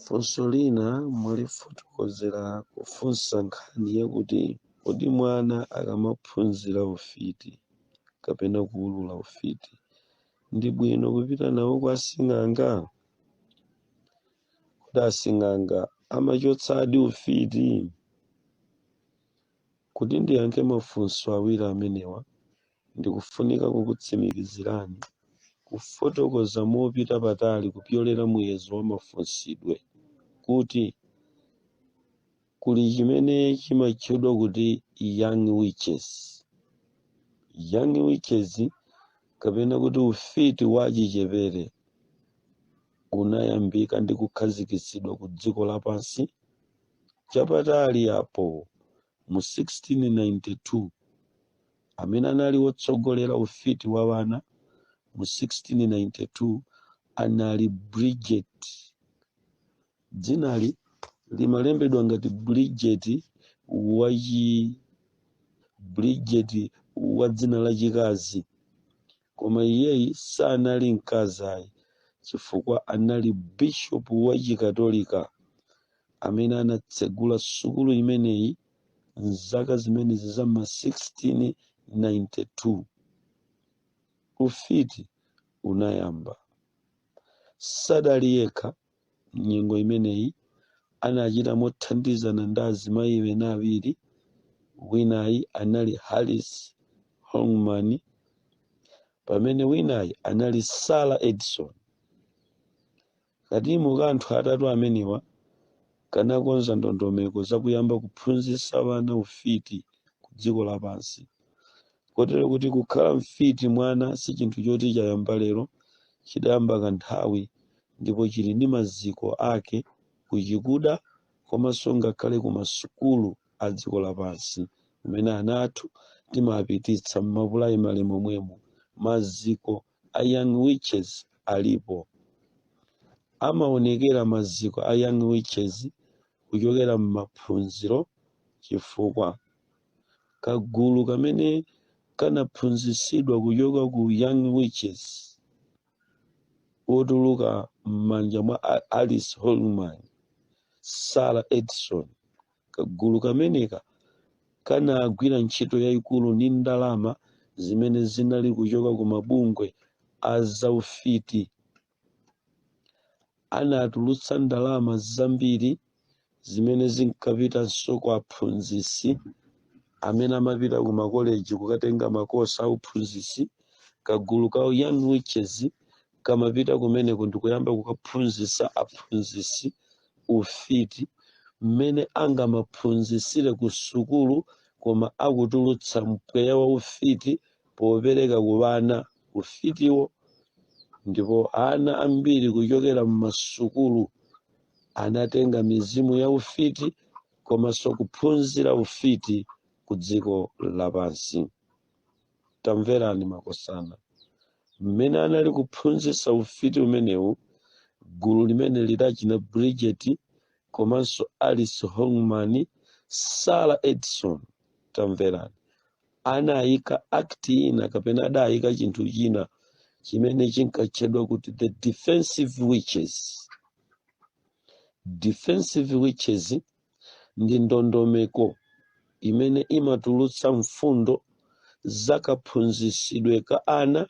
Funso lina mwalifotokozera kufunsa nkhani yakuti kodi mwana akamaphunzira ufiti kapena kuwulula ufiti ndi bwino kupita nawo kwa asing'anga? Kodi asing'anga amachotsadi ufiti? Kuti ndiyankhe mafunso awiri amenewa, ndikufunika kukutsimikizirani kufotokoza mopita patali kupyolera muyezo wa mafunsidwe kuti kuli chimene chimatchedwa kuti young witches. Young witches kapena kuti ufiti wa achichepere unayambika ndi kukhazikitsidwa ku dziko lapansi chapatali apo mu 1692. Amene anali wotsogolera ufiti wa wana mu 1692 anali Bridget. Dzinali limalembedwa ngati Bridget wachi Bridget wa dzina lachikazi, koma iyeyi sanali mkazi ayi, chifukwa anali bishopu wa Chikatolika amene anatsegula sukulu imeneyi mzaka zimenezi za ma 1692. Ufiti unayamba sadali yekha. Nyengo imeneyi anachita mothandizana ndi azimayi ena awiri. Winayi anali Alice Holman, pamene winayi anali Sarah Edison. Katimu ka anthu atatu amenewa kanakonza ndondomeko zakuyamba kuphunzitsa wana ufiti ku dziko lapansi, kotero kuti kukhala mfiti mwana si chinthu choti chayamba lero, chidayamba kanthawi ndipo chili ndi maziko ake kuchikuda komanso ngakhale ku masukulu a dziko lapansi kumene ana athu timapititsa m'mapulaimali momwemo. Maziko a young witches alipo, amaonekera maziko a young witches kuchokera m'maphunziro, chifukwa kagulu kamene kanaphunzitsidwa kuchoka ku young witches otuluka m'manja mwa Alice Holman, Sarah Edison, kagulu kameneka kanagwira ntchito yayikulu ndi ndalama zimene zinali kuchoka ku mabungwe a zaufiti. Anatulutsa ndalama zambiri zimene zinkapitanso kwa aphunzitsi amene amapita ku makoleji kukatenga makosi a uphunzitsi. Kagulu ka young witches kamapita kumeneko ndikuyamba kukaphunzitsa aphunzitsi ufiti, mmene angamaphunzitsire ku sukulu koma akutulutsa mpweya wa ufiti popereka ku vana ufitiwo. Ndipo ana ambiri kuchokera m'masukulu anatenga mizimu ya ufiti komanso kuphunzira ufiti ku dziko lapansi. Tamverani makosana, mmene anali kuphunzitsa ufiti umenewu, gulu limene lidachina Bridget komanso Alice Holman, Sarah Edison, tamverani, anayika act ina kapena adayika chinthu china chimene chinkatchedwa kuti the defensive witches. Defensive witches ndi ndondomeko imene imatulutsa mfundo zakaphunzitsidwe ka ana,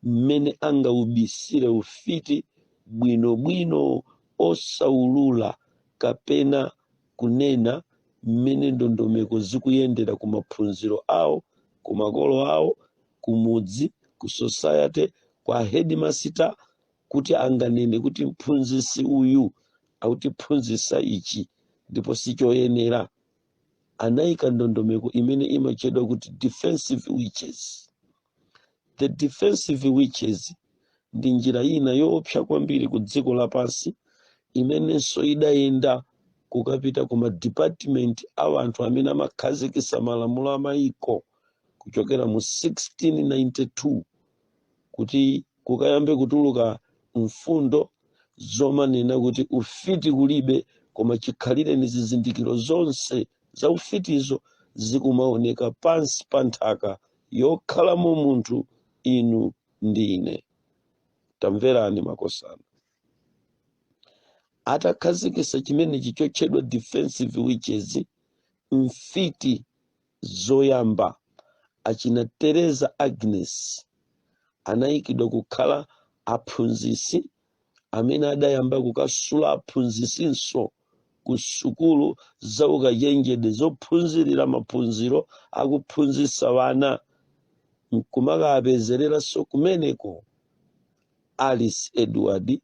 mmene angaubisire ufiti bwinobwino osaulula kapena kunena mmene ndondomeko zikuyendera ku maphunziro awo, ku makolo awo, kumudzi, ku society, kwa headmaster, kuti anganene kuti mphunzitsi uyu akutiphunzitsa ichi ndipo sichoyenera. Anayika ndondomeko imene imatchedwa kuti defensive witches. The defensive witches ndi njira ina yoopsa kwambiri ku dziko lapansi imenenso idayenda kukapita ku madepartment a anthu amene amakhazikitsa malamulo a mayiko kuchokera mu 1692, kuti kukayambe kutuluka mfundo zomanena kuti ufiti kulibe, koma chikhalire ni zizindikiro zonse za ufitizo zikumaoneka pansi pa nthaka yokhalamo munthu, inu ndi ine. Tamverani makosana, Atakhazikitsa chimenechi chotchedwa defensive witches, mfiti zoyamba achina Teresa Agnes anayikidwa kukhala aphunzitsi amene adayamba kukasula aphunzitsinso ku sukulu za ukachenjede zophunzirira maphunziro akuphunzitsa vana, nkumakapezereranso kumeneko. Alice Edward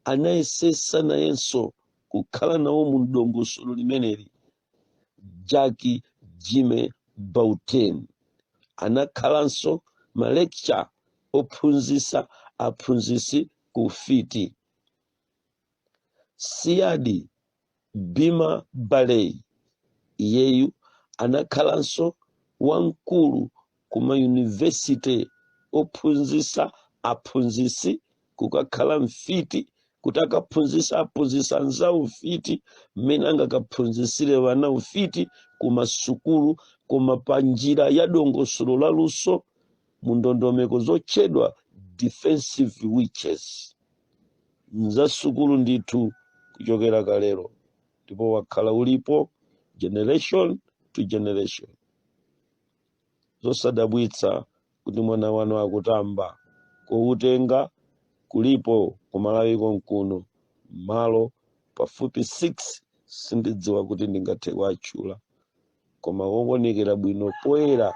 anayesesa nayenso kukhala nawo mu dongosolo limeneli. Jack Jimmy Bouten anakhalanso ma lecturer ophunzitsa aphunzitsi ku ufiti. Siadi Bima Baley, iyeyu anakhalanso wamkulu ku mayunivesite ophunzitsa aphunzitsi, kukakhala mfiti kuti akaphunzitsa aphunzitsi anzawo ufiti, mmene angakaphunzitsire vana ufiti ku masukulu, koma pa njira ya dongosolo la luso mu ndondomeko zotchedwa defensive witches za sukulu ndithu kuchokera kalero, ndipo wakhala ulipo generation to generation. Zosadabwitsa kuti mwana wanu akutamba koutenga kulipo kumalawi konkuno malo pafupi 6. Sindidziwa kuti ndingathe kuatchula, koma woonekera bwino poyera,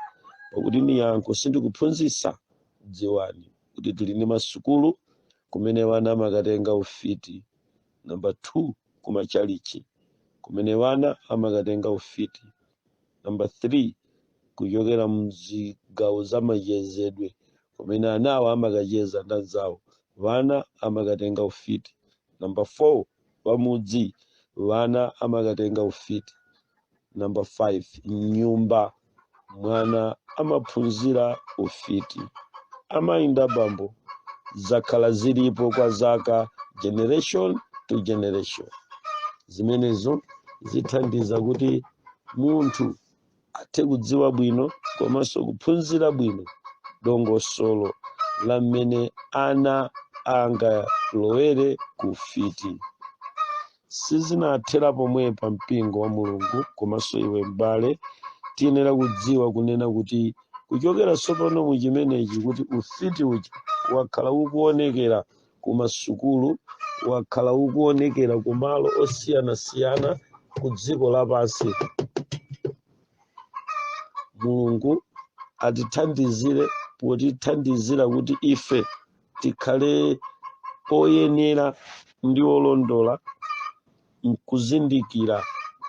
pakuti ni yankho sindikuphunzitsa. Dziwani kuti tili ndi masukulu kumene vana amakatenga ufiti. Namba 2, kumachalichi kumene vana amakatenga ufiti. Namba 3, kuchokera mzigawo za machezedwe kumene anawo amakacheza ndi anzawo, vana amakatenga ufiti. Namba 4, pamudzi vana amakatenga ufiti. Namba 5, nyumba mwana amaphunzira ufiti. Amayi ndi abambo, zakhala zilipo kwa zaka, generation to generation. Zimenezo zithandiza kuti munthu athe kudziwa bwino komanso kuphunzira bwino dongosolo la mmene ana angalowere ku ufiti. Sizinathera pomwepa, mpingo wa Mulungu komanso iwe m'bale. Tiyenera kudziwa kunena kuti kuchokera tsopano mu chimenechi, kuti ufiti uja wakhala ukuonekera ku masukulu, wakhala ukuonekera ku malo osiyanasiyana ku dziko lapansi. Mulungu atithandizire potithandizira kuti ife tikhale oyenera ndi olondola mkuzindikira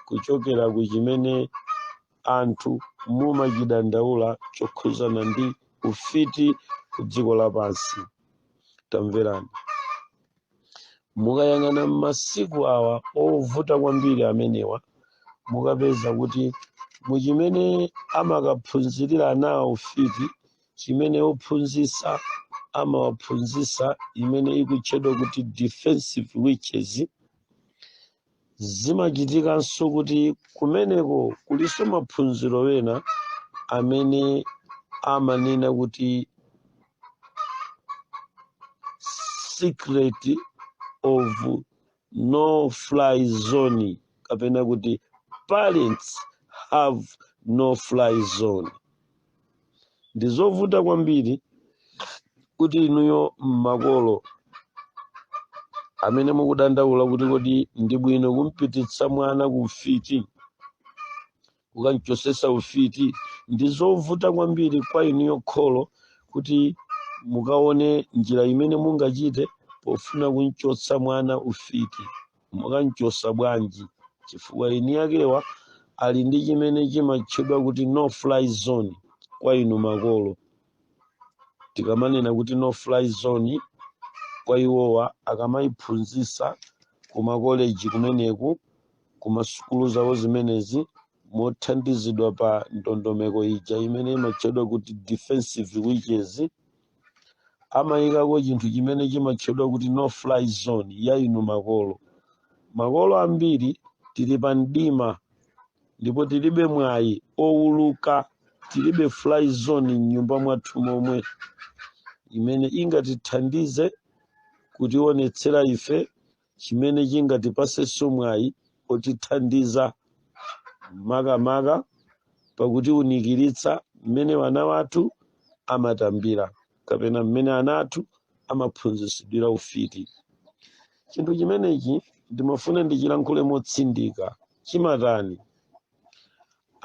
kuchokera ku chimene anthu mumachidandaula chokhuzana ndi ufiti ku dziko lapansi. Tamverani, mukayang'ana m'masiku awa ovuta kwambiri amenewa, mukapeza kuti muchimene amakaphunzirira anawo ufiti, chimene ophunzitsa amawaphunzitsa, imene ikutchedwa kuti defensive witches, zimachitikanso kuti kumeneko kulinso maphunziro ena amene amanena kuti secret of no fly zone, kapena kuti parents have no fly zone. Ndi zovuta kwambiri kuti inuyo mmakolo amene mukudandaula kuti kodi ndi bwino kumpititsa mwana ku ufiti, kukamchosesa ufiti, ndi zovuta kwambiri kwa inuyo kholo kuti mukaone njira imene mungachite pofuna kumchotsa mwana ufiti. Mukamchosa bwanji? Chifukwa eni akewa ali ndi chimene chimatchedwa kuti no fly zone kwa inu makolo. Tikamanena kuti no fly zone kwa iwowa, akamayiphunzitsa kumakoleji kumeneku, kumasukulu zawo zimenezi, mothandizidwa pa ndondomeko ija imene imatchedwa kuti defensive witches, amayikako chinthu chimene chimatchedwa kuti no fly zone ya inu makolo. Makolo ambiri tili pa mdima ndipo tilibe mwayi owuluka, tilibe fly zone m'nyumba mwathu momwe imene ingatithandize kutionetsera ife. Chimene chingatipasenso mwayi otithandiza makamaka pakuti unikiritsa mmene wana wathu amatambira kapena mmene ana athu amaphunzitsidwira ufiti. Chinthu chimenechi ndimafuna ndichilankhule motsindika. Chimatani?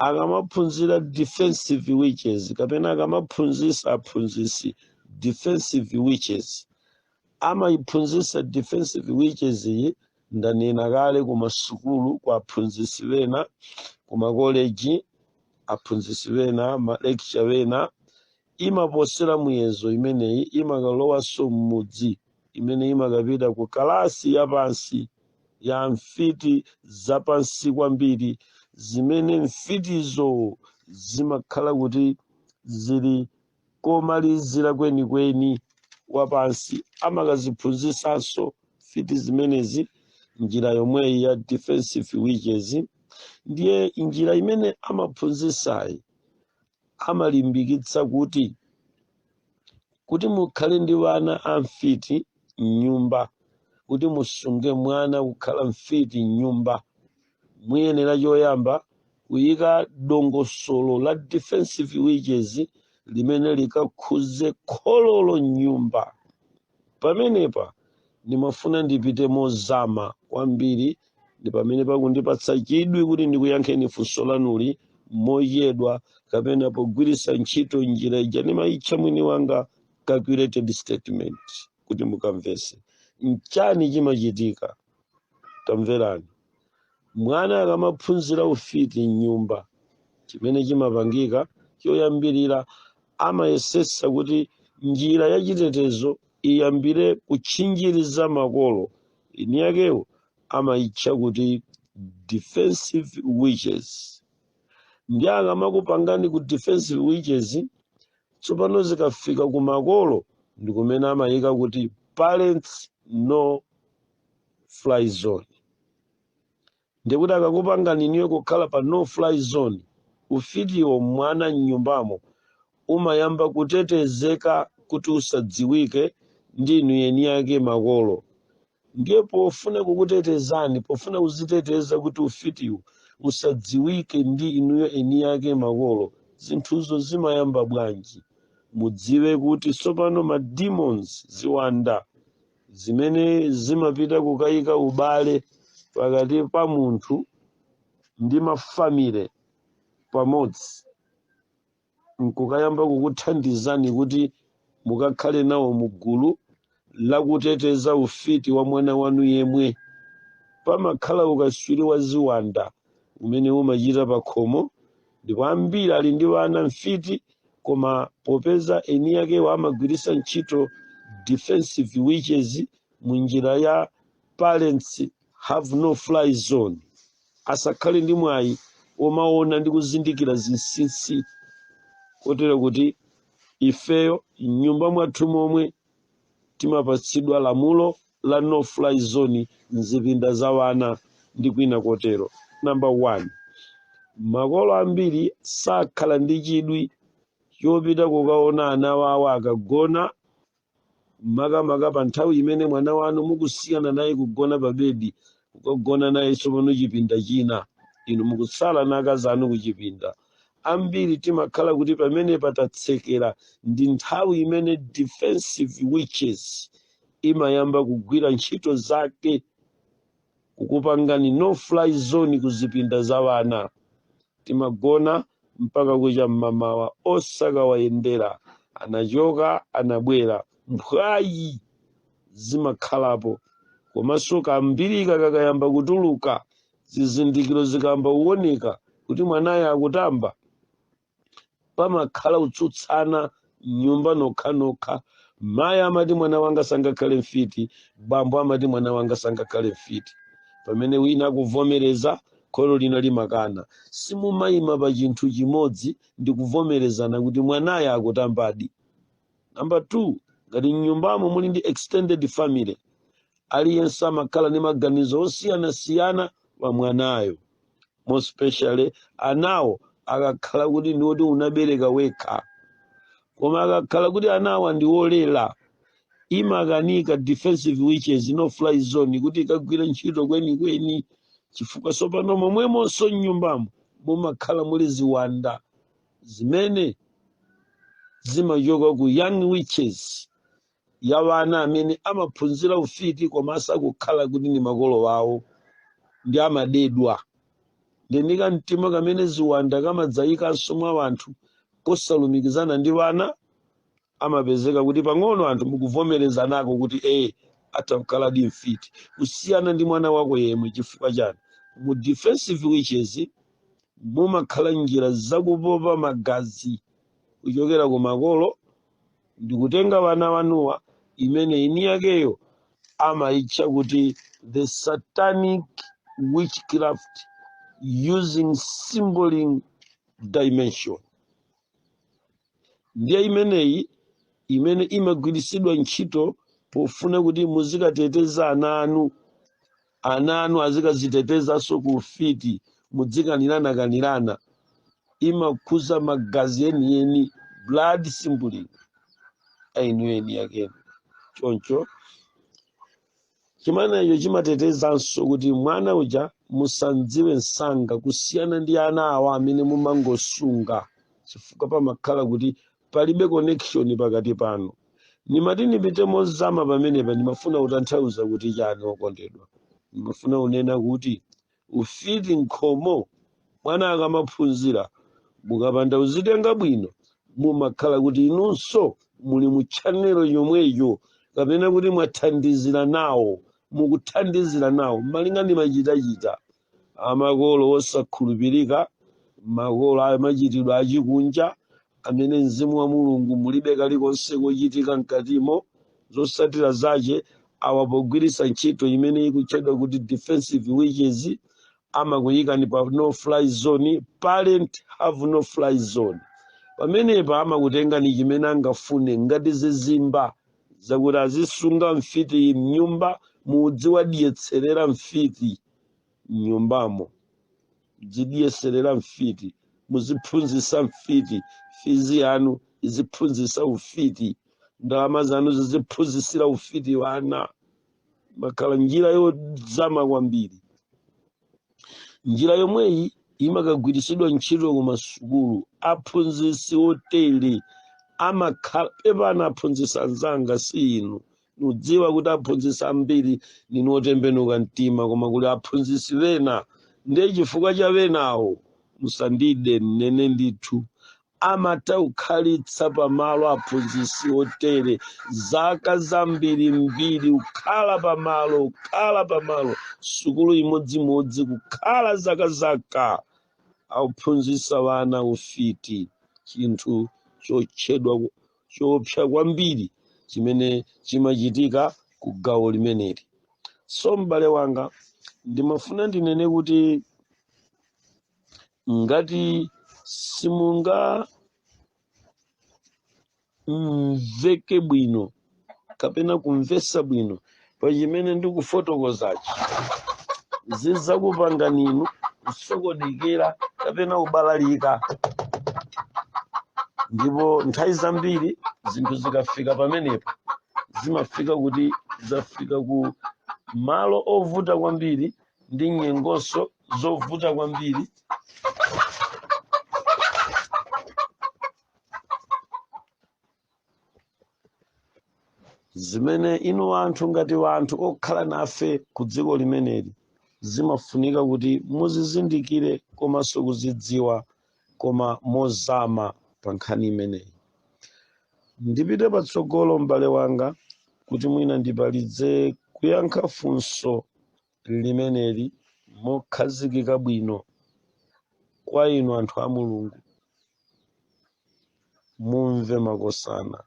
Akamaphunzira defensive witches kapena akamaphunzitsa aphunzitsi defensive witches, amayiphunzitsa defensive witches iyi, ndanena kale, kumasukulu kwa aphunzitsi wena, kumakoleji aphunzitsi wena, ma lecturer wena. Imaposera muyezo imeneyi, imakalowanso m'mudzi, imene imakapita ku kalasi yapansi ya mfiti zapansi kwambiri, zimene mfitizo zimakhala kuti zili komalizira kwenikweni wapansi. Amakaziphunzitsanso mfiti zimenezi njira yomweyi ya defensive witches. Ndiye njira imene amaphunzitsayi amalimbikitsa kuti mukhale ndi wana amfiti mnyumba. Kuti musunge mwana kukhala mfiti mnyumba, muyenera choyamba kuyika dongosolo la defensive witches limene likakhuze khololo mnyumba. Pamenepa ndimafuna ndipite mozama kwambiri, ndi pamene pakundipatsa chidwi kuti ndikuyankheni funso lanuli moyedwa kapena pogwiritsa ntchito njira ija ndimayitcha mwini wanga calculated statement, kuti mukamvese nchani chimachitika. Tamverani, mwana akamaphunzira ufiti mnyumba, chimene chimapangika choyambirira, amayesesa kuti njira yachitetezo iyambire kutchinjiriza makolo. Ini yakewo amayitcha kuti defensive witches. Ndi akamakupangani ku defensive witches, tsopano zikafika ku makolo ndi kumene amayika kuti parents no fly zone. Ndikuti akakupangani inuyo kukhala pa no fly zone, ufitiwo mwana mnyumbamo umayamba kutetezeka kuti usadziwike ndi inu eni yake makolo. Ndiye pofuna kukutetezani, pofuna kuziteteza kuti ufitiwo usadziwike ndi inuyo eni yake makolo, zinthuzo zimayamba bwanji? Mudziwe kuti tsopano ma demons, ziwanda zimene zimapita kukayika ubale pakati pa munthu ndi ma family pamodzi, nkukayamba kukuthandizani kuti mukakhale nawo mugulu lakuteteza ufiti wa mwana wanu yemwe, pamakhala ukaswiri wa ziwanda umene umachita pa khomo. Ndipo ambiri ali ndi wana mfiti, koma popeza eni yakewo amagwiritsa ntchito defensive witches mu njira ya parents have no fly zone, asakhale ndi mwayi womaona ndi kuzindikira zinsinsi, kotero kuti ifeyo m'nyumba mwathu momwe timapatsidwa lamulo la no fly zone mzipinda za wana ndi kwina kotero. Number one, makolo ambiri sakhala ndi chidwi chopita kukaona ana wawo akagona, makamaka pa nthawi imene mwana wanu mukusiyana naye kugona pa bedi, kukagona naye tsopano chipinda china, inu mukutsala na akazi anu kuchipinda. Ambiri timakhala kuti pamene patatsekera ndi nthawi imene defensive witches imayamba kugwira ntchito zake, kukupangani no fly zone kuzipinda za wana. Timagona mpaka kucha mmamawa osakawayendera, anachoka, anabwera, mphwayi zimakhalapo. Komanso kambirika kakayamba kutuluka, zizindikiro zikayamba kuoneka kuti mwanayo akutamba, pamakhala kutsutsana nyumba nokhanokha. Mayi amati, "Mwana wanga sangakhale mfiti." Bambo amati, "Mwana wanga sangakhale mfiti." Pamene wina akuvomereza, kholo lina limakana. Simumayima pa chinthu chimodzi ndi kuvomerezana kuti mwanayo akutambadi. Number two, ngati mnyumbamo muli ndi extended family, aliyense amakhala ndi maganizo osiyanasiyana pa mwanayo, more especially anawo akakhala kuti ndi oti unabereka wekha. Koma akakhala kuti anawa ndi olera, Imakanika defensive witches no fly zone kuti ikagwire ntchito kwenikweni, chifukwa tsopano momwemonso mnyumbamo mumakhala muli ziwanda zimene zimachoka ku young witches ya wana amene amaphunzira ufiti koma asakukhala kuti ndi makolo awo ndi amadedwa. Ndi kamtima kamene ziwanda kamadzayikanso mwa anthu kosalumikizana ndi wana, amapezeka kuti pang'ono anthu mukuvomereza nako kuti atha kukhala di mfiti kusiyana ndi mwana wako yemwe. Chifukwa chani? Mu defensive witches mumakhala njira zakupopa magazi kuchokera ku makolo ndikutenga vana vanuwa, imene ini yakeyo amayitcha kuti the satanic witchcraft using symboling dimension. Ndiye imeneyi imene imagwiritsidwa ntchito pofuna kuti muzikateteza ana anu, ana anu azikazitetezanso ku ufiti, mudzikanirana-kanirana. Imakhuza magazi enieni, blood symboling ainu eni yakeni. Choncho chimenecho chimatetezanso kuti mwana uja musandziwe msanga kusiyana ndi ana awa amene mumangosunga, chifukwa pamakhala kuti palibe connection pakati panu. Nimati nipite mozama pamenepa, ndimafuna kutanthauza kuti chani, okondedwa? Ndimafuna kunena kuti ufiti nkhomo mwana akamaphunzira, mukapanda kuzitenga bwino, mumakhala kuti inunso muli mu channel yomweyo, kapena kuti mwathandizira nawo, mukuthandizira nawo malinga ndi machitachita amakolo osakhulupirika, makolo amachitidwe achikunja amene mzimu wa Mulungu mulibe kalikonse kochitika mkatimo. Zotsatira zache, awa pogwiritsa ntchito imene ikutchedwa kuti defensive witches, amakuyikani pa no fly zone. Parent have no fly zone. Pamenepa amakutengani chimene angafune ngati zizimba zakuti azisunga mfiti mnyumba, mudzi wadyetserera mfiti mnyumbamo, zidyeserera mfiti, muziphunzitsa mfiti, fees yanu iziphunzitsa ufiti, ndalama zanu ziziphunzitsira ufiti. Wana makhala njira yozama kwambiri. Njira yomweyi imakagwiritsidwa ntchito ku masukulu. Aphunzitsi otere amakhala pepana, aphunzitsi anzanga, si inu, nudziwa kuti aphunzitsi ambiri ninu otembenuka mtima, koma kuli aphunzitsi bena, ndiye chifukwa cha benawo musandide nnene ndithu, amatha kukhalitsa pamalo aphunzitsi otere zaka zambirimbiri, kukhala pamalo, kukhala pamalo sukulu imodzimodzi, kukhala zaka zaka akuphunzitsa vana ufiti, chinthu chotchedwa choopsa kwambiri chimene chimachitika ku gawo limeneli. So m'bale wanga, ndimafuna ndinene kuti ngati simunga mveke bwino kapena kumvesa bwino pa chimene ndikufotokozachi, zidzakupangani inu kusokonekera kapena kubalalika. Ndipo nthawi zambiri zinthu zikafika pamenepa, zimafika kuti zafika ku malo ovuta kwambiri ndi nyengonso zovuta kwambiri. Zimene inu anthu ngati anthu okhala nafe ku dziko limeneli zimafunika kuti muzizindikire komanso kuzidziwa, koma mozama pa nkhani imeneyi. Ndipite patsogolo, m'bale wanga, kuti mwina ndipalidze kuyankha funso limeneli mokhazikika bwino kwa inu anthu a Mulungu. Mumve makosana,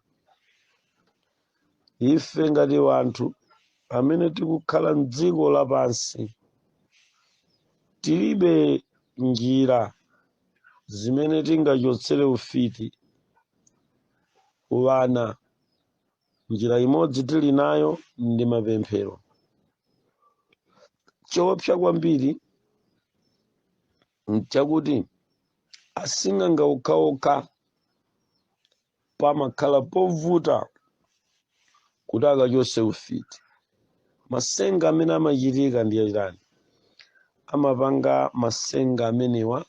ife ngati anthu amene tikukhala mdziko lapansi tilibe njira zimene tingachotsere ufiti wana. Njira imodzi tili nayo ndi mapemphero. Choopsa kwambiri nchakuti asing'anga okhaokha pamakhala povuta. kuti akachose ufiti. Masenga amene amachitika ndi chani? Amapanga masenga amenewa,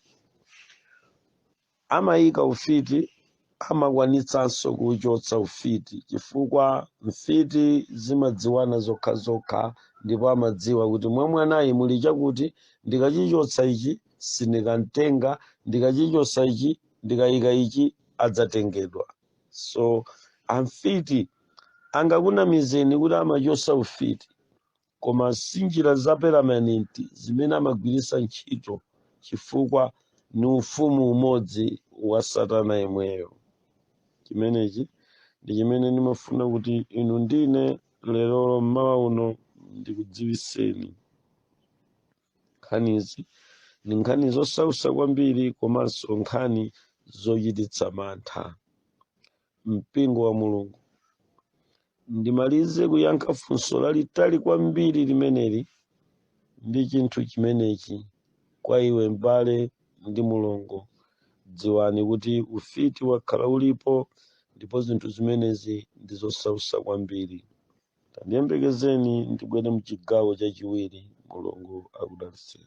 amayika ufiti, amakwanitsanso kuchotsa ufiti, chifukwa mfiti zimadziwana zokhazokha, ndipo amadziwa kuti mwa mwanayi muli chakuti, ndikachichotsa ichi sindikamtenga, ndikachichotsa ichi, ndikayika ichi adzatengedwa. So amfiti angakunamizeni kuti amachotsa ufiti, koma si njira za permanent zimene amagwiritsa ntchito, chifukwa ni ufumu umodzi wa Satana yemweyo. Chimenechi ndi chimene ndimafuna kuti inu ndine lerolo mmawa uno ndikudziwiseni. Nkhanizi ndi nkhani zosautsa kwambiri komanso nkhani zochititsa mantha. Mpingo wa Mulungu, ndimalize kuyankha funso lalitali kwambiri limeneli ndi chinthu chimenechi kwa iwe m'bale ndi mulongo. Dziwani kuti ufiti wakhala ulipo, ndipo zinthu zimenezi ndi zosautsa kwambiri. Tandiyembekezeni ndibwere mchigawo chachiwiri. Mulungu akudalitseni.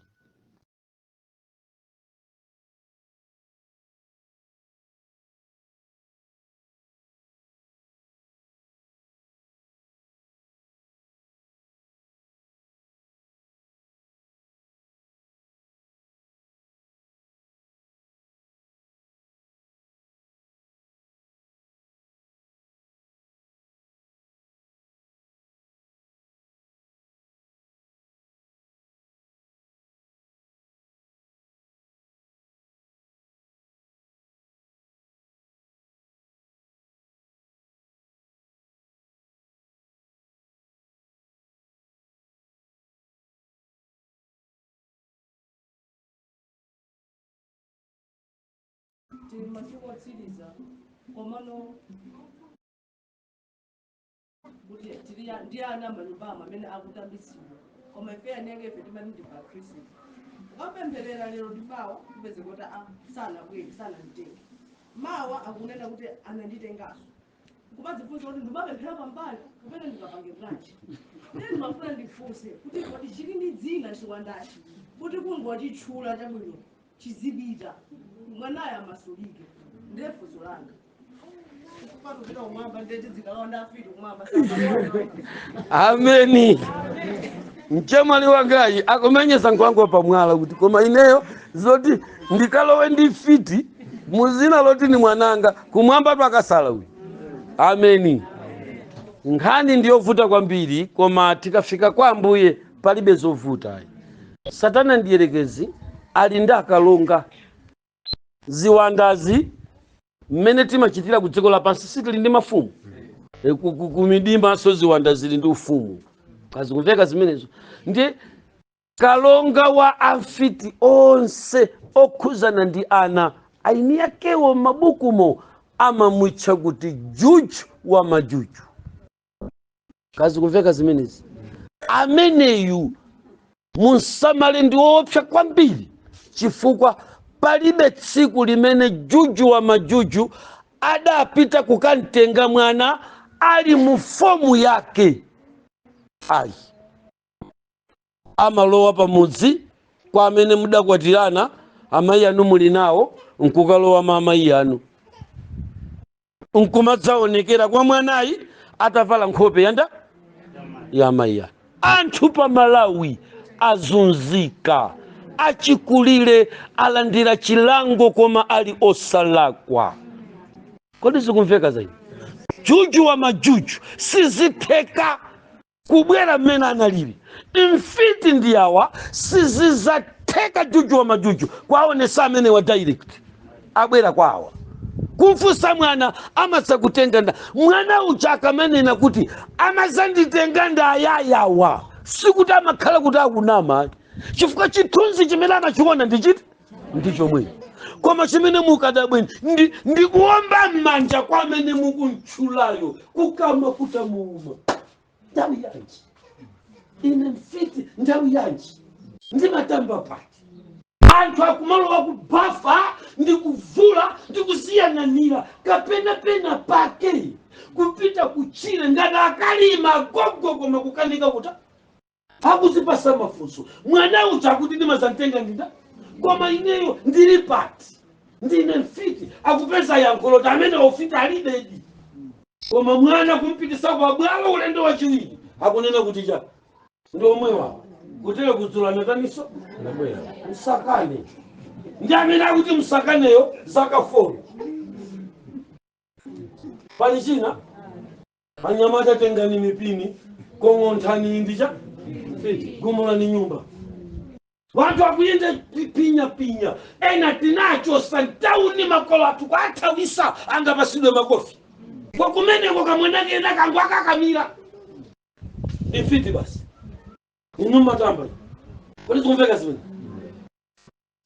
Tili masiku otsiriza, komano kuti tili ndi ana manyumbamo amene akutambitsidwa, koma ife anenge ife timati ndi pa Khristu, ukapempherera lero ndi mawa kupeze kuti a sanabwere, sananditenge. Mawa akunena kuti ananditenganso. Kumadzifunsa kuti ndimapemphera pambali kapena ndikapange bwanji? Ine ndimafuna ndifunse kuti kodi chili ndi dzina chiwandachi, kuti kungochitchula chabwino chizipita, mwanayo amasulike? Ndiye funso langa. Kupatupita kumwamba, ndiye tidzikalawa afiti kumwamba? Ameni. Mchemwali wangayi akumenyesa nkhwangwa pamwala kuti koma ineyo zoti ndikalowe ndi mfiti muzina loti ni mwananga kumwamba twakasala uyu. Ameni. Nkhani ndiyovuta kwambiri, koma tikafika kwa Ambuye palibe zovuta ayi. Satana ndiyerekezi ali ndi akalonga. Ziwandazi, mmene timachitira ku dziko lapansi, sitili ndi mafumu? Kumidimanso ziwanda zili ndi ufumu. Kazikumveka zimenezo? Ndi kalonga wa amfiti onse okhuzana ndi ana, aini yakewo m'mabukumo amamutcha kuti Juju wa majuju. Kazikumveka zimenezi? Ameneyu munsamale, ndi woopsa kwambiri, chifukwa palibe tsiku limene Juju wa majuju adapita kukamtenga mwana ali mu form yake ayi. Amalowa pamudzi kwa amene mudakwatirana, amayi anu muli nawo, nkukalowa ma amayi anu, nkumadzaonekera kwa mwanayi atavala nkhope yanda ya amayi anu. Anthu pa Malawi azunzika, achikulire alandira chilango koma ali osalakwa. Kodi zikumveka zaini? Juju wa majuju sizitheka kubwera mmene analili. Mfiti ndi awa, sizizatheka Juju wa majuju kwaonesa amene wa direct abwera kwawa kumfunsa mwana amazakutenga nda mwana uja akamanena kuti amazanditenga nda ayayawa, sikuti amakhala kuti akunama, chifukwa chithunzi chimene amachiona ndichiti ndi chomwe. Koma chimene mukadabweni ndikuomba m'manja kwa amene mukuntchulayo, kukamwa kutamuuma. Nthawi yanji ine mfiti? Nthawi yanji ndimatamba pati? Anthu akumalowa kubafa ndi kuvula ndi kuziyang'anira kapena pena pake. Kupita kuchire ngati akalima gogo, koma kukanika kuta akuzipasa mafunso. Mwana uja akuti ndimazamtenga ndinda, koma ineyo ndili pati? Ndine mfiti? Akupeza yankho loti amene ufiti alibedi. Koma mwana kumpitisa kwa bwalo ulendo wachiwiri, akunena kuti cha ndi omwewa kutero kudzulana taniso msakane ndi amene akuti msakaneyo zaka 4. Pali china, anyamata, tengani mipini, kong'onthani ndicha gumulani nyumba. Wanthu akuyenda pinya-pinya, ena tinachosa mtauni, makolo athu kwathawisa, angapasidwe makofi kwa kumeneko. Kamwana kena kangu akakamira ndi mfiti basi. Inu matamba, kodi zikumveka zimene?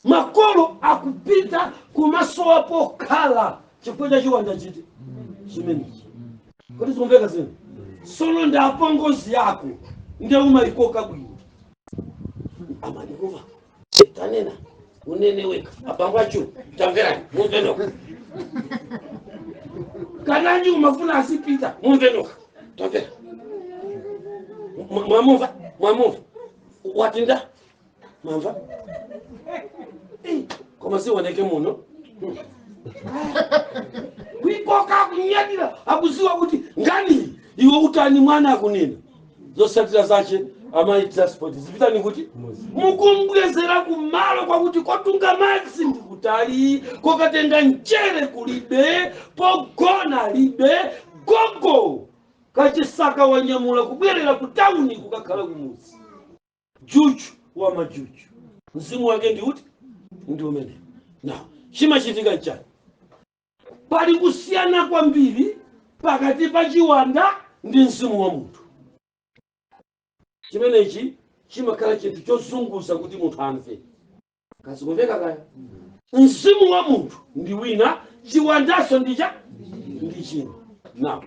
Makolo akupita kumasowa pokhala chifukwa cha chiwanda chiti chimenechi. Kodi zikumveka zimene? Sono ndi apongozi yako ndiye umayikoka bwino, amanikuva tanena unene weka. Abambo acho, tamverani, mumvenoka kananji umafuna azipita, mumvenoka, tamvera, mwamumva, mwamumva watinda mwamva. Eh, koma sioneke muno kuikoka, akunyadira, akuziwa kuti ngani iwe utani. Mwana akunena zosatira zache, amayi, transport zipitani kuti mukumbwezera kumalo kwakuti kotunga madzi ndikutali, kokatenga mchere kulibe, pogona libe. Gogo kachisaka wanyamula kubwerera ku tawuni kukakhala kumuzi. Juju wa majuju, mzimu wake ndi uti? Ndi umene. Na chimachitika nchani? Pali kusiyana kwambiri pakati pa chiwanda ndi mzimu wa munthu. Chimenechi chimakhala chinthu chozunguza kuti munthu amve kazikumveka kaya. Mzimu wa munthu ndi wina, chiwandaso ndicha ndi china. Na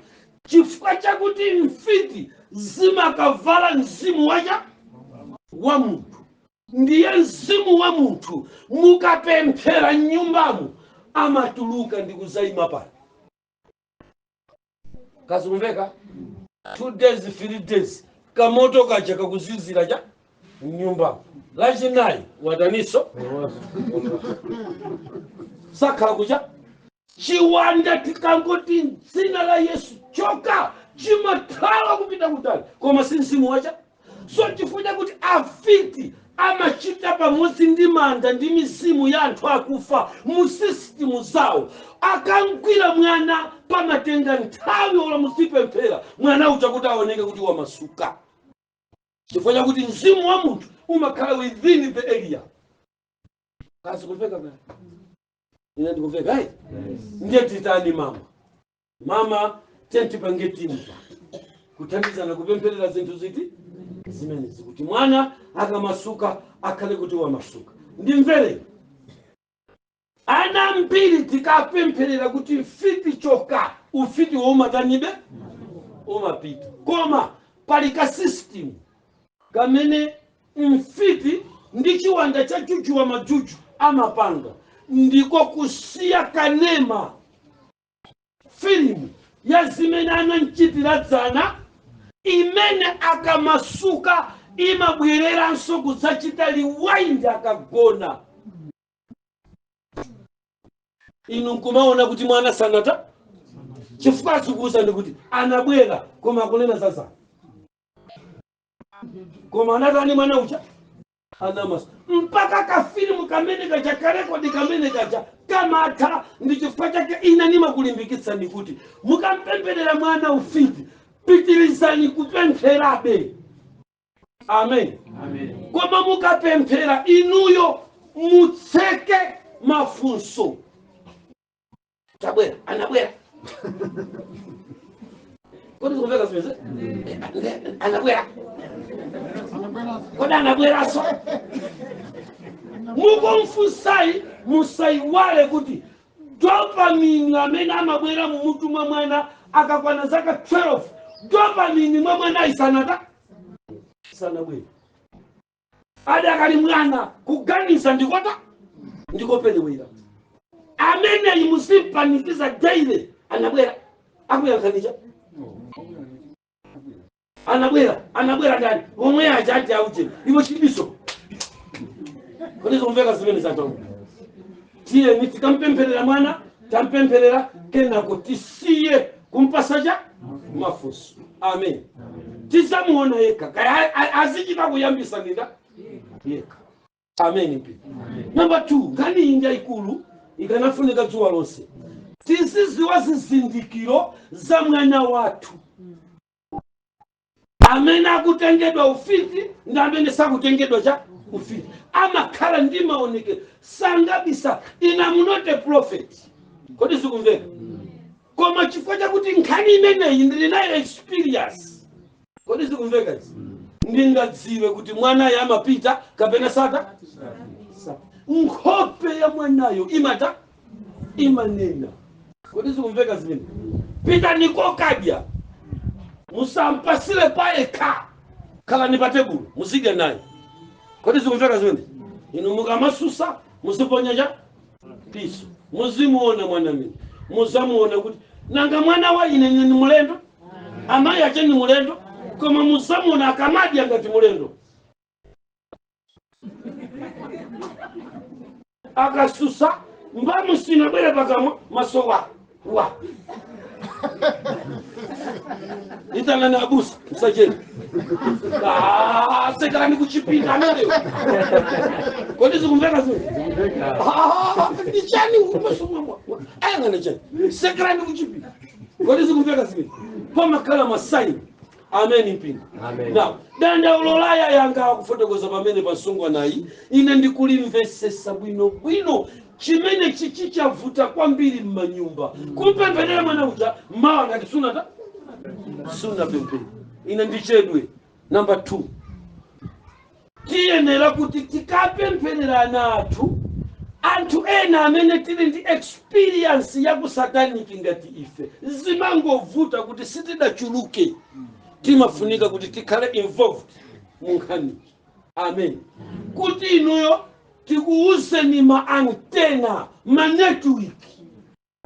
chifukwa chakuti mfiti zimakavala mzimu wacha wa munthu, ndiye mzimu wa munthu mukapemphera mnyumbamo amatuluka ndi kuzayima pano. Kazikumveka? 2 days, 3 days, kamoto kaja kakuzizira cha mnyumbamo. Lachinayi wataniso sakhala kucha. Chiwanda tikangoti dzina la Yesu choka, chimathawa kupita kutali, koma si mzimu wacha. So chifukwa chakuti afiti amachita pamodzi ndi manda ndi mizimu ya anthu akufa mu system zawo, akangwira mwana pamatenga nthawi ola muzipemphera mwana uja kuti aoneke kuti wamasuka, chifukwa chakuti mzimu wa munthu umakhala within the area. Kazi kumveka kaya? Ine ndikumveka ayi. Ndiye titani mama? Mama, tentipange timu pa kuthandizana kupempherera zinthu ziti zimenezi, kuti mwana akamasuka akhale kuti wamasuka. Ndimvereni, ana mbiri tikapempherera kuti mfiti choka, ufiti woumatanibe umapita. Koma pali ka system kamene mfiti ndi chiwanda cha juju wa majuju amapanga, ndiko kusiya kanema, filimu ya zimene anamchitira dzana, imene akamasuka imabwereranso kudzachita rewind akagona. Inu nkumaona kuti mwana sanata, chifukwa azikuwuzani kuti anabwera, koma akunena zazana. Koma anatani mwana uja? Anamasa mpaka kafilimu kamene kaja, ka record kamene kaja kamatha. Ndi chifukwa chake ina nimakulimbikitsani kuti mukampempherera mwana ufiti, pitirizani kupempherabe. Amen. Koma mukapemphera inuyo mutseke mafunso. Tabwera, anabwera, kodi zikumveka zimeze? Anabwera, kodi anabweranso? Mukumfunsayi, musayiwale kuti dopamine amene amabwera mmutu mwa mwana akakwana zaka 12, dopamine mwa mwana isanata sanabwera, adakali mwana, kuganiza ndikota ndikoperewera. Ameneyi muzimpanikiza daily, anabwera, akuyankhanicha. Anabwera, anabwera ndani? Omwe aja ati auje iwo chilibiso. Kodi zikumveka zimene zatonga? Tiyeni tikampempherera mwana, tampempherera, kenako tisiye kumpasa cha mafunso. Amen. Tizamuona yekha kaya azichita kuyambisa ndinda yekha. Amen. Mpi namba 2, nkhani iyi ndi yayikulu, ikanafunika dzuwa lonse. Tiziziwa zizindikiro za mwana wathu amene akutengedwa ufiti ndi amene sakutengedwa cha ufiti. Amakhala ndi maonekero, sangabisa. Ine am not a prophet, kodi zikumveka? Koma chifukwa chakuti nkhani imeneyi ndili nayo experience, kodi zikumveka izi? Ndingadziwe kuti mwanayo amapita kapena sata. Nkhope ya mwanayo imata imanena. Kodi zikumveka zimene? Pitani kokadya, musampasire payekha, khalani pa tebulo muzidya naye. Kodi zikumveka zimene? Inu mukamasusa muziponya cha piso, muzimuona mwana amene, muzamuona kuti nanga mwana wa ine ni mulendo, amayi ache ni mulendo, koma muzamuona akamadya ngati mulendo, akasusa mbamu sinabwere pakamwa, maso wa wa itanani abusa msacheni. Ah, sekerani kuchipinda ameneyo. Kodi zikumveka zimene? Ah, ndi chani maso mwamwa ayang'ana chani? Sekerani kuchipinda. Kodi zikumveka zimene? Pamakhala masaini. Amen mpingo. Amen. Now, dandaulo laya yanga akufotokoza pamene pasungwanayi, ine ndikulimvesesa bwinobwino. Chimene chichi chavuta kwambiri m'manyumba, kumpempherera mwana uja mawa ngati sunata sunapemphera. Ine ndichedwe. Namba 2, tiyenera kuti tikapempherera ana athu. Anthu ena amene tili ndi experience ya kusataniki ngati ife, zimangovuta kuti sitidachuluke, timafunika kuti tikhale involved mu nkhani. Amen. Kuti inuyo tikuwuzeni ma antenna, ma network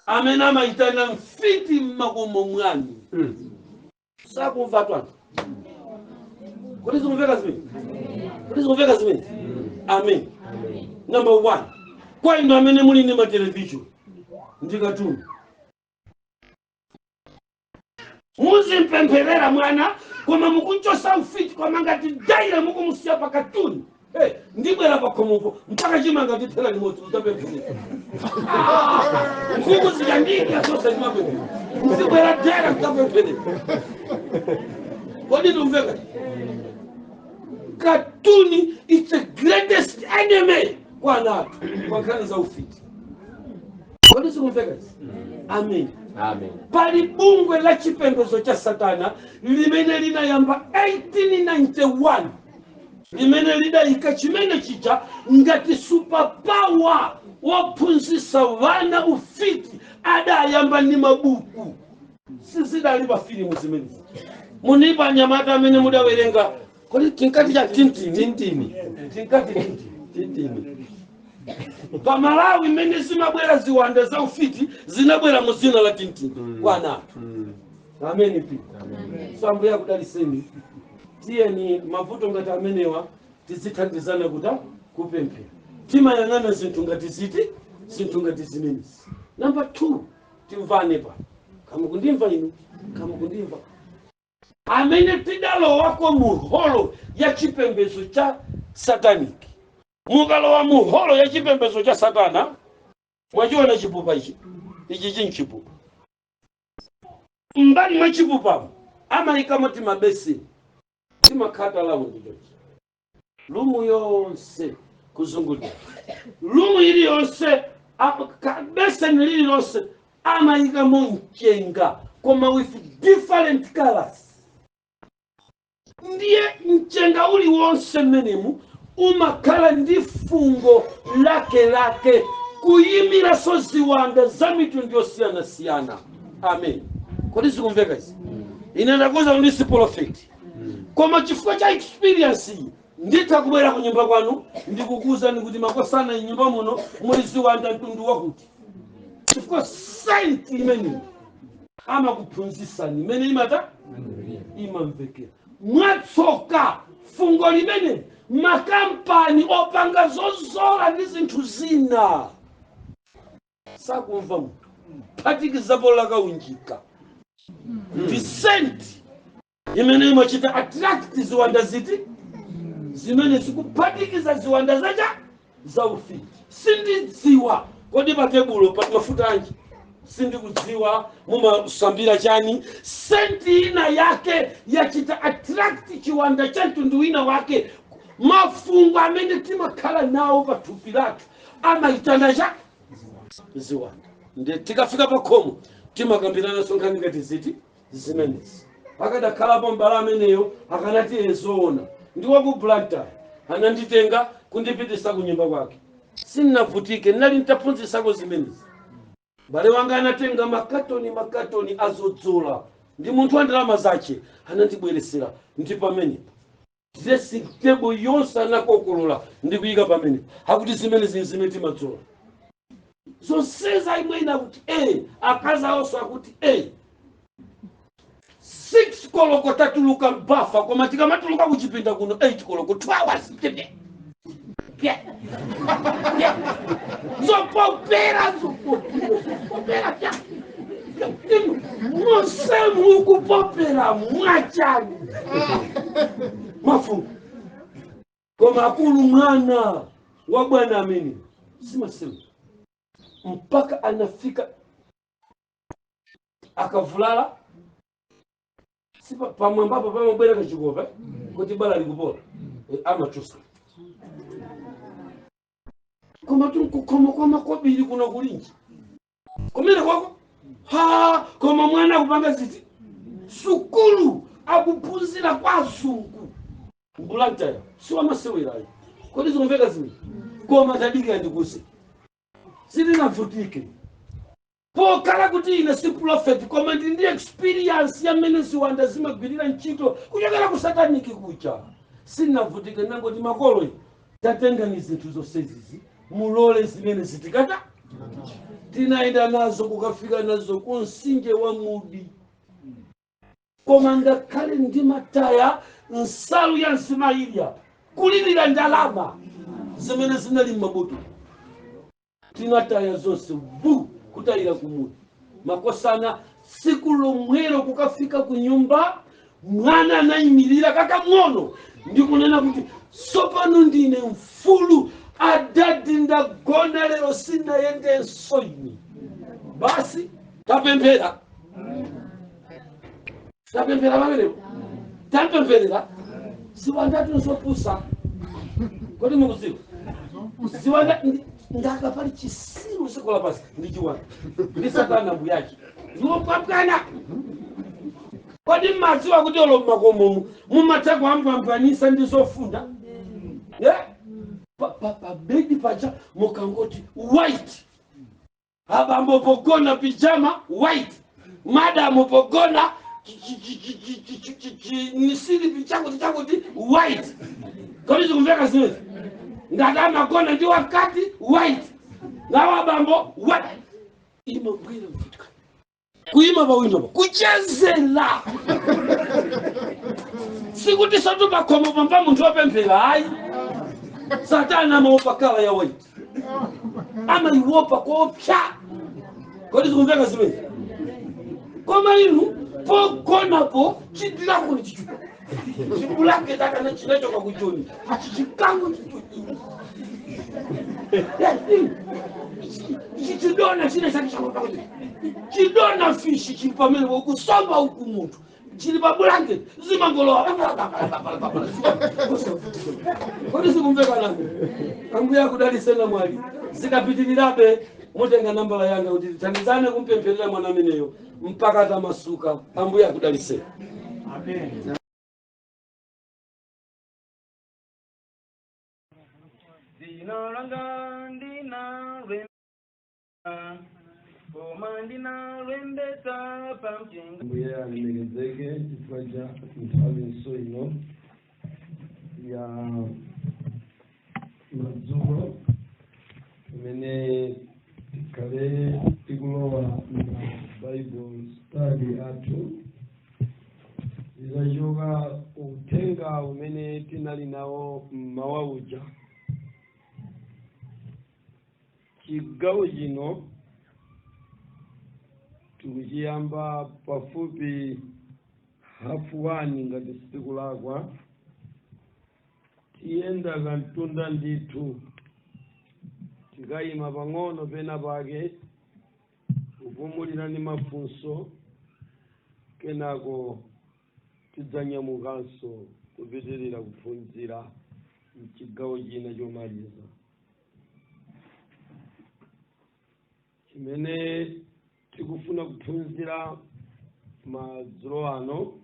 amene amayitana mfiti mmakomo mwanu. Sakumva tu anthu. Kodi zikumveka zimene? Kodi zikumveka zimene? Amen. Number 1, kwa inu amene muli ndi matelevision ndi katundu, muzimpempherera mwana koma mukunchosa ufiti, koma ngati daira mukumusiya pa katuni, hey, ndibwera pa khomopo mpaka chimanga tithera limodzi kudzapempherera. Nkhuku zikandidya zonse zimapemphera, muzibwera dera kudzapempherera. Kodi tikumveka? Katuni is the greatest enemy kwa ana athu kwa nkhani za ufiti. Kodi zikumveka izi? Amen. Amen. Pali bungwe la chipembedzo cha satana limene linayamba 1891, limene lidayika chimene chija ngati superpower wophunzitsa vana ufiti. Adayamba ndi mabuku, sizidali pa filimu zimenezi. Munipa anyamata amene mudawerenga, kodi tinkati cha Tintini? Tintini. Tinkati Tintini. Tintini. Pamalawi mmene zimabwera ziwanda za ufiti, zinabwera mu zina la Tintini kwa ana athu. Amen pi. So Ambuye akudaliseni. Tiyeni mavuto ngati amenewa tizithandizana kuta kupemphera. Timayang'ana zinthu ngati ziti, zinthu ngati zimenezi. Namba 2, timvane pa kama kundimva inu, kama kundimva amene tidalowako mu holo ya chipembedzo cha satanic. Mukalowa mu holo ya chipembedzo cha satana, mwachiona chipupa ichi, ichi chinchipupa. Mbali mwa chipupamo amayikamo timabeseni, timakhata round chonchi, room yonse kuzungulira, room iliyonse, beseni lililonse amayikamo mchenga, koma with different colors. Ndiye mchenga uliwonse mmenemu umakhala ndi fungo lake lake, kuyimiranso ziwanda za mitundu yosiyanasiyana. Amen. Kodi zikumveka izi? Ine ndakuwuza kuti si prophet, koma chifukwa cha experience iyi nditha kubwera ku nyumba kwanu ndikukuwuzani kuti makosana, nyumba muno muli ziwanda mtundu wakuti, chifukwa scent imeneyi amakuphunzitsani imene imata imamvekera. Mwatsoka fungo limene makampani opanga zozola ndi zinthu zina sakumva munthu, phatikizapo lakaunjika ndi scent imene imachita attract ziwanda ziti zimene zikuphatikiza ziwanda zacha zaufiti. Sindidziwa kodi pa tebulo pa mafuta anji, sindikudziwa mumasambira chani. Scent ina yake yachita attract chiwanda cha mtundu wina wake. Mafungo amene timakhala nawo pa thupi lathu amayitana cha ziwanda. Ndi tikafika pa khomo timakambirana sonkhani ngati ziti zimenezi. Akadakhalapo mbala ameneyo akanati ezoona. Ndi waku Blantyre, ananditenga kundipitisa kunyumba kwake. Sinnavutike, ndinali nitaphunzisako zimenezi. Bale wanga anatenga makatoni makatoni azodzola, ndi munthu wa ndalama zace, anandibweresera. Ndi pamenepo dressing table yonse anakokolola ndi kuyika pamenepo, akuti zimene zini zimene timadzola zonseza. Imwene akuti e, akazi awonso akuti e. 6 koloko tatuluka mbafa, koma tikamatuluka kuchipinda kuno 8 koloko, 2 hours pye pye pye, zopopera zopopera zopopera pya monsemu ukupopera mwachani mafungo. Koma akulu, mwana wa bwana amene simasemu mpaka anafika akavulala sipa pamwambapo pamabwera kachikopa kuti bala likupola. Amachosa koma tunkukhoma kwa makobiri kuno kulinji kumene kwako ha. Koma mwana akupanga ziti sukulu, akuphunzira kwa azungu mBlantyre, siwamasewerayo. Kodi zikumveka zimene? Koma tadikira ndikuze, sitinavutike pokhala kuti ine si prophet, koma ndili ndi experience yamene ziwanda zimagwirira ntchito kuchokera ku satanic kucha. Sitinavutike, nangoti makolo tatengani zinthu zonsezizi, mulole zimene zitikata. Tinayenda nazo kukafika nazo ku mtsinje wa Mudi. Koma ngakhale ndimataya nsalu ya mzimayi apa kulirira ndalama zimene zinali m'mabuto, tinataya zonse bu kutayira kumudi. Makosana, tsiku lomwelo kukafika ku nyumba, mwana anayimirira kakang'ono ndikunena kuti, "Tsopano ndine mfulu adadi, ndagona lero, sinayendenso ine." Basi, tapemphera, tapemphera pamenepo, tapempherera ziwandatu nzopusa. Kodi mukudziwa ziwanda ndaka pali chisiru dziko lapansi ndi chiwanda ndi satana mbuyachi ndiwopwapwana. Kodi mmadziwa kuti olo mmakomomu mumatha kuambwambwanisa ndi zofunda? Yeah? Pa bedi paja mukangoti white, abambo pogona pijama white, madamu pogona nisilipi chakuti chakuti white. Kodi zikumveka zimezi? Ngati amagona ndi wakati white, nawo abambo white, imabwera mfutika kuyima pa window kuchezera. Sikuti satu pakhomo pampa munthu wopemphera, ayi. Satana amaopa colour ya white, amaiopa kopsa. Kodi zikumveka zimezi? Koma inu pogonapo chidilakuni chichu chibulangeti akana chinachoka kuchoni ichi chikango chichu ichi chidona chine chake chakuti chidona fishi chili pamene kusomba uku munthu chili pa bulangeti zimangolowa. Kodi zikumveka nani? Ambuye akudalisena mwali. Zikapitirirabe mutenga nambala yanga kuti tithandizane kumpempherera mwana ameneyo mpaka tamasuka. Ambuye akudaliseni. Amen. Dzina langa ndinalembetsa, koma ndinalembetsa pamchenga. Ambuye alemekezeke chifukwa cha nthawi ino ya madzulo imene tikhale tikulowa ma Bible study athu. Titachoka ku Mmawa uja. Chigawo chino tikuchiyamba pafupi 1:30 ngati sitikulakwa. Tiyenda kantunda ndithu, tikayima pang'ono pena pake kupumulira ndi mafunso, kenako tidzanyamukanso kupitirira kuphunzira mchigawo china chomaliza chimene tikufuna kuphunzira madzulo ano.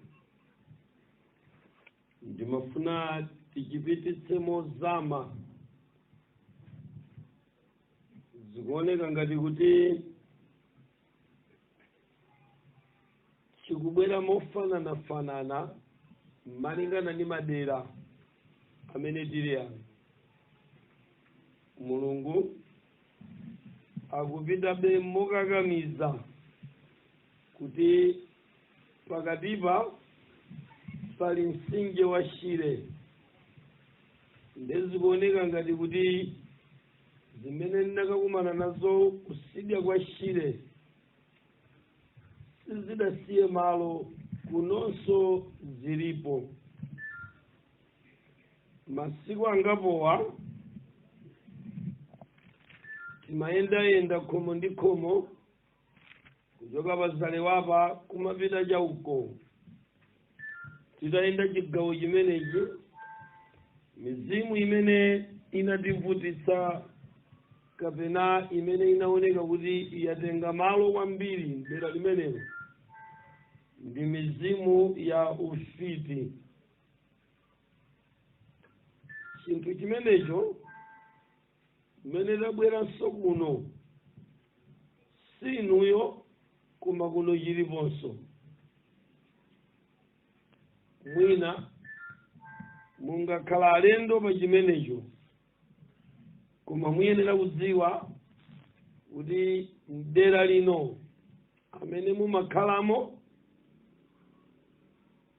Ndimafuna tichipititse mozama. Zikuoneka ngati kuti chikubwera mofananafanana malingana ndi madera amene tili ano. Mulungu akupitabe mokakamiza kuti pakatipa pali mtsinje wa Shire. Ndezikuoneka ngati kuti zimene ndinakakumana nazo kusidya kwa Shire sizidasiye malo, kunonso zilipo. Masiku angapowa timayendayenda khomo ndi khomo kuchoka pazalewapa kumapita chauko. Titayenda chigawo chimenechi, mizimu imene inativutitsa kapena imene inaoneka kuti yatenga malo kwambiri mdera limenelo ndi mizimu ya ufiti. Chinthu chimenecho mmene tabweranso kuno sinuyo, koma kuno chiliponso. Mwina mungakhala alendo pa chimenecho, koma muyenera kudziwa kuti mdera lino amene mumakhalamo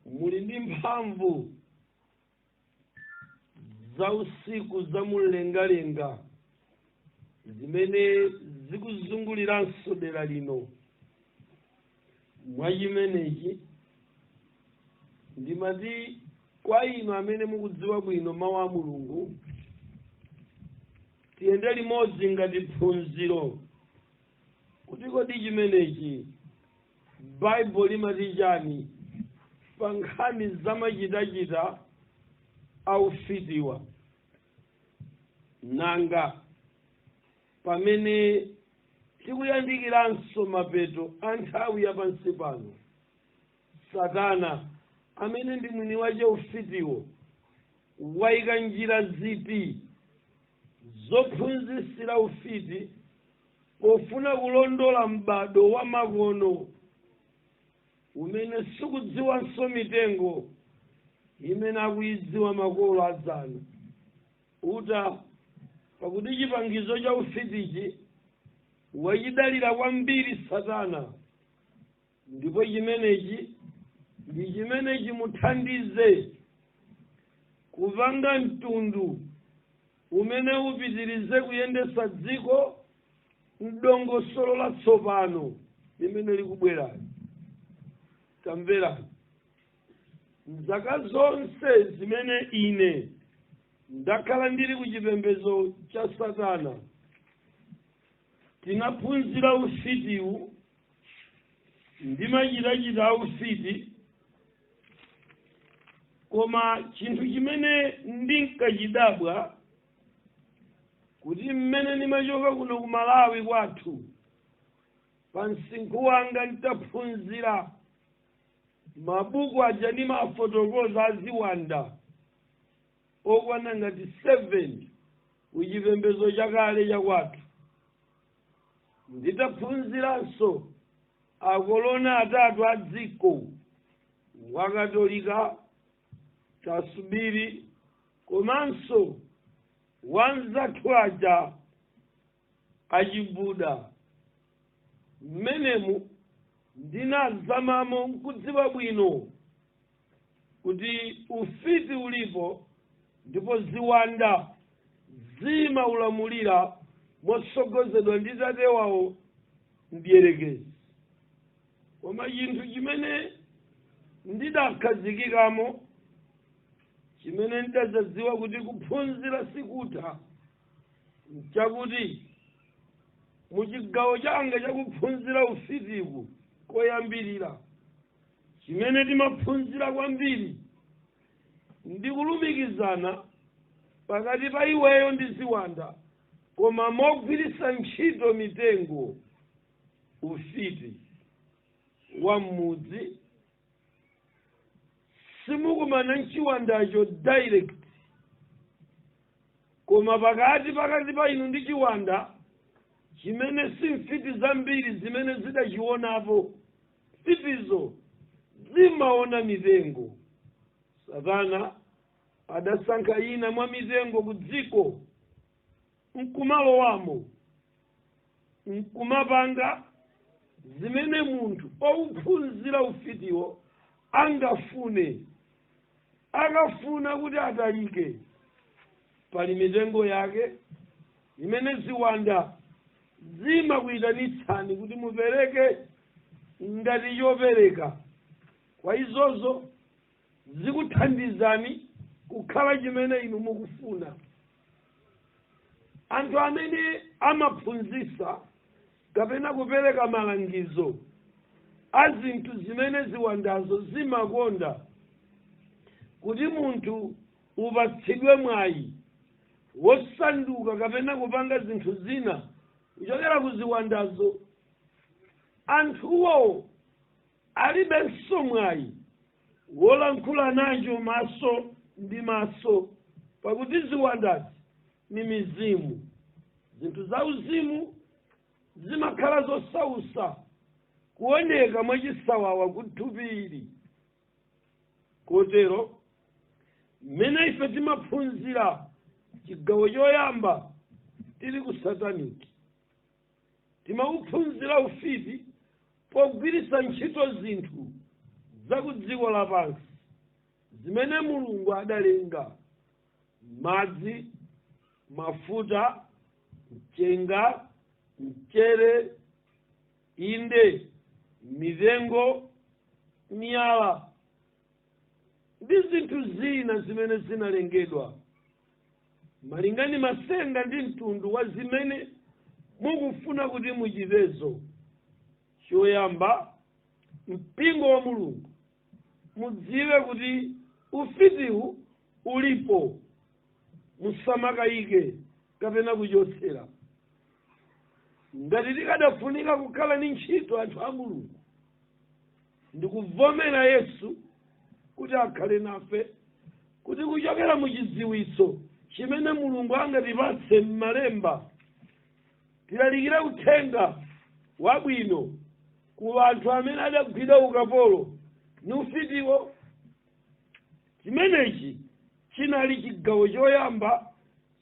muli ndi mphamvu za usiku za mumlengalenga zimene zikuzunguliranso dera lino. Mwachimenechi ndimati kwa inu amene mukudziwa bwino mawu a Mulungu, tiyende limodzi ngati phunziro kuti kodi chimenechi Baibulo limati chani pa nkhani zamachitachita aufitiwa. Nanga pamene tikuyandikiranso mapeto a nthawi ya pansi pano, Satana amene ndi mwini wache ufitiwo wayika njira ziti zophunzitsira ufiti pofuna kulondola m'bado wa makono umene sikudziwanso mitengo imene akuyidziwa makolo adzana uta, pakuti chipangizo cha ufitichi wachidalira kwambiri Satana, ndipo chimenechi ndi chimene chimuthandize kupanga mtundu umene upitirize kuyendesa dziko mdongosolo latsopano limene likubwerani. Tamverani, mzaka zonse zimene ine ndakhala ndili ku chipembedzo cha Satana, tinaphunzira ufitiwu ndi machitachita a ufiti, koma chinthu chimene ndinkachidabwa kuti mmene ndimachoka kuno ku Malawi kwathu pa msinkhu wanga nditaphunzira mabuku aja ndimafotokoza aziwanda okwana ngati 7 kuchipembedzo chakale chakwathu. Nditaphunziranso akolona atatu a dziko, wakatolika, tasubiri komanso wanzathu aja achibuda, mmenemu ndinazamamo nkudziwa bwino kuti ufiti ulipo Ndipo ziwanda zimaulamulira motsogozedwa ndi tate wawo mdierekezi. Koma chinthu chimene ndidakhazikikamo, chimene ndidazadziwa kuti kuphunzira sikutha, nchakuti muchigawo changa chakuphunzira ufitiku koyambirira, chimene timaphunzira kwambiri ndi kulumikizana pakati pa iweyo ndi ziwanda, koma mogwiritsa ntchito mitengo. Ufiti wa m'mudzi simukumana nchiwandacho direct, koma pakati pa inu ndi chiwanda chimene si mfiti zambiri zimene zidachionapo. Mfitizo zimaona mitengo. Satana adasankha ina mwa mitengo ku dziko, nkumalowamo, nkumapanga zimene munthu ouphunzira ufitiwo angafune. Akafuna kuti atalike, pali mitengo yake imene ziwanda zimakuyitanitsani kuti mupereke ngati chopereka kwa izozo, zikuthandizani kukhala chimene inu mukufuna. Anthu amene amaphunzitsa kapena kupereka malangizo a zinthu zimene ziwandazo zimakonda kuti munthu upatsidwe mwayi wosanduka kapena kupanga zinthu zina kuchokera ku ziwandazo, anthuwo alibenso mwayi wolankhula nacho maso ndi maso, pakuti ziwandazi ni mizimu. Zinthu za uzimu zimakhala zosausa kuoneka mwachisawawa kuthupi. Kotero mmene ife timaphunzira chigawo choyamba tili ku satanic, timauphunzira ufiti pogwiritsa ntchito zinthu za ku dziko lapansi zimene Mulungu adalenga: madzi, mafuta, mchenga, mchere, inde mitengo, miyala ndi zinthu zina zimene zinalengedwa malingani masenga ndi mtundu wa zimene mukufuna kuti muchitezo. Choyamba, mpingo wa Mulungu, mudziwe kuti ufitiwu ulipo, musamakayike kapena kuchotsera. Ngati tikadafunika kukhala ndi ntchito, anthu a Mulungu, ndikuvomera Yesu kuti akhale nafe, kuti kuchokera mu chidziwitso chimene Mulungu angatipatse m'malemba tilalikire uthenga wabwino ku anthu amene adagwidwa ukapolo ni ufitiwo. Chimenechi chinali chigawo choyamba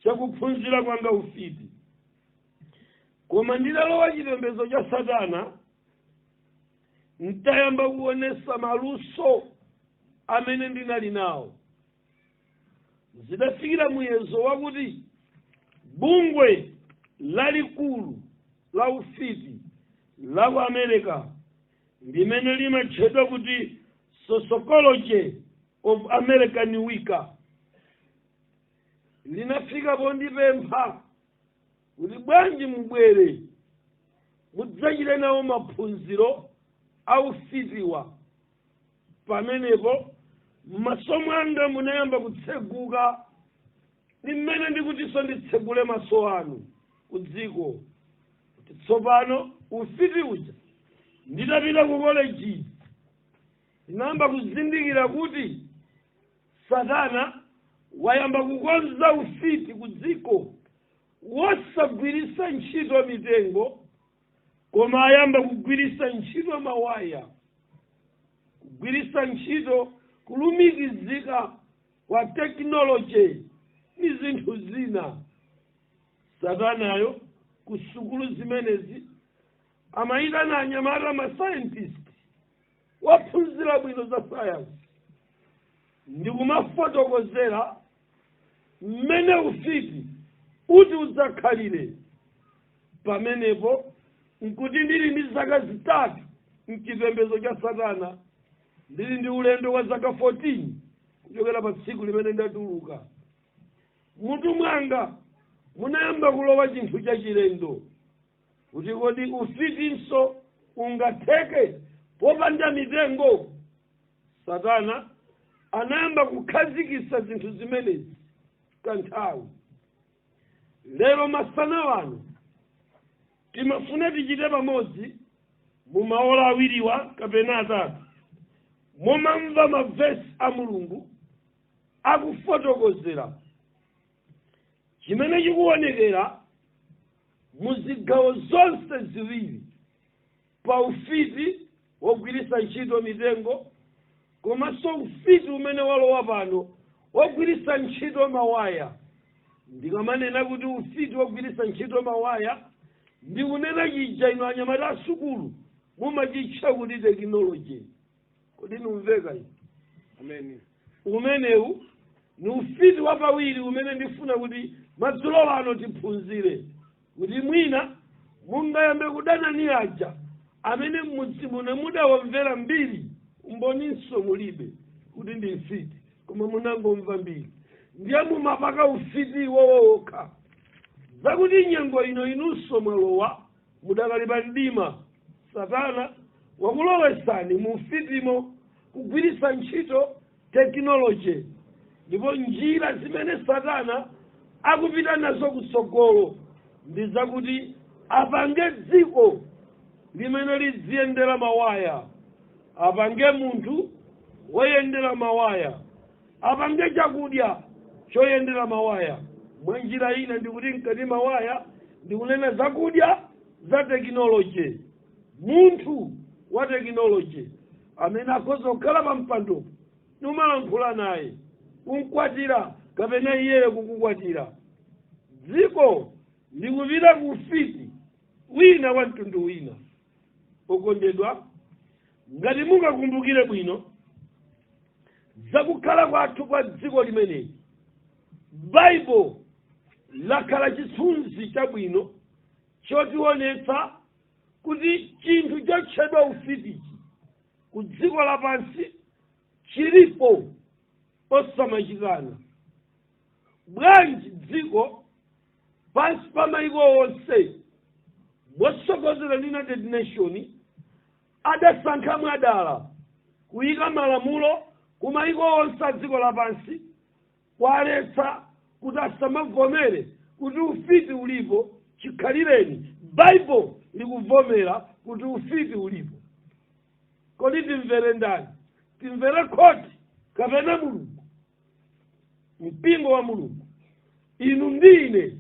chakuphunzira kwanga ufiti. Koma nditalowa chipembedzo cha Satana, ntayamba kuonesa maluso amene ndinali nawo, zidafikira muyezo wakuti bungwe lalikulu la ufiti la ku America limene limatchedwa kuti Sociology of American Wicca linafika pondipempha kuti bwanji mubwere mudzachite nawo maphunziro aufitiwa. Pamenepo m'maso mwanga munayamba kutseguka, ndi mmene ndikutinso nditsegule maso anu ku dziko, kuti tsopano ufiti uja, nditapita ku koleji, ndinayamba kuzindikira kuti Satana wayamba kukonza ufiti ku dziko wosagwiritsa ntchito mitengo, koma ayamba kugwiritsa ntchito mawaya, kugwiritsa ntchito kulumikizika kwa technology ndi zinthu zina. Satanayo ku sukulu zimenezi amayitana anyamata, ma scientist waphunzira bwino za science, ndi kumafotokozera Mmene ufiti uti udzakhalire pamenepo nkuti ndili ndi zaka 3 mchipembedzo cha Satana, ndili ndi ulendo wa zaka 14 kuchokera pa tsiku limene ndatuluka. Mutu mwanga munayamba kulowa chinthu chachilendo, kuti kodi ufitinso ungatheke popanda mitengo? Satana anayamba kukhazikitsa zinthu zimenezi kanthawi. Lero masana wano timafuna tichite pamodzi mu maola awiriwa kapena atatu, momamva mavesi a Mulungu akufotokozera chimene chikuonekera mu zigawo zonse ziwiri, pa ufiti wogwiritsa ntchito mitengo komanso ufiti umene walowa pano wogwiritsa ntchito mawaya. Ndikamanena kuti ufiti wogwiritsa ntchito mawaya, ndikunena chija inu anyamata asukulu mumachitcha kuti tekinoloji. Kodi numveka iyi? Amen. Umenewu ni ufiti wapawiri umene ndifuna kuti madzulo ano tiphunzire, kuti mwina mungayambe kudana ni aja amene mmudzi muno mudawamvera mbiri, umboninso mulibe kuti ndi mfiti, koma munangomva mbiri, ndiye mumapaka ufiti iwowo wokha. Zakuti nyengo ino inunso mwalowa mudakali pa mdima, Satana wakulowesani mu ufitimo kugwiritsa ntchito tekinoloji. Ndipo njira zimene Satana akupita nazo kutsogolo ndi zakuti apange dziko limene lidziyendera mawaya, apange munthu woyendera mawaya, apange chakudya choyendera mawaya. Mwa njira ina ndikuti mkati mawaya ndikunena zakudya za tekinoloji, munthu wa tekinoloji amene akhoza kukhala pa mpandopo numalankhula naye, kumkwatira kapena iyeyo kukukwatira. Dziko likupita ku ufiti wina wa mtundu wina. Okondedwa, ngati mungakumbukire bwino zakukhala kwathu kwa dziko limeneli, Baibulo lakhala chithunzi chabwino chotionetsa kuti chinthu chotchedwa ufitichi ku dziko lapansi chilipo osamachikana. Bwanji dziko pansi pa maiko onse motsogozera ndi United Nation adasankha mwadala kuyika malamulo ku maiko onse a dziko lapansi kuwaletsa kuti asamavomere kuti ufiti ulipo, chikhalireni Baibulo likuvomera kuti ufiti ulipo? Kodi timvere ndani? Timvere khoti kapena Mulungu? Mpingo wa Mulungu, inu ndi ine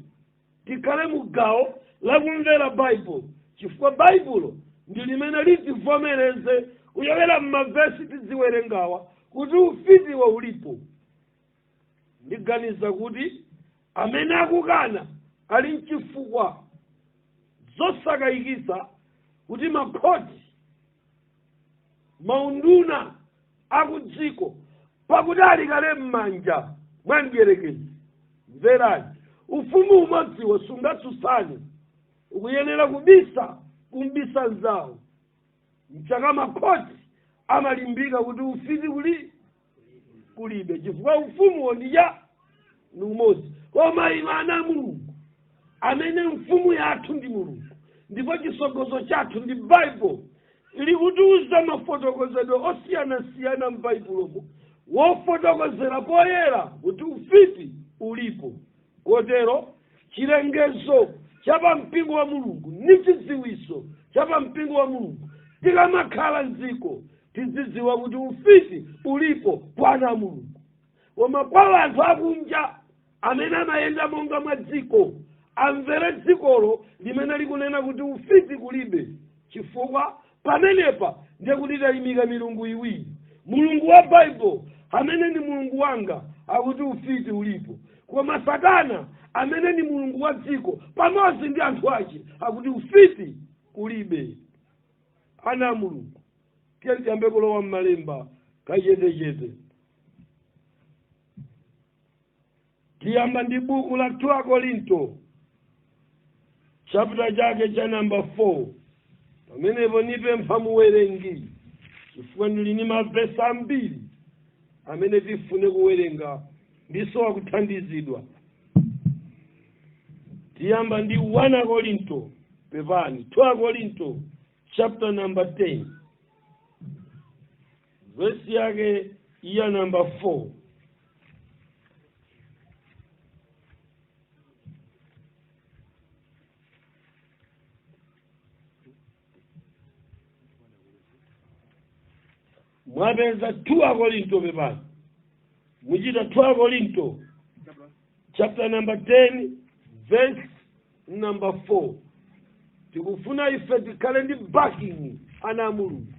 tikhale mu gawo lakumvera Baibulo, chifukwa Baibulo ndi limene litivomereze kuchokera m'mavesi tidziwerengawa kuti ufitiwo ulipo. Ndiganiza kuti amene akukana ali mchifukwa zosakayikitsa kuti makhoti, maunduna akudziko, pakuti ali kale m'manja mwa mdierekezi. Mverani, ufumu umodziwo sungatsutsane, ukuyenera kubisa kumbisa nzawo. Mchaka makhoti amalimbika kuti ufiti kulibe, chifukwa ufumuwo ndi umodzi. Koma inu ana Mulungu, amene mfumu yathu ndi Mulungu ndipo chisogozo chathu ndi Baibulo, likutiuza mafotokozedwe osiyanasiyana m'Baibulomo wofotokozera poyera kuti ufiti ulipo. Kotero chilengezo cha pampingo wa Mulungu ndi chidziwiso cha pampingo wa Mulungu, tikamakhala mdziko tizidziwa kuti ufiti ulipo kwa ana a Mulungu. Koma kwa anthu akunja amene amayenda monga mwa dziko, amvere dzikolo limene likunena kuti ufiti kulibe, chifukwa pamenepa ndiye kuti tayimika milungu iwiri. Mulungu wa Baibulo amene ni Mulungu wanga akuti ufiti ulipo, koma Satana amene ni mulungu wa dziko pamodzi ndi anthu ake akuti ufiti kulibe. Ana a Mulungu, tiye tiyambe kulowa m'malemba kachetechete. Tiyamba ndi buku la 2 Akorinto, chapter chake cha namba 4. Pamenepo nipempha muwerengi, chifukwa ndili ni mavesi ambiri amene tifune kuwerenga ndisowa kuthandizidwa. Tiyamba ndi 1 Akorinto, pepani, 2 Akorinto chapter number 10, vesi yake ya namba 4. Mwapeza 2 Akorinto, pepani, muchita 2 Akorinto chapter number 10 verse number 4. Tikufuna ife tikhale ndi backing, ana a Mulungu,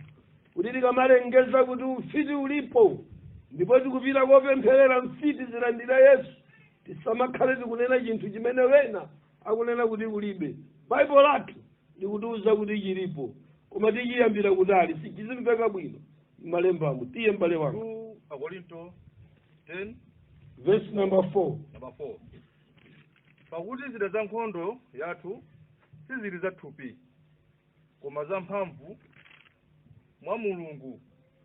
kuti tikamalengeza kuti ufiti ulipo ndipo tikupita kopempherera mfiti zilandira Yesu, tisamakhale tikunena chinthu chimene wena akunena kuti kulibe. Baibulo lathu likutiuza kuti chilipo, koma tichiyambira kutali, sichizimveka bwino m'malembamo. Tiye, m'bale wanga. 2 Akorinto 10 verse number 4. Number 4. Pakuti zida za nkhondo yathu sizili za thupi, koma za mphamvu mwa Mulungu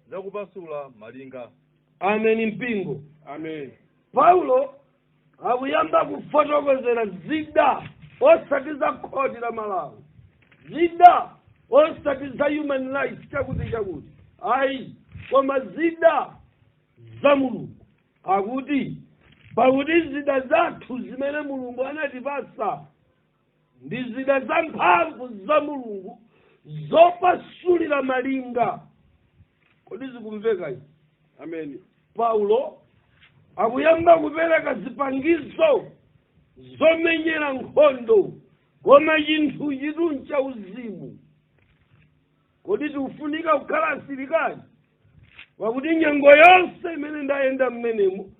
zakupasula malinga. Amen, mpingo. Amen. Paulo akuyamba kufotokozera zida, osati za khoti la Malawi, zida osati za human rights chakuti chakuti, ayi, koma zida za Mulungu. Akuti pakuti zida zathu zimene Mulungu anatipasa ndi zida za mphamvu za Mulungu zopasulira malinga. Kodi zikumveka izi? Amen. Paulo akuyamba kupereka zipangizo zomenyera nkhondo, koma chinthu chitu cha uzimu. Kodi tikufunika kukhala asilikali? Pakuti nyengo yonse imene ndayenda mmenemu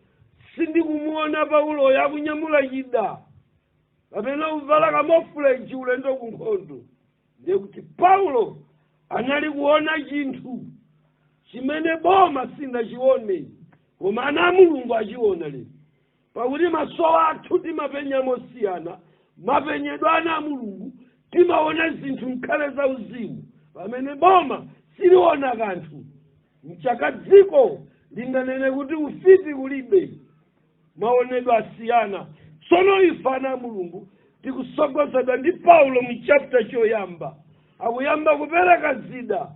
sindikumuona Paulo yakunyamula chida kapena kuvala camouflage ulendo ku nkhondo. Ndiye kuti Paulo anali kuona chinthu chimene boma sinachione, koma ana a Mulungu achiona lero. Pakuti maso athu timapenya mosiyana, mapenyedwe ana a Mulungu timaona zinthu mkhale za uzimu, pamene boma siliona kanthu. Mchaka dziko linganene kuti ufiti kulibe, maonedwe asiyana. Tsono ife ana a Mulungu tikusogozedwa ndi Paulo mu chapter choyamba, akuyamba kupereka zida.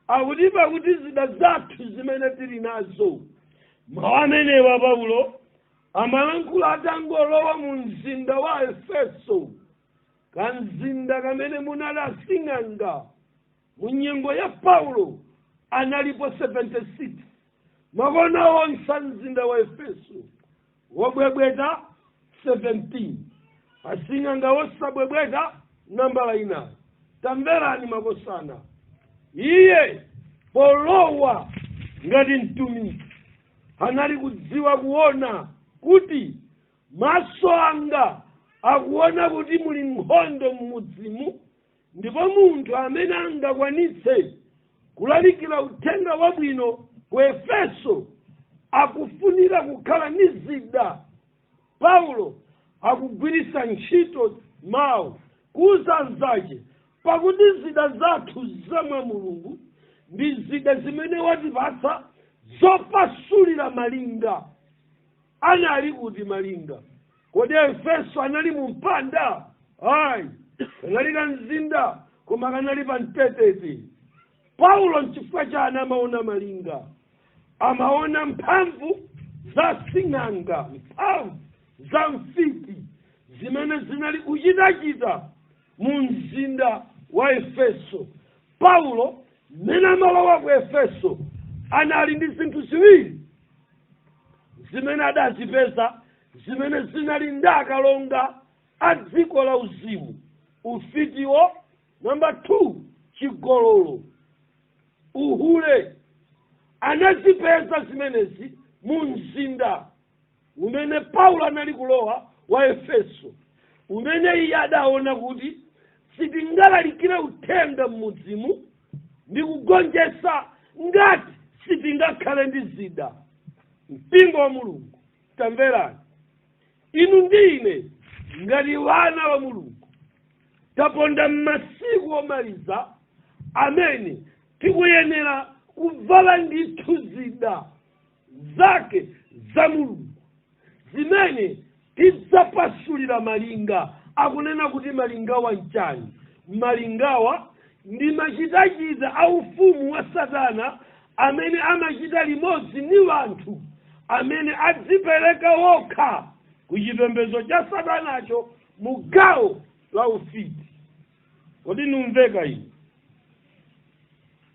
Akuti pakuti zida zathu zimene tili nazo. Mawu amenewa Paulo amalankhula atangolowa mu mzinda wa Efeso, kamzinda kamene munali asing'anga. Mu nyengo ya Paulo analipo 76 makona onse a mzinda wa Efeso, wobwebweta 17, asing'anga wosabwebweta nambala inayo. Tamverani makosana, iye polowa ngati mtumiki anali kudziwa kuona kuti maso anga akuona kuti muli nkhondo m'mudzimu, ndipo munthu amene angakwanitse kulalikira uthenga wabwino ku Efeso akufunira kukhala ndi zida. Paulo akugwiritsa ntchito mawu kuuza anzake, pakuti zida zathu zamwa Mulungu ndi zida zimene watipatsa zopasulira malinga. Anali kuti malinga? Kodi Efeso anali mu mpanda? Ayi, kanali kamzinda, koma kanali pa mtetete. Paulo nchifukwa chani amaona malinga? Amaona mphamvu za sing'anga, mphamvu za mfiti zimene zinali kuchitachita mu mzinda wa Efeso. Paulo mmene amalowa ku Efeso anali ndi zinthu ziwiri zimene adazipeza, zimene zinali ndi akalonga a dziko la uzimu: ufitiwo, namba 2 chigololo, uhule. Anazipeza zimenezi mu mzinda umene Paulo anali kulowa wa Efeso, umene iye adaona kuti sitingalalikire uthenga m'mudzimu ndi kugonjetsa ngati sitingakhale ndi zida. Mpingo wa Mulungu, tamverani. Inu ndi ine ngati wana wa Mulungu taponda m'masiku omaliza amene tikuyenera kuvala ndithu zida zake za Mulungu zimene tidzapasulira malinga. Akunena kuti malingawa nchani? Malingawa ndi machitachita a ufumu wa Satana amene amachita limodzi ni wanthu amene adzipereka wokha ku chipembedzo cha Satanacho mu gawo la ufiti. Kodi numveka iyi?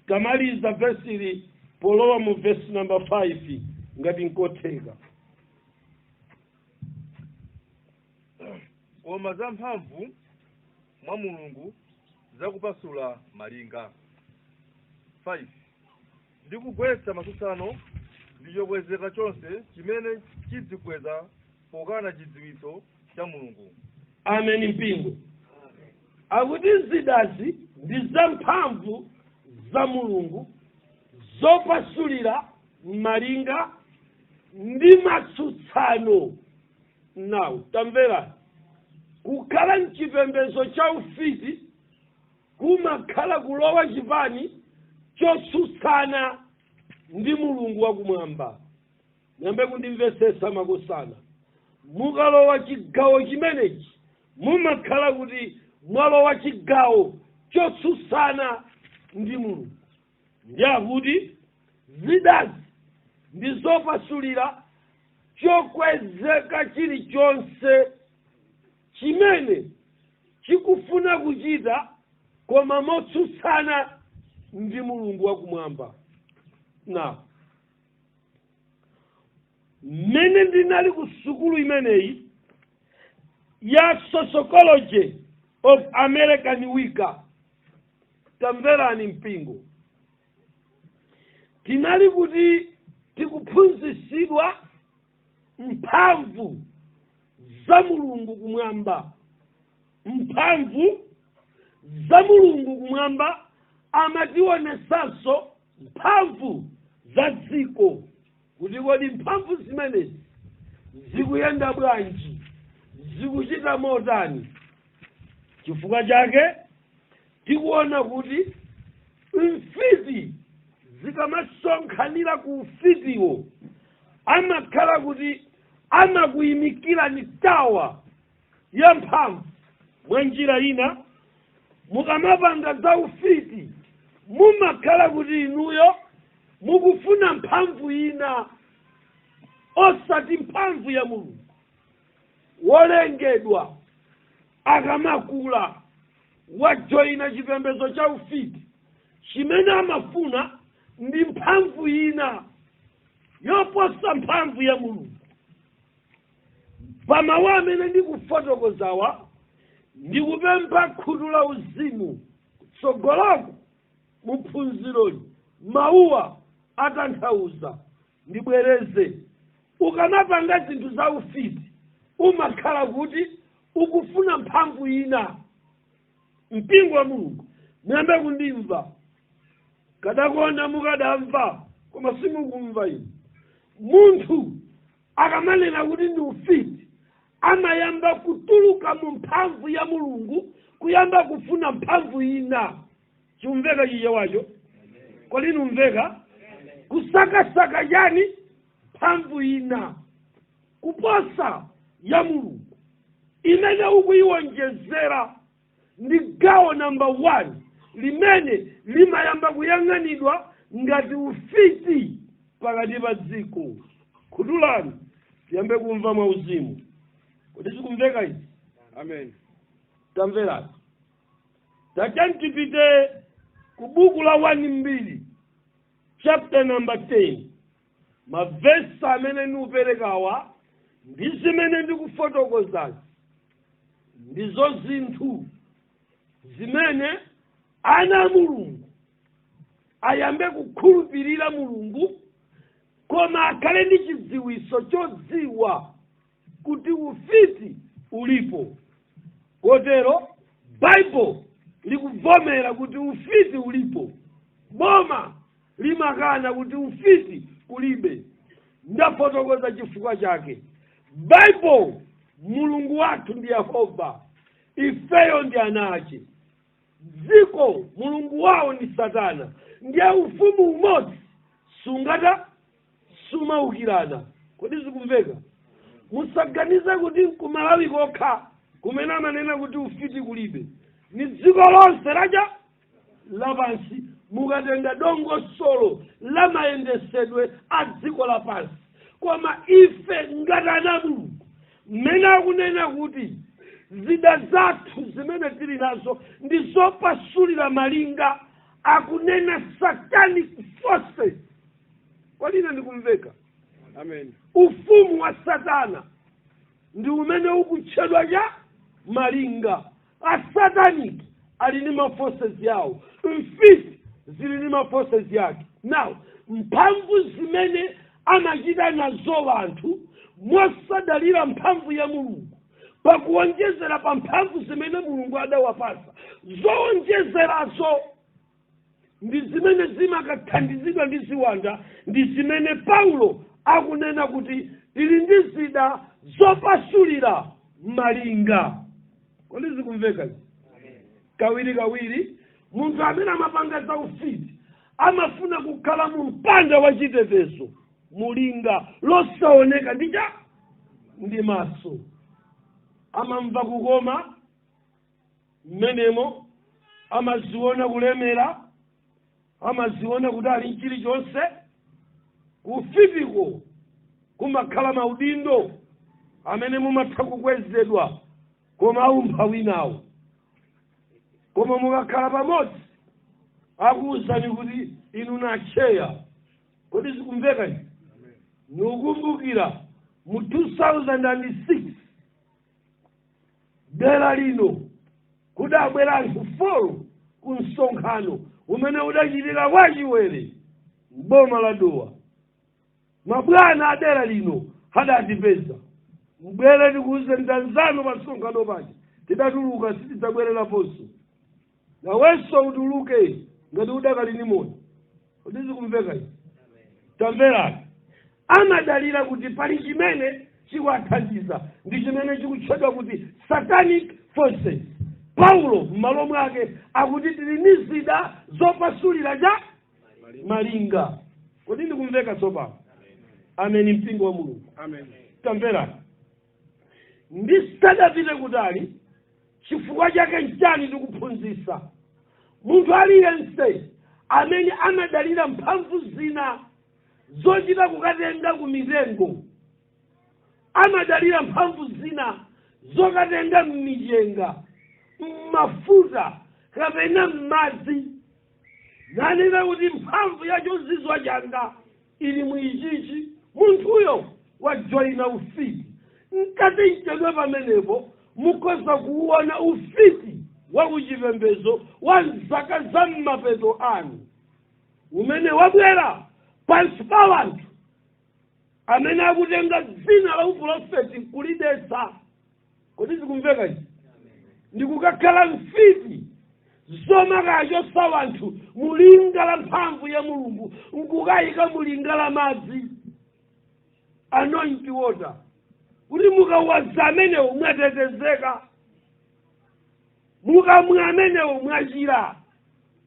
Tamaliza vesili polowa mu vesi namba 5 ngati nkotheka. Koma za mphamvu mwa Mulungu zakupasula malinga. 5 Ndi kugwetsa matsutsano ndi chokwezeka chonse chimene chidzikweza pokana chidziwitso cha Mulungu. Ameni mpingo. Akuti zidazi ndi zamphamvu za Mulungu zopasulira malinga ndi matsutsano. Nawu tamverani, kukhala mchipembedzo cha ufiti kumakhala kulowa chipani chotsutsana ndi Mulungu wakumwamba. Muyambe kundimvetsetsa makosana. Mukalowa chigawo chimenechi mumakhala kuti mwalowa chigawo chotsutsana ndi Mulungu. Ndi akuti zidazi ndi zopasulira chokwezeka chilichonse chimene chikufuna kuchita koma motsutsana ndi Mulungu wakumwamba. Na mmene ndinali ku sukulu imeneyi ya Sociology of American Wicca, tamverani mpingo, tinali kuti tikuphunzitsidwa mphamvu za Mulungu kumwamba. Mphamvu za Mulungu kumwamba amationesanso mphamvu za dziko, kuti kodi mphamvu zimenezi zikuyenda bwanji, zikuchita motani. Chifukwa chake tikuona kuti mfiti zikamasonkhanira ku ufitiwo amakhala kuti amakuyimikirani tawa ya mphamvu. Mwa njira ina, mukamapanga za ufiti mumakhala kuti inuyo mukufuna mphamvu ina osati mphamvu ya Mulungu. Wolengedwa akamakula wajoyina chipembedzo cha ufiti, chimene amafuna ndi mphamvu ina yoposa mphamvu ya Mulungu. Pamawu amene ndikufotokozawa ndikupempha khutu la uzimu kutsogoloko muphunziroli mawuwa atanthauza. Ndibwereze, ukamapanga zinthu za ufiti umakhala kuti ukufuna mphamvu ina. Mpingo wa Mulungu, muyambe kundimva. Kadakonda mukadamva, koma simukumva inu. Munthu akamanena kuti ndi ufiti amayamba kutuluka mu mphamvu ya Mulungu kuyamba kufuna mphamvu ina. Chimveka chichewacho? Kodi numveka? Kusakasaka chani? Mphamvu ina kuposa ya Mulungu imene ukuiwonjezera. Ndi gawo namba 1 limene limayamba kuyang'anidwa ngati ufiti pakati pa dziko. Khutulani tiyambe kumva mwauzimu. Kodi sikumveka izi? Amen. Tamverani, tachani tipite ku buku la 1 Mbiri chapter number 10. Mavesi amene ndiuperekawa ndi zimene ndikufotokozazi ndizo zinthu zimene ana a Mulungu ayambe kukhulupirira Mulungu, koma akhale ndi chidziwitso chodziwa kuti ufiti ulipo. Kotero Bible likuvomera kuti ufiti ulipo, boma limakana kuti ufiti kulibe. Ndafotokoza chifukwa chake. Bible Mulungu wathu ndi Yehova, ifeyo ndi ana ake. Dziko mulungu wawo ndi Satana. Ndiye ufumu umodzi sungata sumaukirana. Kodi zikumveka? Musaganize kuti nkumalawi kokha kumene amanena kuti ufiti kulibe. Ni dziko lonse laja lapansi. Mukatenga dongosolo la mayendesedwe a dziko lapansi, koma ife ngati ana Mulungu, mmene akunena kuti zida zathu zimene tili nazo ndi zopasulira malinga, akunena satanic forces. Kodi ine ndikumveka? Amen. Ufumu wa Satana ndi umene ukutchedwa cha malinga. Asatanic ali ndi ma forces yawo, mfiti zili ndi ma forces yake. Now, mphamvu zimene amachita nazo anthu mosadalira mphamvu ya Mulungu, pakuwonjezera pa mphamvu zimene Mulungu adawapasa, zowonjezerazo ndi zimene zimakathandizidwa ndi ziwanda, ndi zimene Paulo akunena kuti tili ndi zida zopasulira malinga. Kodi zikumveka izi? Kawiri kawiri munthu amene amapanga za ufiti amafuna kukhala mu mpanda wa chitetezo, mulinga losaoneka ndi cha ndi maso. Amamva kukoma mmenemo, amaziona kulemera, amaziona kuti ali nchilichonse. Kufitiko kumakhala maudindo amene mumatha kukwezedwa, koma aumphawi nawo. Koma mukakhala pamodzi akuwuzani kuti inu nacheya. Kodi zikumveka izi? Nikukumbukira mu 2006 dera lino kudabwera anthu 4 ku msonkhano umene udachitika kwachiwere mboma la Dowa. Mabwana a dera lino adatipeza, "Mbwere tikuuze ndanzanu pa msonkhano paja." Tidatuluka, sitidzabwereraponso. Nawenso utuluke ngati udakali ni moyo. Kodi zikumveka izi? Tamverani, amadalira kuti pali chimene chikuwathandiza, ndi chimene chikutchedwa kuti satanic forces. Paulo m'malo mwake akuti tili ndi zida zopasulira cha malinga. Kodi ndikumveka tsopano? Ameni, mpingo wa Mulungu. Amen. Tamverani, ndisadapite kutali, chifukwa chake nchani tikuphunzitsa? Munthu aliyense amene amadalira mphamvu zina zochita kukatenga ku mitengo, amadalira mphamvu zina zokatenga m'michenga, m'mafuta kapena m'madzi, nanena kuti mphamvu ya chozizwa changa ili muichichi, munthuyo wajoyina ufiti. Mkati mchedwe pamenepo mukhoza kuwona ufiti wa kuchipembedzo wa mzaka za mmapeto anu umene wabwera pansi pa wanthu amene akutenga dzina la uprofeti kulidetsa. Kodi zikumveka izi? Ndikukakhala mfiti zomakachotsa wanthu mulinga la mphamvu ya Mulungu nkukayika mulinga la madzi, anointing water, kuti mukawaza amenewo mwatetezeka, mukamwa amenewo mwachira,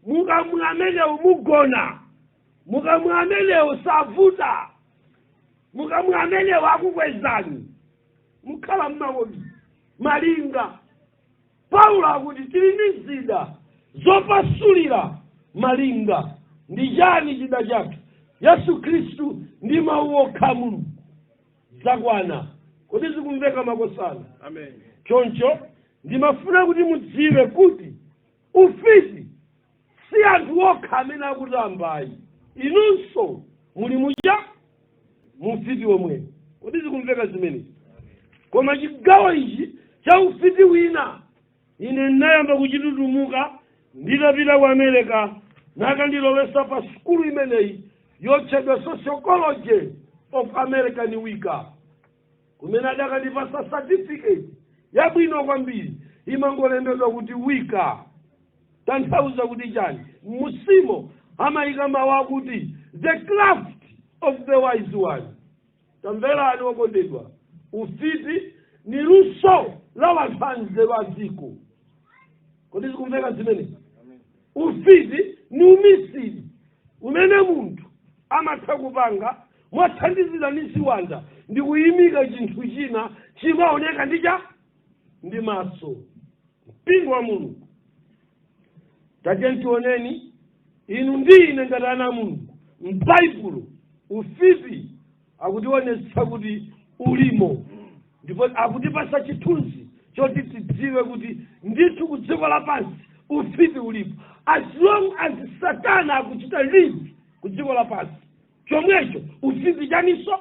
mukamwa amenewo mugona, mukamwa amenewo savuta, mukamwa amenewo akukwezani, mukhala mmakodi malinga. Paulo akuti tili ndi zida zopasulira malinga. Ndi chani chida chake? Yesu Khristu ndi mawu okha Mulungu, zakwana. Kodi zikumveka, makosana? Amen. Choncho ndimafuna kuti mudziwe kuti ufiti si anthu okha amene akutambayi, inunso muli muja mufiti omwe. Kodi zikumveka zimenezi? Koma chigawo ichi cha ufiti wina ine ndinayamba kuchitutumuka nditapita ku America, nakandilowesa pa sukulu imeneyi yotchedwa Sociology of American Wicca, kumene adakandipasa certificate yabwino kwambiri, imangolembedwa kuti Wicca. Tanthauza kuti chani? Musimo amayika mawu akuti the craft of the wise one. Tamverani okondedwa, ufiti ndi Ni luso la wanthu anzeru a dziko. Kodi zikumveka zimenezi? Ufiti ni umisiri umene munthu amatha kupanga mwathandizira ndi ziwanda ndi kuyimika chinthu china chimaoneka ndi cha ndi maso. Mpingo wa Mulungu, tatiye tioneni inu ndi ine ngati ana a Mulungu. M'Baibulo ufiti akutionetsa kuti ulimo, ndipo akutipasa chithunzi choti tidziwe kuti ndithu ku dziko lapansi ufiti ulipo. As long as Satana akuchita live ku dziko lapansi, chomwecho ufiti chaninso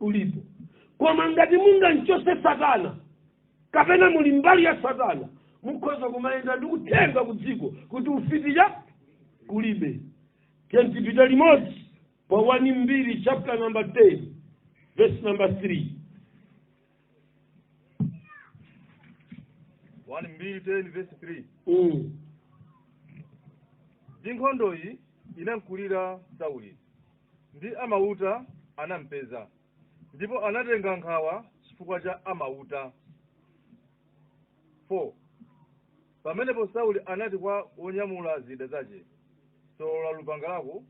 ulipo. Koma ngati mungamchose Satana kapena muli mbali ya Satana, mukhoza kumayenda ndi kutenga ku dziko kuti ufiti cha kulibe. Tiyeni limodzi pa 1 Mbiri chapter number 10 verse number 3. 1 Mbiri 10 verse 3. Ndi nkhondoyi inamkulira Sauli, ndi amauta anampeza, ndipo anatenga nkhawa chifukwa cha amauta. 4 Pamenepo Sauli anati kwa wonyamula zida zace, "Solola lupanga lako,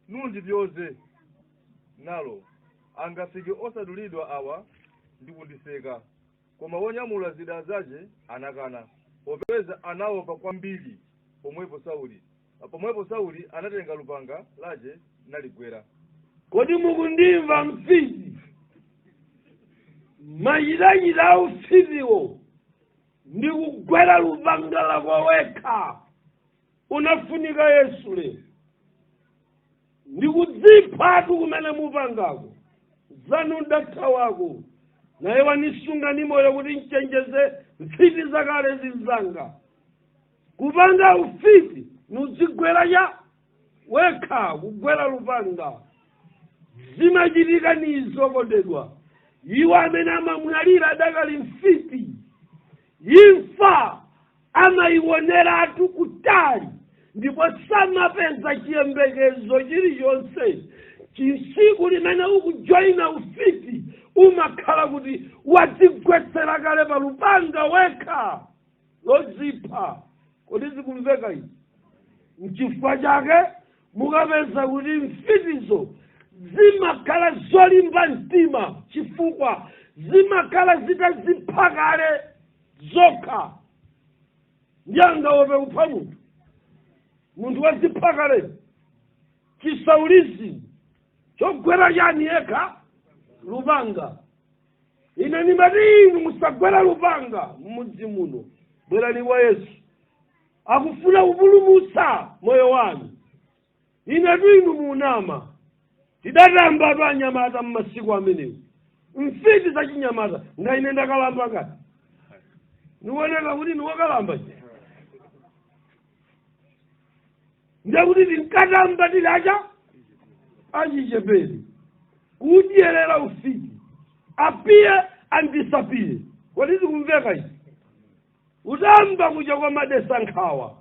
nundipyoze nalo, angafike osadulidwa awa ndi kundiseka." Koma wonyamula zida zace anakana, popeza anaopa kwambiri. Pomwepo Sauli anatenga lupanga lace naligwera. Kodi mukundimva? Mfiti, machitachita a ufitiwo ndi kugwera lupanga lako wekha. Unafunika Yesu lero ndi kudziphatu kumene mupangako zanu. Ndathawako naye wanisunga ni moyo kuti mchenjeze mfiti zakale zinzanga. Kupanga ufiti nudzigwera cha wekha, kugwera lupanga. Zimachitika nizo kondedwa. Iwo amene amamwalira adakali mfiti, imfa amayioneratu kutali ndipo samapeza chiyembekezo chilichonse. Tsiku limene ukujoyina ufiti, umakhala kuti wadzigwetsera kale pa lupanga wekha lodzipha. Kodi zikumveka izi? Nchifukwa chake mukapeza kuti mfitizo zimakhala zolimba mtima, chifukwa zimakhala zitazipha kale zokha. Ndi angaope kupha munthu? Munthu wazipha kale, chisaulizimu chogwera chani yekha lupanga. Ine ndimati inu musagwera lupanga m'mudzi muno. Bwerani kwa Yesu, akufuna kupulumutsa moyo wanu. Inetu inu munama, tidatambatu anyamata mmasiku amenewo, mfiti za chinyamata. Nga ine ndakalamba ngati niwoneka kuti niwokalamba, ndiye tinkatamba tili acha achichepere, kudyerera ufiti, appear and disappear. Kodi zikumveka izi? Utamba kuja kwa madesa nkhawa,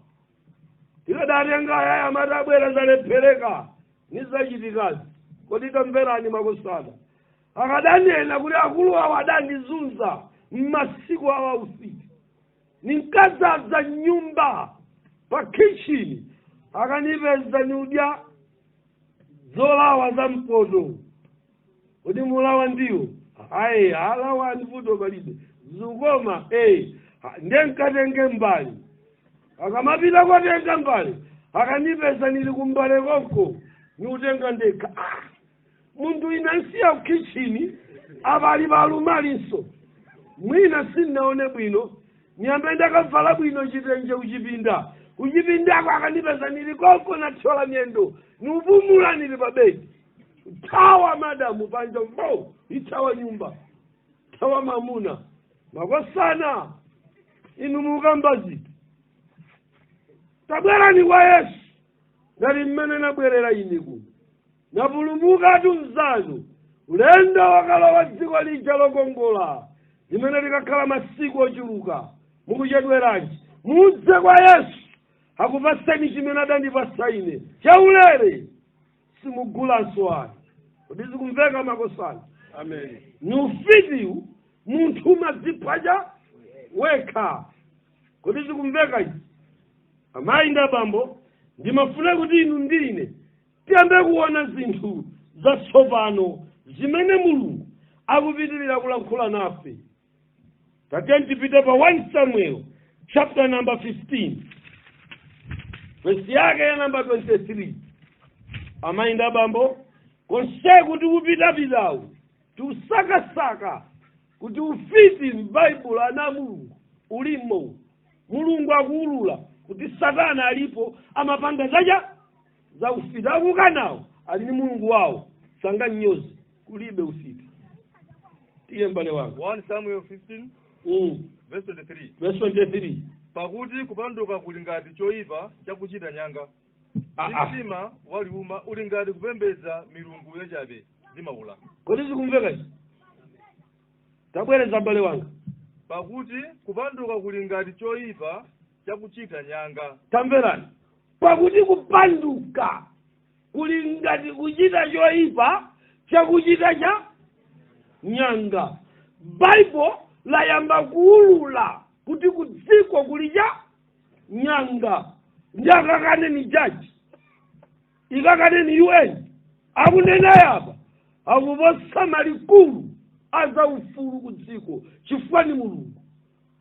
tikadatenga ayaya amati abwera, zalephereka nizachitikazi. Kodi tamverani makosana, akadanena kuti akulu awo adandizunza mmasiku awo ufiti, ninkadzaza nyumba pa kitchen, akanipeza niudya zolawa za mpoto. Kodi mulawa ndiwo? Ayi, alawa anivuto palibe, zikoma. Ndiye nkatenge mbali, akamapita kotenga mbali akanipeza nili kumbale konko niutenga ndekha. Ah, munthu ina nsiya kukichini, abali balumalinso mwina sindinaone bwino, niyambe ndakavala bwino chitenje kuchipinda. Kuchipindako akanipeza nili konko nathyola miyendo, niupumula nili pa bedi. Thawa madamu panja mbo, ithawa nyumba, thawa mamuna. Makosana, inu mukamba ziti? Tabwerani kwa Yesu ngati mmene nabwerera ine kuno, napulumukatu mzanu. Ulendo wakalowa dziko lija lokongola limene likakhala masiku ochuluka. Mukuchedweranji? Mudze kwa Yesu, akupaseni chimene adandipasa ine chaulere, simugulanso ayi. Kodi zikumveka makosana? Amen. Ni ufitiwu. Munthu umadzipha wekha. Kodi zikumveka izi, amayi ndi abambo? Ndimafuna kuti inu ndi ine tiyambe kuona zinthu zatsopano zimene Mulungu akupitirira kulankhula nafe. Tatiyeni tipite pa 1 Samuel chapter number 15, vesi yake ya number 23. Amayi ndi abambo, konseku tikupitapitawu tiusakasaka kuti ufiti m'Baibulo, ana Mulungu, ulimo. Mulungu akuwulula kuti Satana alipo, amapanga zacha za ufiti. Akukanawo ali ndi mulungu wawo, sanganyoze. Kulibe ufiti. Tiye, mbale wanga. 1 Samuel 15 verse 23. Verse 23. Pakuti kupanduka kuli ngati choyipa chakuchita nyanga, Ah, ndi ah. mtima waliuma uli ngati kupembedza milungu yachabe ndi maula. Kodi zikumveka izi? Tabwereza, mbale wanga. Pakuti kupanduka kuli ngati choyipa chakuchita nyanga. Tamverani, pakuti kupanduka kuli ngati kuchita choyipa chakuchita cha nyanga. Baibo layamba kuulula kuti kudziko kuli cha nyanga. Ndi akakane ni jaji, ikakane ni UN. Akunena yapa akuposa malikulu azaufulu ku dziko, chifukwa ni Mulungu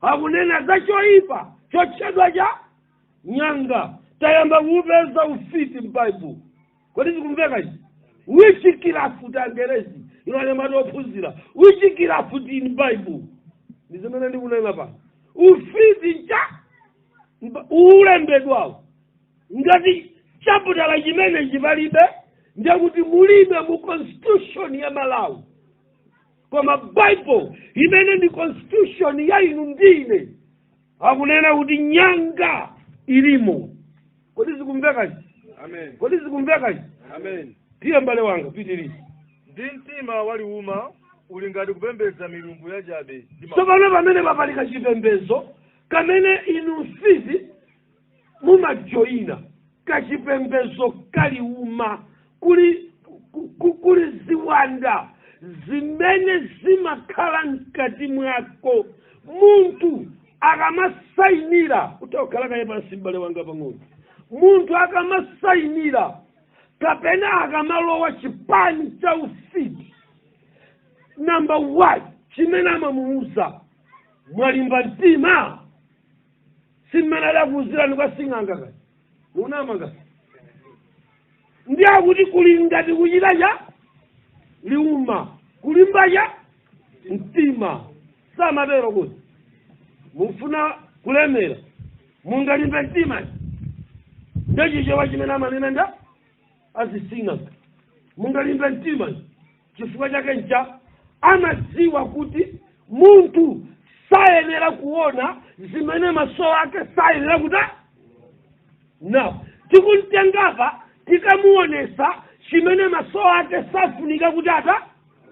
akunena za choyipa chotchedwa cha nyanga. Tayamba kuupeza ufiti m'Baibulo. Kodi zikumveka izi? Witchcraft, Angerezi ino anyamata ophunzira, witchcraft in Bible ndi zimene ndikunena pano. Ufiti cha ulembedwawo ngati chaputala chimene chipalibe, ndiye kuti mulibe mu constitution ya Malawi. Koma Bible imene ndi constitution ya inu ndine akunena kuti nyanga ilimo. Kodi zikumveka izi? Amen. Kodi zikumveka izi? Amen. Tiye, mbale wanga, pitiriza. Ndi mtima waliuma uli ngati kupembedza milungu yachabe ndi maula. Tsopano pamene papalika chipembedzo kamene inu mfiti mumajoyina, kachipembedzo kaliuma, kuli ziwanda zimene zimakhala mkati mwako. Munthu akamasayinira, kuti okhala kaye pansi, m'bale wanga, pang'ono. Munthu akamasayinira kapena akamalowa chipani cha ufiti, number one chimene amamuuza, "Mwalimba mtima?" Simmene adakuwuzirani kwa sing'anga kati munamanga ndi akuti kuli ngati kuchita cha liuma, kulimba cha mtima. Samatero kuti mufuna kulemera, mungalimbe mtima? Ndechichewa chimene amanena nda azising'anga, mungalimbe mtima? Chifukwa chake ncha amadziwa kuti munthu sayenera kuona zimene maso ake sayenera kuti now tikumtengapa, tikamuonesa chimene maso ake safunika kuti ata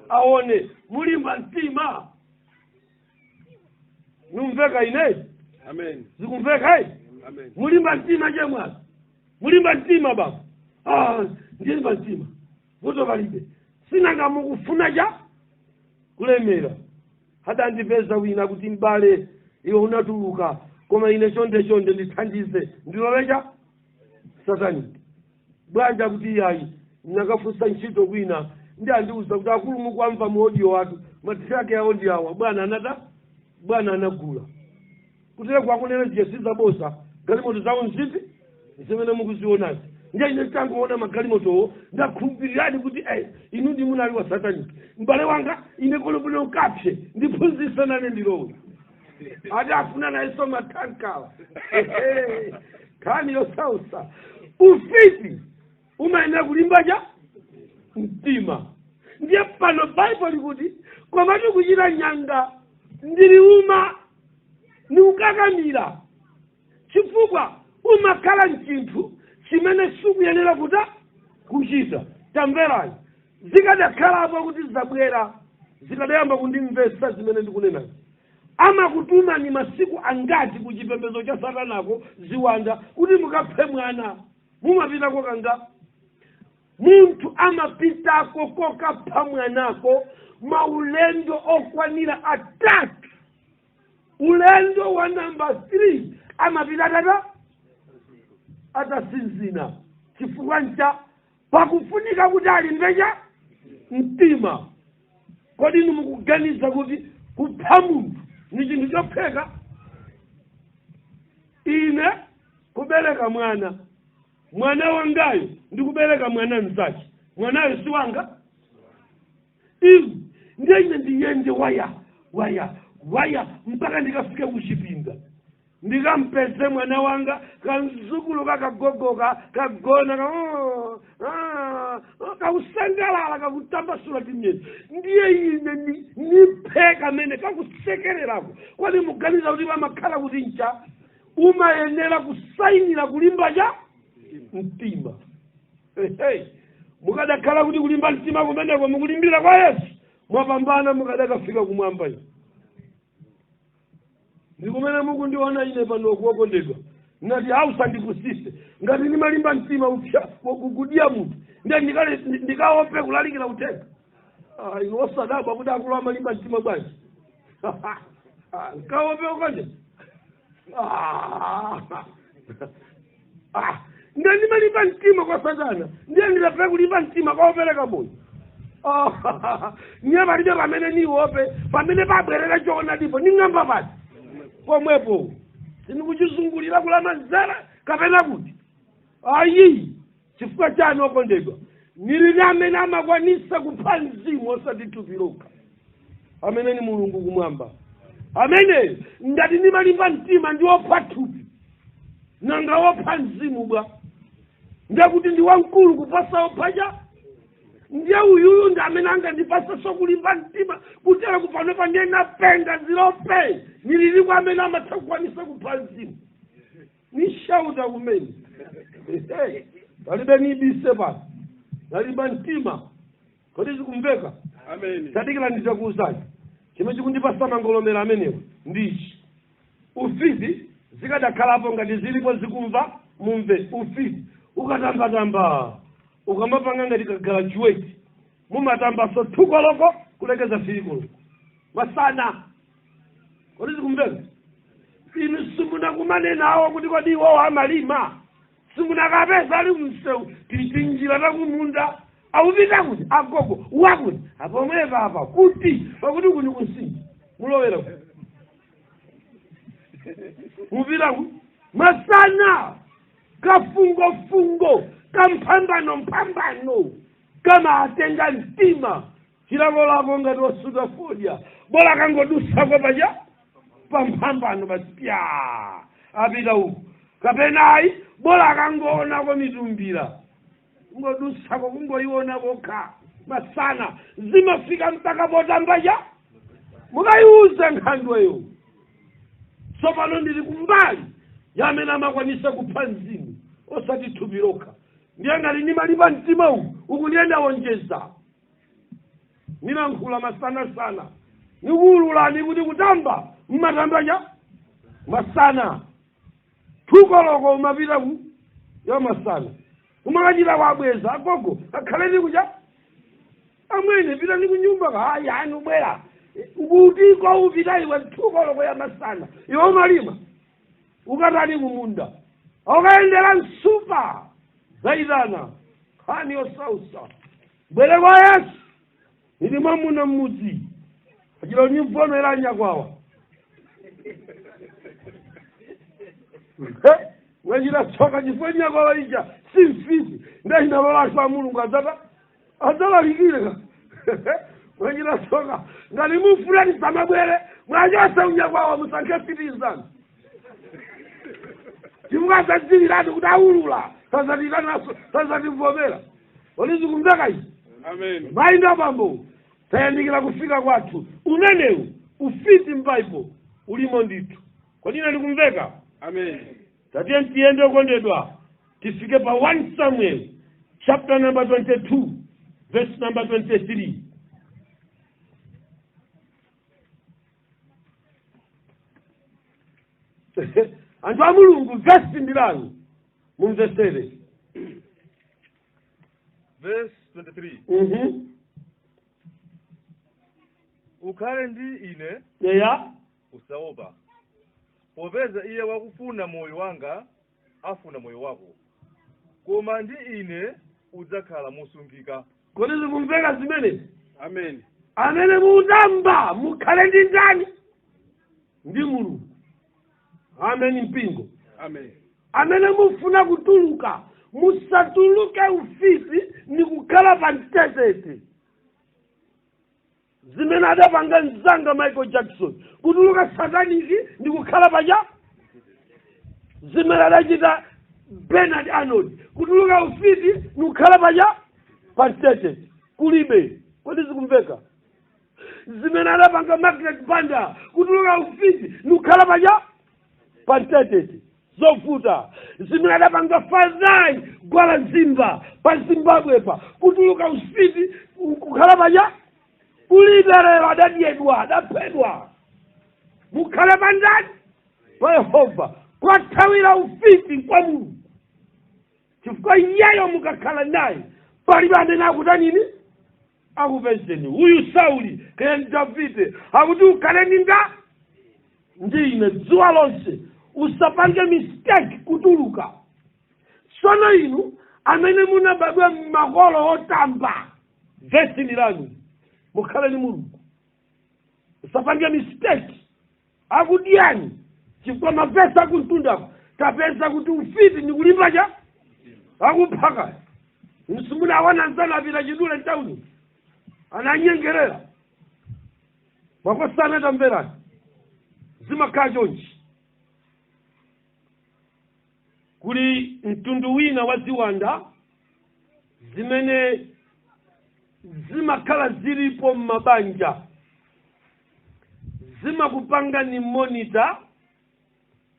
aone. Mulimba mtima? Numveka ineyi? Amen. Zikumveka iyi? Amen. Mulimba mtima chemwali? Mulimba mtima, baba? Ah, ndilimba mtima, vuto palibe. Sinanga mukufuna cha kulemera? Hadandipeza wina kuti, "Mbale, iwe unatuluka, koma ine chonde chonde ndithandize, ndilolecha satani bwanja." Kuti iyayi, nakafunsa ntchito kwina ndi andiuza kuti akulu mukwamva mu audio watu, matraki awo ndi awa, bwana anata, bwana anagula. Kutere kwakunena ziye sizabosa, galimoto zawo nzipi zimene mukuzionazi? Ndiye ine tangoona magalimotowo ndakhulupiriradi kuti inu ndi munali wa satanic. M'bale wanga, ine kolopino kapse ndiphunzitsa nane ndilowe. Ati afuna nayenso matankawa. Nkhani yosausa. Ufiti umayenera kulimba cha mtima. Ndiye pano Baibulo likuti komati kuchita nyanga ndiliuma, nikukakamira, chifukwa umakhala mchinthu chimene sikuyenera kuta kuchita. Tamverani, zikadakhalapo kuti zabwera, zikadayamba kundimvesa zimene ndikunenazi. Amakutumani masiku angati ku chipembedzo cha satanako, ziwanda, kuti mukaphe mwana? Mumapitako kanga? Munthu amapitako kokapha mwanako maulendo okwanira atatu. Ulendo wa namba 3 amapita tata atasinzina. Chifukwa ncha pakufunika kuti alimbecha mtima. Kodi inu mukuganiza kuti kupha munthu ni chinthu chopheka? Ine kubereka mwana, mwana wangayo ndikubereka mwana mzake, mwanayo si wanga. Izi ndiye ine ndiyende waya waya waya mpaka ndikafike kuchipinda ndikampeze mwana wanga, kanzukulu kakagogoka kagona ka, oh, ah, oh, kausangalala kakutambasula timyezi. Ndiye ine niphe kamene kakusekererako. Kwani muganiza kuti pamakhala kuti ncha umayenera kusainira kulimba cha mtima? Hey, mukadakhala kuti kulimba mtima kumeneko mukulimbira kwa Yesu, mwapambana, mukadakafika kumwamba. Ino ndikumene mukundiona ine pano kuokondedwa, ngati ausandipusise ngati ndimalimba mtima upya kukudiya munthu, ndiye ndikaope kulalikira uthenga. Inu osadabwa kuti akulu amalimba mtima bwanji. Nkaope ukonde. Ndiye ndimalimba mtima kwa Satana, ndiye ndilepe kulimba mtima kwa opereka moyo. Ndiye palibe pamene niwope, pamene pabwerera choonadipo ning'amba pati pomwepo sindikuchizungulira kulamanzere kapena kuti ayi. Chifukwa chani okondedwa? Nili amene amakwanisa kupha mzimu osati thupi lokha, amene ni Mulungu kumwamba. Amene ngati ndimalimba mtima ndi wopha thupi, nanga wopha mzimu bwa? Ndiye kuti ndi wamkulu kuposa wophacha. Ndiye uyuyu ndi amene angandipase kulimba mtima kutera kupanopa ndiye napenga zilope nilili kwa amene amatha kukwanisa kupha mzimu. Nishauta kumene palibe nibise pano, nalimba mtima. Kodi zikumveka? Amen. Tadikira nditakuwuzani chimene chikundipasa mangolomera amenewa ndichi ufiti. Zikadakhalapo ngati zilipo zikumva mumve. Ufiti ukatambatamba ukamapanga ngati kagraduate, mumatambaso thukoloko kulekeza filikoloko masana. Kodi zikumveka? Inu simunakumane nawo kuti kodi iwowo amalima, simunakapeza ali msewu tinjira takumunda awupita kuti agogo wakuti apomwepa apa kuti pakuti kuni kunsinji mulowera kuti mupita ku masana kafungofungo kamphambano mphambano kama atenga mtima chilakolako ngati wasuta fodya, bola kangodusako paja pamphambano pasipya apita uku, kapena ayi bola akangoonako mitumbira kungodusako kungoiona kokha masana, zimafika mpaka potambacha mukayiuze nkhandweyo. Tsopano ndili kumbali ya amene amakwanisa kupha mzimu osati thupi lokha. Ndiye ngati ndimalimba mtima uku uku ndiye ndawonjeza, nilankhula masanasana, nikuwululani kuti kutamba mmatambacha masana, thukoloko umapita ku ya masana, umakachita kwabweza agogo akhaleni kucha amwene pitani kunyumba ka ayi anu bwera kuti kwa upita iwe thukoloko ya masana, iwe umalima ukatani kumunda ukayendera msupa zaitana nkhani yosausa. Bwere kwa Yesu, ili mwamuna mmudzi achilo ni mvono era nyakwawa wachita tsoka chifukwa nyakwawa ija si mfiti, ndachinalolasho a Mulungu adzata adzalalikire ka wachita tsoka. Ngati mufuna tisamabwere mwachose unyakwawa, musankhe fitizani chifukwa azadziwiratu kuti aulula sazatikanaso sazativomera. Kodi zikumveka izi? Amen. Mayi ndi abambo, tayandikira kufika kwathu. Umenewu ufiti m'Baibulo ulimo ndithu. Kodi ine ndikumveka? Amen. Tatiye tiyende okondedwa, tifike pa 1 Samuel chapter number 22 verse number 23. Anthu a Mulungu, vesi ndilanu mumvesere. Verse 23. Ukhale ndi ine, usaopa, popeza iye wakufuna moyo wanga afuna moyo wako, koma ndi ine udzakhala mosungika. Kodi zikumveka zimenezi? Amen. Amene mutamba, mukhale ndi ndani? Ndi Mulungu. Ameni, mpingo. Amen. Amene mufuna kutuluka, musatuluke ufiti ni kukhala pa mtetete, zimene adapanga mzanga Michael Jackson, kutuluka satanic ndi kukhala paja, zimene adachita Bernard Arnold, kutuluka ufiti ni kukhala paja pa mtetete, kulibe. Kodi zikumveka? Zimene adapanga Margaret Banda, kutuluka ufiti ni kukhala paja pa mtetete, zovuta. Zimene adapanga Fadhai Gwala Zimba pa Zimbabwe pa, kutuluka ufiti kukhala paja, kulibe. Lero adadyedwa, adaphedwa. Mukhale pa ndani? Pa Yehova. Kwathawira ufiti kwa Mulungu, chifukwa iyeyo mukakhala naye palibe amene akutanini, akupezeni. Uyu Sauli kaya ndi Davide akuti ukhale ninga ndi ine dzuwa lonse, usapange mistake kutuluka. Tsono inu amene munabadwa m'makolo otamba, vesi lanu, mukhale ni Mulungu, usapange mistake akudyani, chifukwa mavesi akumtundako tapeza kuti ufiti ni kulimba cha akuphaka. Msimunaona nzanu apita chidule mtauni, ananyengerera makosana. Tamverani, zimakhala chonchi. Kuli mtundu wina wa ziwanda zimene zimakhala zilipo m'mabanja, zimakupanga ni monitor.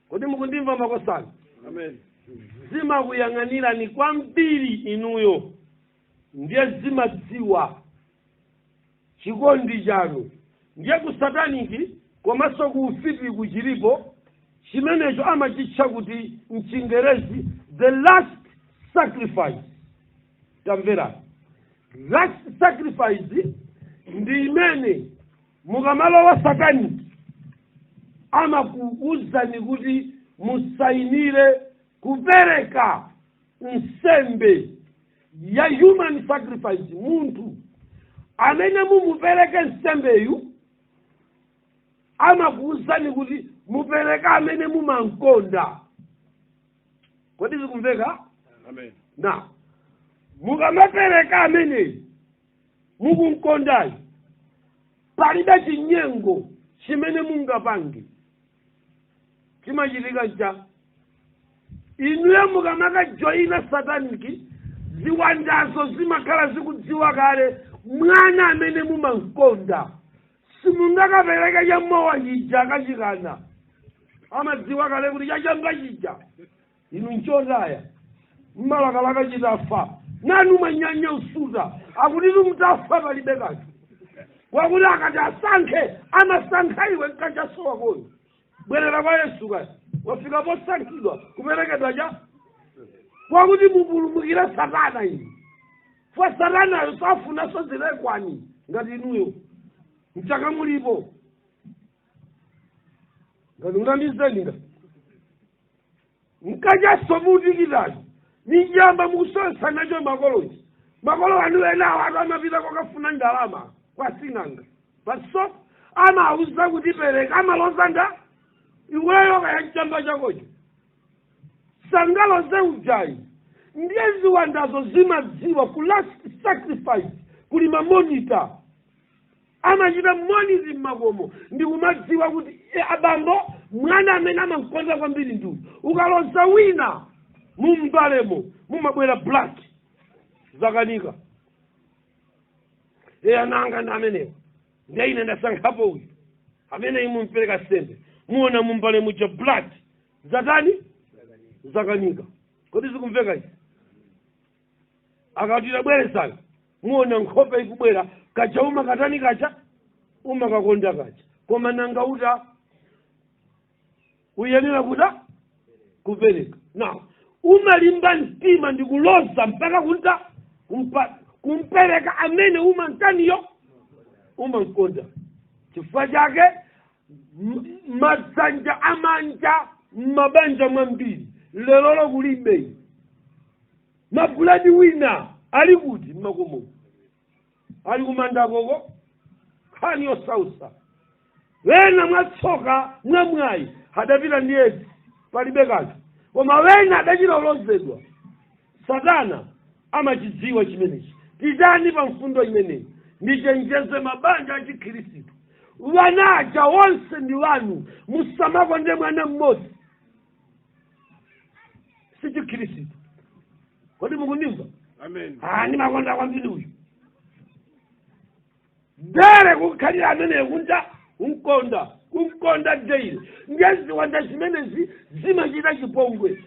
Kodi mukundimva, makosana? Amen. Zimakuyang'anirani kwambiri inuyo, ndiye zimadziwa chikondi chanu. Ndiye ku satanic komanso ku ufiti kuchilipo chimenecho, amachitcha kuti mchingerezi the last sacrifice. Tamverani, last sacrifice ndi imene mukamalowa satanic amakuuzani kuti musayinire kupereka nsembe ya human sacrifice. Munthu amene mumupereke nsembeyu, amakuuzani kuti mupereke amene mumankonda. Kodi zikumveka? Amen. Na mukamapereka ameneyi mukunkondayi, palibe chinyengo chimene mungapange. Chimachitika ncha inuyo mukamakajoyina satanic, ziwandazo zimakhala zikudziwa kale mwana amene mumankonda. Simungakapereke chamowa chija kachikana, amadziwa kale kuti chachamba chija inu nchotaya, mmalakalaka chitafa, nanu manyanya usuta, akutitu mutafa palibe kanthu. Wakuti akati asankhe, amasankha iwe nkachasowa koyo. Bwerera kwa Yesu kaya wafika posankhidwa kuperekedwa cha kwakuti mupulumukire satana inu fwa satanayo safunanso zilekwani ngati inuyo mchaka mulipo ngati unamizeni nga nkachaso mutikitacho nichiyamba mukusowetsa nacho makolochi. Makolo anu enawo atu amapita kokafuna ndalama kwa sing'anga paso, amauza kuti pereka, amaloza nda iweyo kaya chamba chakocho, sangaloze ujayi. Ndiye ziwandazo zimadziwa ku last sacrifice kuli ma monitor, amachita monitor mmakomo ndikumadziwa kuti abambo, mwana amene amamkonda kwambiri ndi uyu. Ukaloza wina mumbalemo mumabwera black, zakanika. E, ananga ndi amenewa, ndiye ine ndasankhapo uyu amene imumpereka sembe, muona mumbale muja black, zatani? Zakanika. Kodi zikumveka izi? Akati tabwerezani, muona nkhope ikubwera kaja, umakatani kaja, umakakonda kaja, koma nanga uta uyenera kuta kupereka. Now umalimba mtima ndikuloza mpaka kunta Kumpereka amene umantaniyo umankonda. Chifukwa chake madzanja amanja m'mabanja mwambiri lero kulibe mabuladi. Wina ali kuti mmakomo, ali kumanda koko. Nkhani yosausa. Wena mwatsoka, mwamwayi, adapita ndi Edzi, palibe kanthu, koma wena adachita. Satana amachidziwa chimenechi. Titani pa mfundo imeneyi? Ndichenjeze mabanja achikhirisitu, wanaja wonse ndi wanu. Musamakonde mwana mmodzi, si chikhirisitu. Kodi mukundimva? Amen. Ah, ndimakonda kwambiri uyu, dere kukhalira ameneyo kunja kumkonda, kumkonda daily. Ndiye ziwanda zimenezi zimachita chipongwe.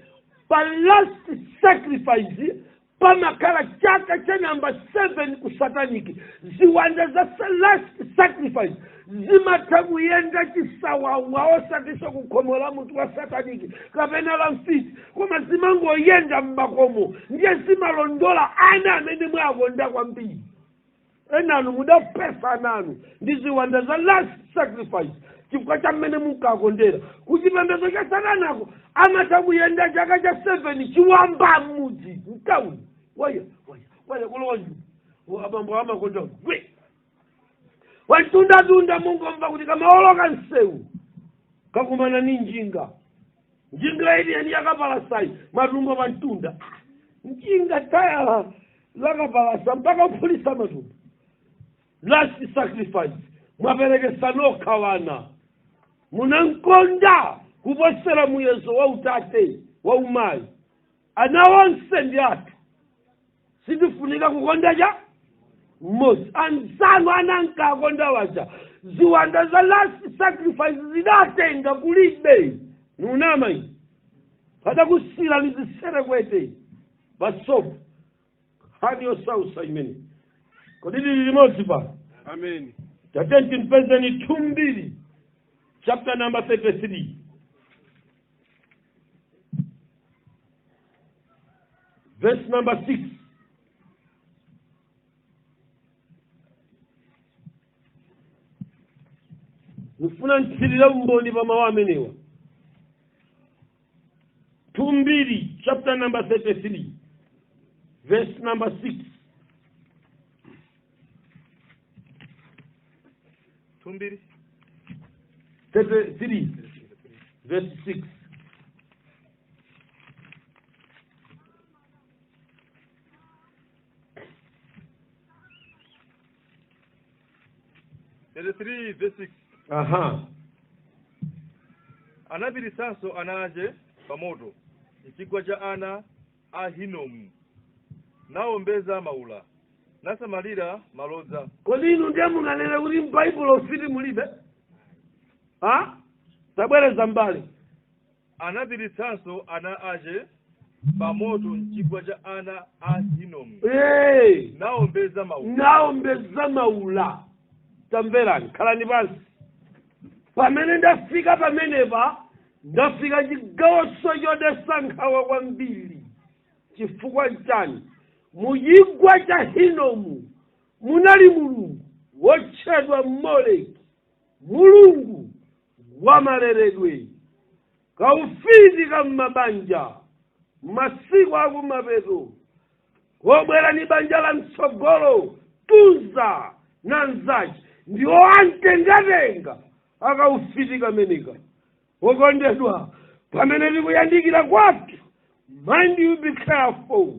Pa last sacrifice pamakhala chaka cha namba 7 ku satanic. Ziwanda za last sacrifice zimatha kuyenda chisawawa, osatinso kukhomo la munthu wa satanic kapena la mfiti, koma zimangoyenda mmakomo. Ndiye zimalondola ana amene mwakonda kwambiri. Enanu mudapesa nanu ndi ziwanda za last sacrifice chifukwa cha mmene munkakondera. Kuchipembedzo cha satanako amatha kuyenda chaka cha 7 chiwamba m'mudzi, mtauni, waya waya waya, kulowa nju abambo amakonda gwe wantundatunda. Mungomva kuti kamaoloka msewu kakumana ni njinga, njinga iliyeni yakapalasayi, matumbo pa mtunda, njinga tayala lakapalasa mpaka kuphulisa matumbo. Last sacrifice, mwaperekesa nokha wana. Munankonda kuposera muyezo wa utate wa umayi. Ana onse ndi athu, sitifunika kukonda cha mmodzi. Anzanu anankakonda waja, ziwanda za last sacrifice zidatenga, kulibe. Nunama iyi padakusira ni ziserekwete pasopo. Nkhani yosausa imene. Kodi lili limodzi pano? Amen. Tatenti mpezeni 2 Mbiri chapter number 33, verse number 6. Nifuna nthirire umboni pa mawu amenewa. 2 Mbiri chapter number 33, verse number 6. 2 Mbiri 33 verse 6. 33 verse 6. Aha. Anapirisanso ana ache pamoto mchigwa cha ana a Hinomu, nawombeza maula, nasamalira malodza. Kodi inu ndiye munganene kuti m'Baibulo ufiti mulibe? Ha, tabwereza mbali. Anapiritsanso ana ache pamoto mchigwa cha ana a Hinomu, Hey! nawombeza maula. Naombeza maula. Tamverani, khalani pansi. Pamene ndafika pamenepa, ndafika chigawoso chodetsa nkhawa kwambiri. Chifukwa chani? Muchigwa cha Hinomu munali mulungu wotchedwa Moleki, mulungu wa maleredwe. Kaufiti kam'mabanja masiku akumapeto wobwera ni banja la mtsogolo tuza na nzachi ndiwo amtengatenga akaufiti kameneka. Wokondedwa, pamene tikuyandikira kwathu, mind you, be careful,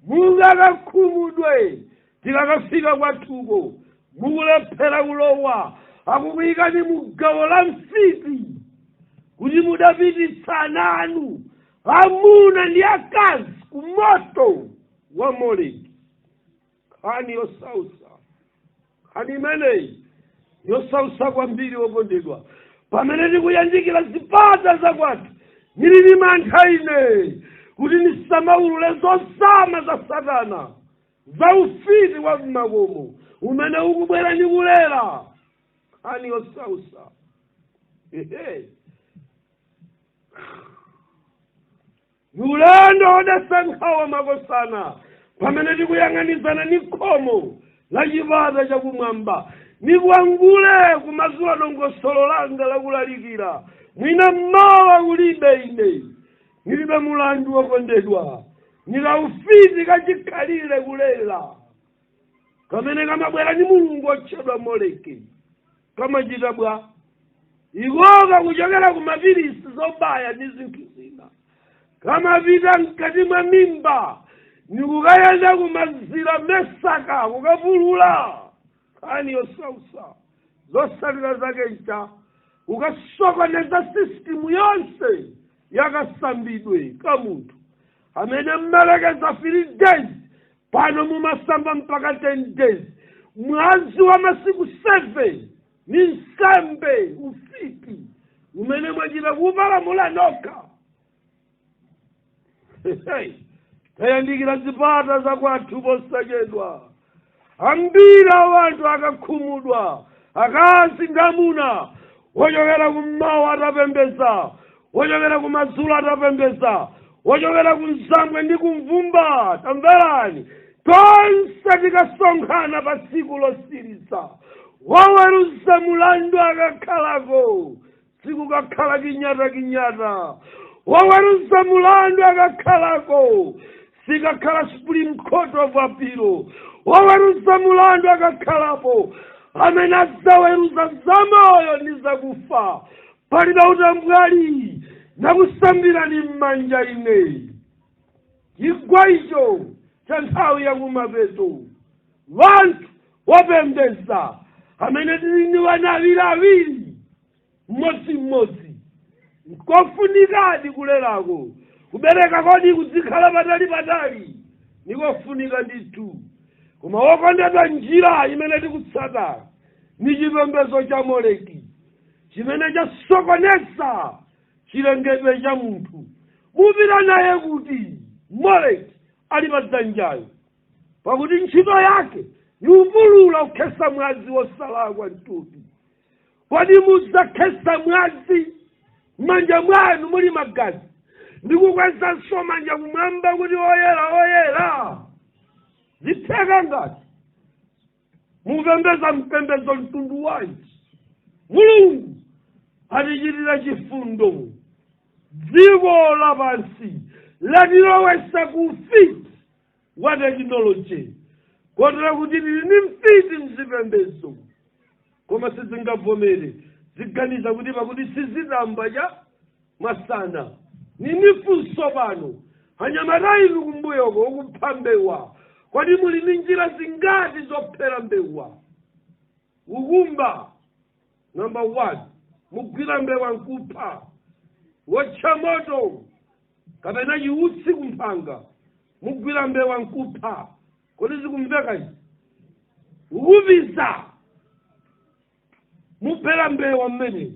mungakakhumudwe tikakafika kwathuko mukulephera kulowa, akukuyikani mugawo la mfiti kuti mudapititsa ana anu amuna ndi akazi ku moto wa Moleki. Nkhani yosausa, nkhani imeneyi yosausa kwambiri. Wokondedwa, pamene tikuyandikira zipata zakwathu, ndili mantha ine kuti ndisamaulule zozama za satana za ufiti wa mmakomo umene ukubwera ndi kulera. Nkhani yosausa, ehe. Ni ulendo wodetsa nkhawa, makosana. Pamene tikuyang'anizana ni khomo la chipata chakumwamba, nikuangule kumasula dongosolo langa lakulalikira. Mwina mmawa kulibe, ine nilibe mulandu. Wokondedwa, nikaufiti kachikhalire kulela kamene kamabwera ni mulungu otchedwa Moleki, kamachita bwa ikoka kuchokera ku mapilisi zobaya ndi zinthu zina, kamapita mkati mwa mimba nikukayenda kumazira mesaka kukapulula nkhani yosausa. Zosalira zake ncha ukasokoneza system yonse yakasambidwe ka munthu amene mmalekeza 3 days, pano mumasamba mpaka 10 days, mwazi wa masiku 7 ni nsembe. Ufiti umene mwachita kuupalamula nokha. Tayandikira zipata zakwathu posachedwa. Ambiri a anthu akakhumudwa, akazi ndi amuna, wochokera kummawa atapembeza, wochokera kumadzulo atapembeza, wochokera kumzambwe ndi kumvumba, tamverani, tonse tikasonkhana pa tsiku losiriza, woweruza mulandu akakhalako, sikukakhala kinyata kinyata. Woweruza mulandu akakhalako, sikakhala Supreme Court of Appeal. Woweruza mulandu akakhalapo, amene adzaweruza zamoyo ndi zakufa, palibe utambwali nakusambirani m'manja. Ine chigwa icho cha nthawi yakumapeto, vanthu wopembeza amene tili ni wana awiriawiri, mmodzimmodzi, nkofunikadi kulerako. Kubereka kodi kuzikhala patali patali, nikofunika ndithu. Koma wokondedwa, njira imene tikutsata ni chipembedzo cha Moleki chimene chasokoneza chilengedwe cha munthu. Mupita naye kuti Moleki ali pa dzanjayo, pakuti ntchito yake niupulula kukhesa mwazi wosalakwa mtupi. Kodi mudzakhesa mwazi m'manja mwanu muli magazi, ndikukwezanso manja kumwamba kuti oyera, oyera? Zitheka ngati mupembeza mpembezo mtundu wanji? Mulungu atichitira chifundo. Dziko lapansi latilowesa ku ufiti wa tekinoloji, kotero kuti tili ni mfiti mzipembezo, koma sizingavomere, ziganiza kuti pakuti sizitamba cha masana. Nini funso pano, anyamata inu kumbuyoko ukupha mbewa, kodi muli ndi njira zingati zophera mbewa? Ukumba number one, mugwira mbewa nkupha, wotcha moto kapena chiutsi kumphanga, mugwira mbewa nkupha. Kodi zikumveka izi? Ukupiza, muphera mbewa mmene.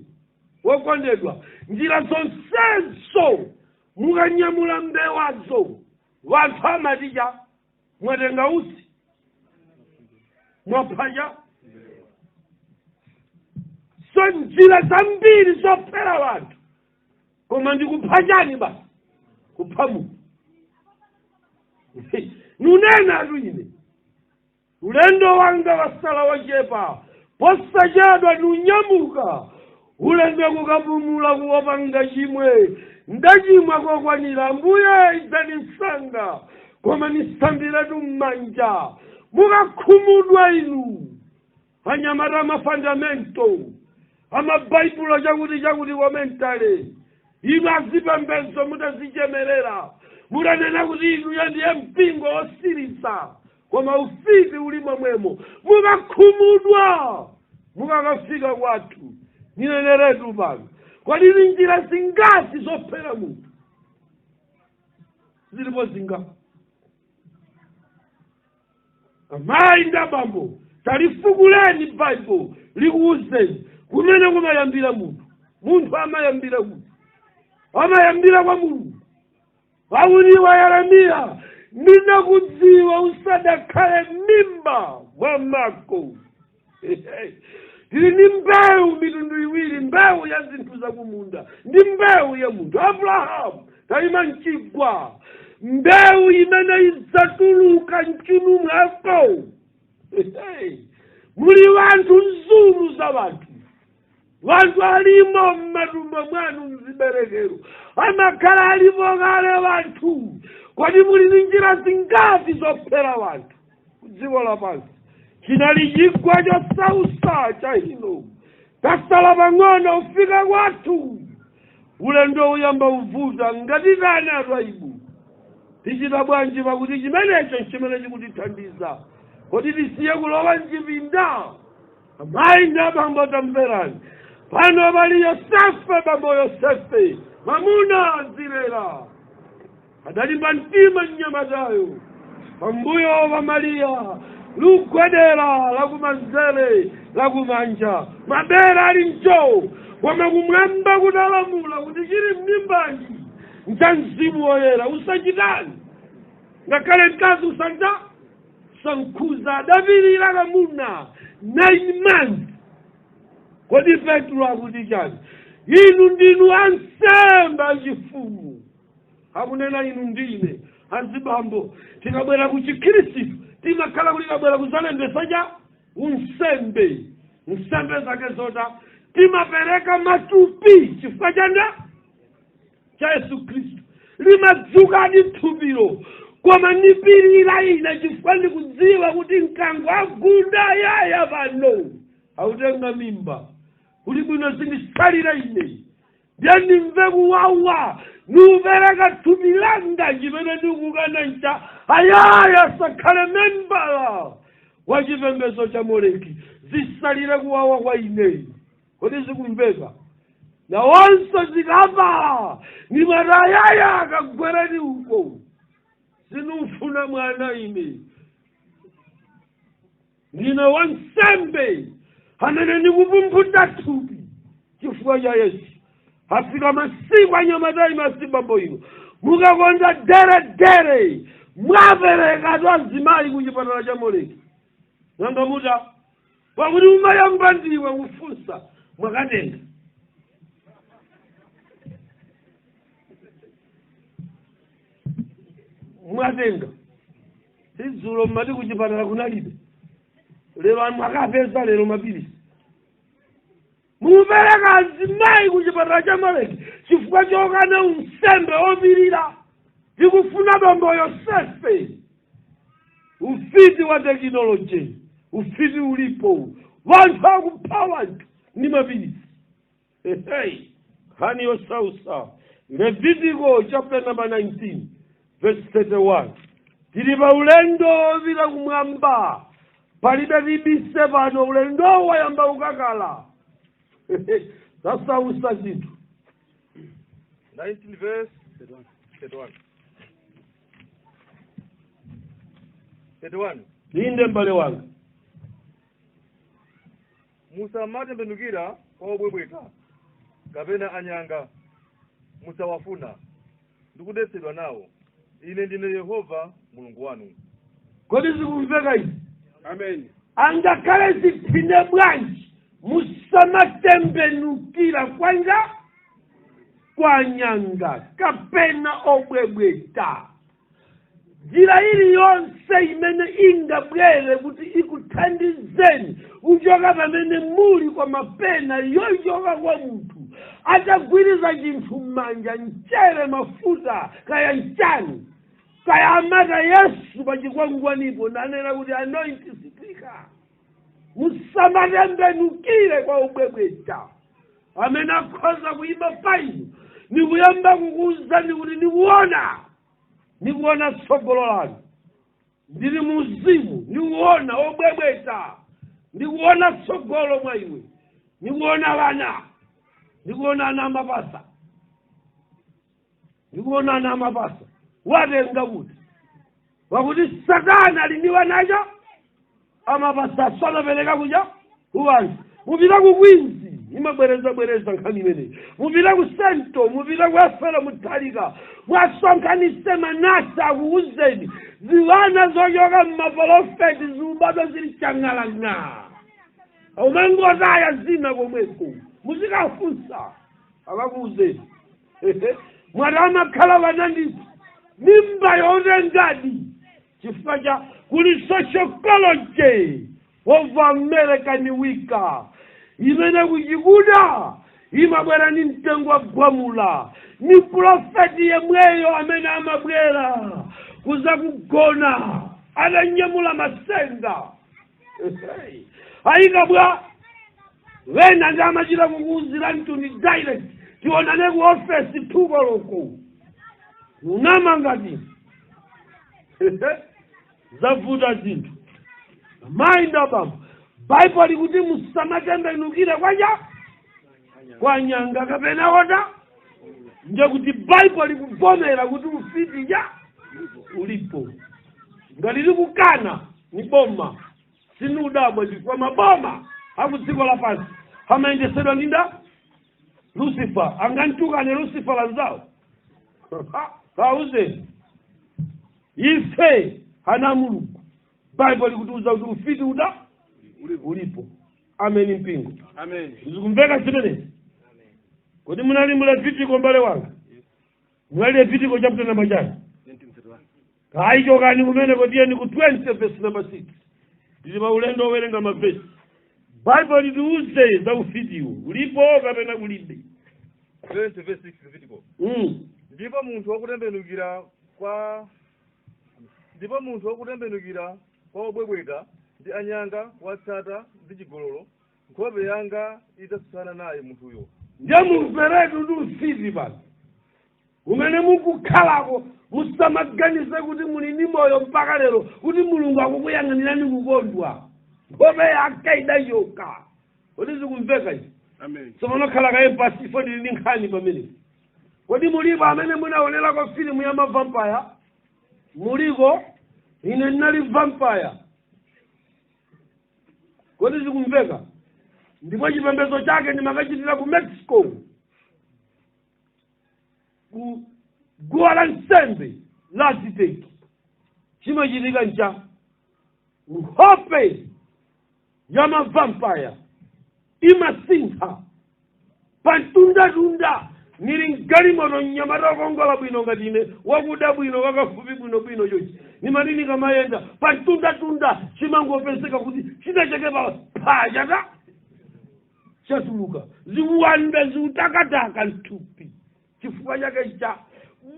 Wokondedwa, njira zonsezo mukanyamula mbewazo, vanthu amaticha mwatenga utsi, mwaphacha. So njira zambiri zophera vanthu, koma ndikupha chani? Basi kupha munthu. Nunena atu ine ulendo wanga wasala wachepa, posachedwa nunyamuka ulendo kukapumula kuwopanga chimwe. Ndachimwa kokwanira, Ambuye idzani msanga, koma nisambiratu m'manja. Mukakhumudwa inu anyamata amafundamental amabaibulo chakuti chakuti commentary, inu azipembedzo mutazichemerera, mutanena kuti inuyo ndiye mpingo wosiriza, koma ufiti uli momwemo. Mukakhumudwa mukakafika kwathu, nineneretu pano, kodi ni njira zingati zophera munthu? Zilipo zingati? Amayi ndi abambo, talifukuleni Baibulo likuwuzeni kumene kumayambira munthu. Munthu amayambira kuti? Amayambira kwa Mulungu. Pakuti wa Yeremiya, ndinakudziwa usadakhale m'mimba mwa mako. Tili ndi mbewu mitundu iwiri, mbewu ya zinthu zakumunda ndi mbewu ya munthu. Abrahamu tayima mchigwa, Mbewu imene idzatuluka mchunu mwako. Hey, muli wanthu, nzulu za wanthu, wanthu alimo mmatumbo mwanu, mziberekero amakhala alipo kale wanthu. Kodi muli ndi njira zingati zophera wanthu ku dziko lapansi? Chinali chigwa chosausa cha Hinomu. Tasala pang'ono kufika kwathu. Ulendo uyamba uvuta ngati kana twaibu. Tichita bwanji? Pakuti chimenecho nchimene chikutithandiza. Kodi tisiye kulowa mchipinda? Amayi ndi abambo, tamverani. Pano pali Yosefe, bambo Yosefe, mwamuna azilera, adalimba mtima mnyamatayo pambuyo pa Mariya, lugwedera lakumanzere, lakumanja, mabere ali mcho, koma kumwamba kutalamula kuti chili m'mimbachi ncha Mzimu Woyera, usachitani ngakhale mkazi usanja sankhuza. Adapirira kamuna 9 months. Kodi Petro akuti chani? Inu ndinu ansembe achifumu, akunena inu ndine azibambo. Tikabwera ku Chikhristu timakhala kuti tabwera kuzalembesa cha unsembe. Nsembe zake zota timapereka matupi chifukwa chanda cha Yesu Khristu. Limadzukadi thupilo, koma ndipirira ine chifukwa ndikudziwa kuti mkango agunda yaya pano autenga mimba. Kuli bwino zindisalira ine, ndiye ndimve kuwawa, niupereka thupi langa. Chimene ndikukana ncha ayaya sakhale membala wa chipembedzo cha Moleki, zisalire kuwawa kwa ine. Kodi zikumveka? Nawonso zikapala ni matayaya akagwereni uko. Sinufuna mwana ine, ndine wansembe amene ndikupumphuta thupi chifukwa cha Yesu. Afika masiku anyamatayi, masibambo ino, mukakonza deredere, mwaperekatu azimayi ku chipatala cha Moleki. Nanga muta pakuti umayamba ndiwe kufunsa mwakatenga mwatenga idzulo mmati kuchipatala kunalibe, lero mwakapeza lero mapilisi. Mupereka azimayi kuchipatala cha Moleki chifukwa chokana unsembe opirira. Tikufuna bambo Yosefe. Ufiti wa tekinoloji, ufiti ulipo, wanthu akupha wanthu ndi mapilisi. Hey, nkhani yosausa. Levitico chapter number 19 verse 31. Tili pa ulendo wopita kumwamba, palibe tibise pano. Ulendo wayamba ukakala, zasausa zinthu. 19 verse 31. 31. Inde, m'bale wanga. Musamatembenukira kwa obwebweta kapena anyanga, musawafuna ndi kudetsedwa nawo. Ine ndine Yehova Mulungu wanu. Kodi zikumveka izi? Amen. Angakhale zipinde bwanji, musamatembenukira kwanja kwa nyanga kapena obwebweta. Njira iliyonse imene ingabwere kuti ikuthandizeni kuchoka pamene muli kwa mapena yochoka kwa munthu atagwiriza chinthu m'manja, mchere, mafuta, kaya mchani, kaya amata Yesu pachikwangwanipo nanena kuti anoint speaker, musamatembenukire kwa ubwebweta amene akhoza kuyima painu nikuyamba kukuwuzani kuti nikuona, nikuona tsogolo lanu, ndili muzimu, nikuona obwebweta, ndikuona tsogolo mwa iwe, nikuona vana, ndikuona ana amapasa, ndikuona ana amapasa. Watenga kuti? Pakuti Satana ali ndi wanacho amapasa, samapereka kuja kuwanthu. Mupita ku Queens, imabwereza bwereza nkhani imeneyi. Mupita ku Sento, mupita ku Efere Muthalika, mwasonkhanise manasi akuuzeni ziwana zochoka mmapolofeti ziubadwa zili chang'alang'a, umangotaya zina komweko. Muzikafunsa akakuuzeni. Mwati amakhala vana ndithu. Mimba yotengadi chifukwa cha kuli sociology of American Wicca imene kuchikuda imabwera ni mtengo wa gwamula, ni profeti yemweyo amene amabwera kuza kugona atanyamula masenga ayikabwa. Wena ndi amachita kukuuzira mtuni direct, "Tionane ku ofesi 2 koloko." Unama ngati zavuta zinthu. Mayi ndi abambo, Baibulo likuti musamatembenukire kwaja kwa nyanga kapena ota. Nje kuti Baibulo likuvomera kuti ufiti ja ulipo. Ngati likukana ni boma, sinudabwa, chifukwa maboma aku dziko lapansi amayendesedwa ndi nda Lucifer. Angantukane Lucifer lanzawo? Kauzeni ife ana Mulungu, Baibulo likutiuza kuti ufiti uda ulipo. Ameni, mpingo? Amen. Zikumveka zimenezi? Kodi munali mu Levitiko, mbale wanga? Munali Levitiko chapter number chani? Hayi, chokani kumene, kotiyeni ku 20 verse number 6. Tili pa ulendo owerenga mavesi. Baibulo litiuze za ufitiwo, ulipo kapena kulibe? 20 verse 6, Levitico. Ndipo munthu wakutembenukira kwa obwebweta ndi anyanga, kuwatsata ndi chigololo, nkhope yanga idzatsutsana naye munthuyo. Ndiye mumveretu ndi ufiti pano umene mukukhalako. Musamaganize kuti muli ndi moyo mpaka lero kuti Mulungu akukuyang'anirani kukondwa. Nkhope yake idachoka. Kodi zikumveka izi? Amen. Tsopano khala kaye pasi ifo, ndili ndi nkhani pamenepo. Kodi mulipo amene munaonerako filimu ya ma vampire? Muliko? Ine ndinali vampire. Kodi zikumveka? Ndipo chipembedzo chake ndimakachitira ku Mexico, ku guwa la nsembe la Aziteki. Chimachitika ncha nkhope ya ma vampire imasintha pamtundatunda. Nili mgalimoto, mnyamata wokongola bwino ngati ine, wakuda bwino, wakafupi bwinobwino chochi, nimati nikamayenda pamtundatunda chimangopezeka kuti chinachake pa phachata chatuluka, ziwanda ziutakataka mthupi. Chifukwa chake cha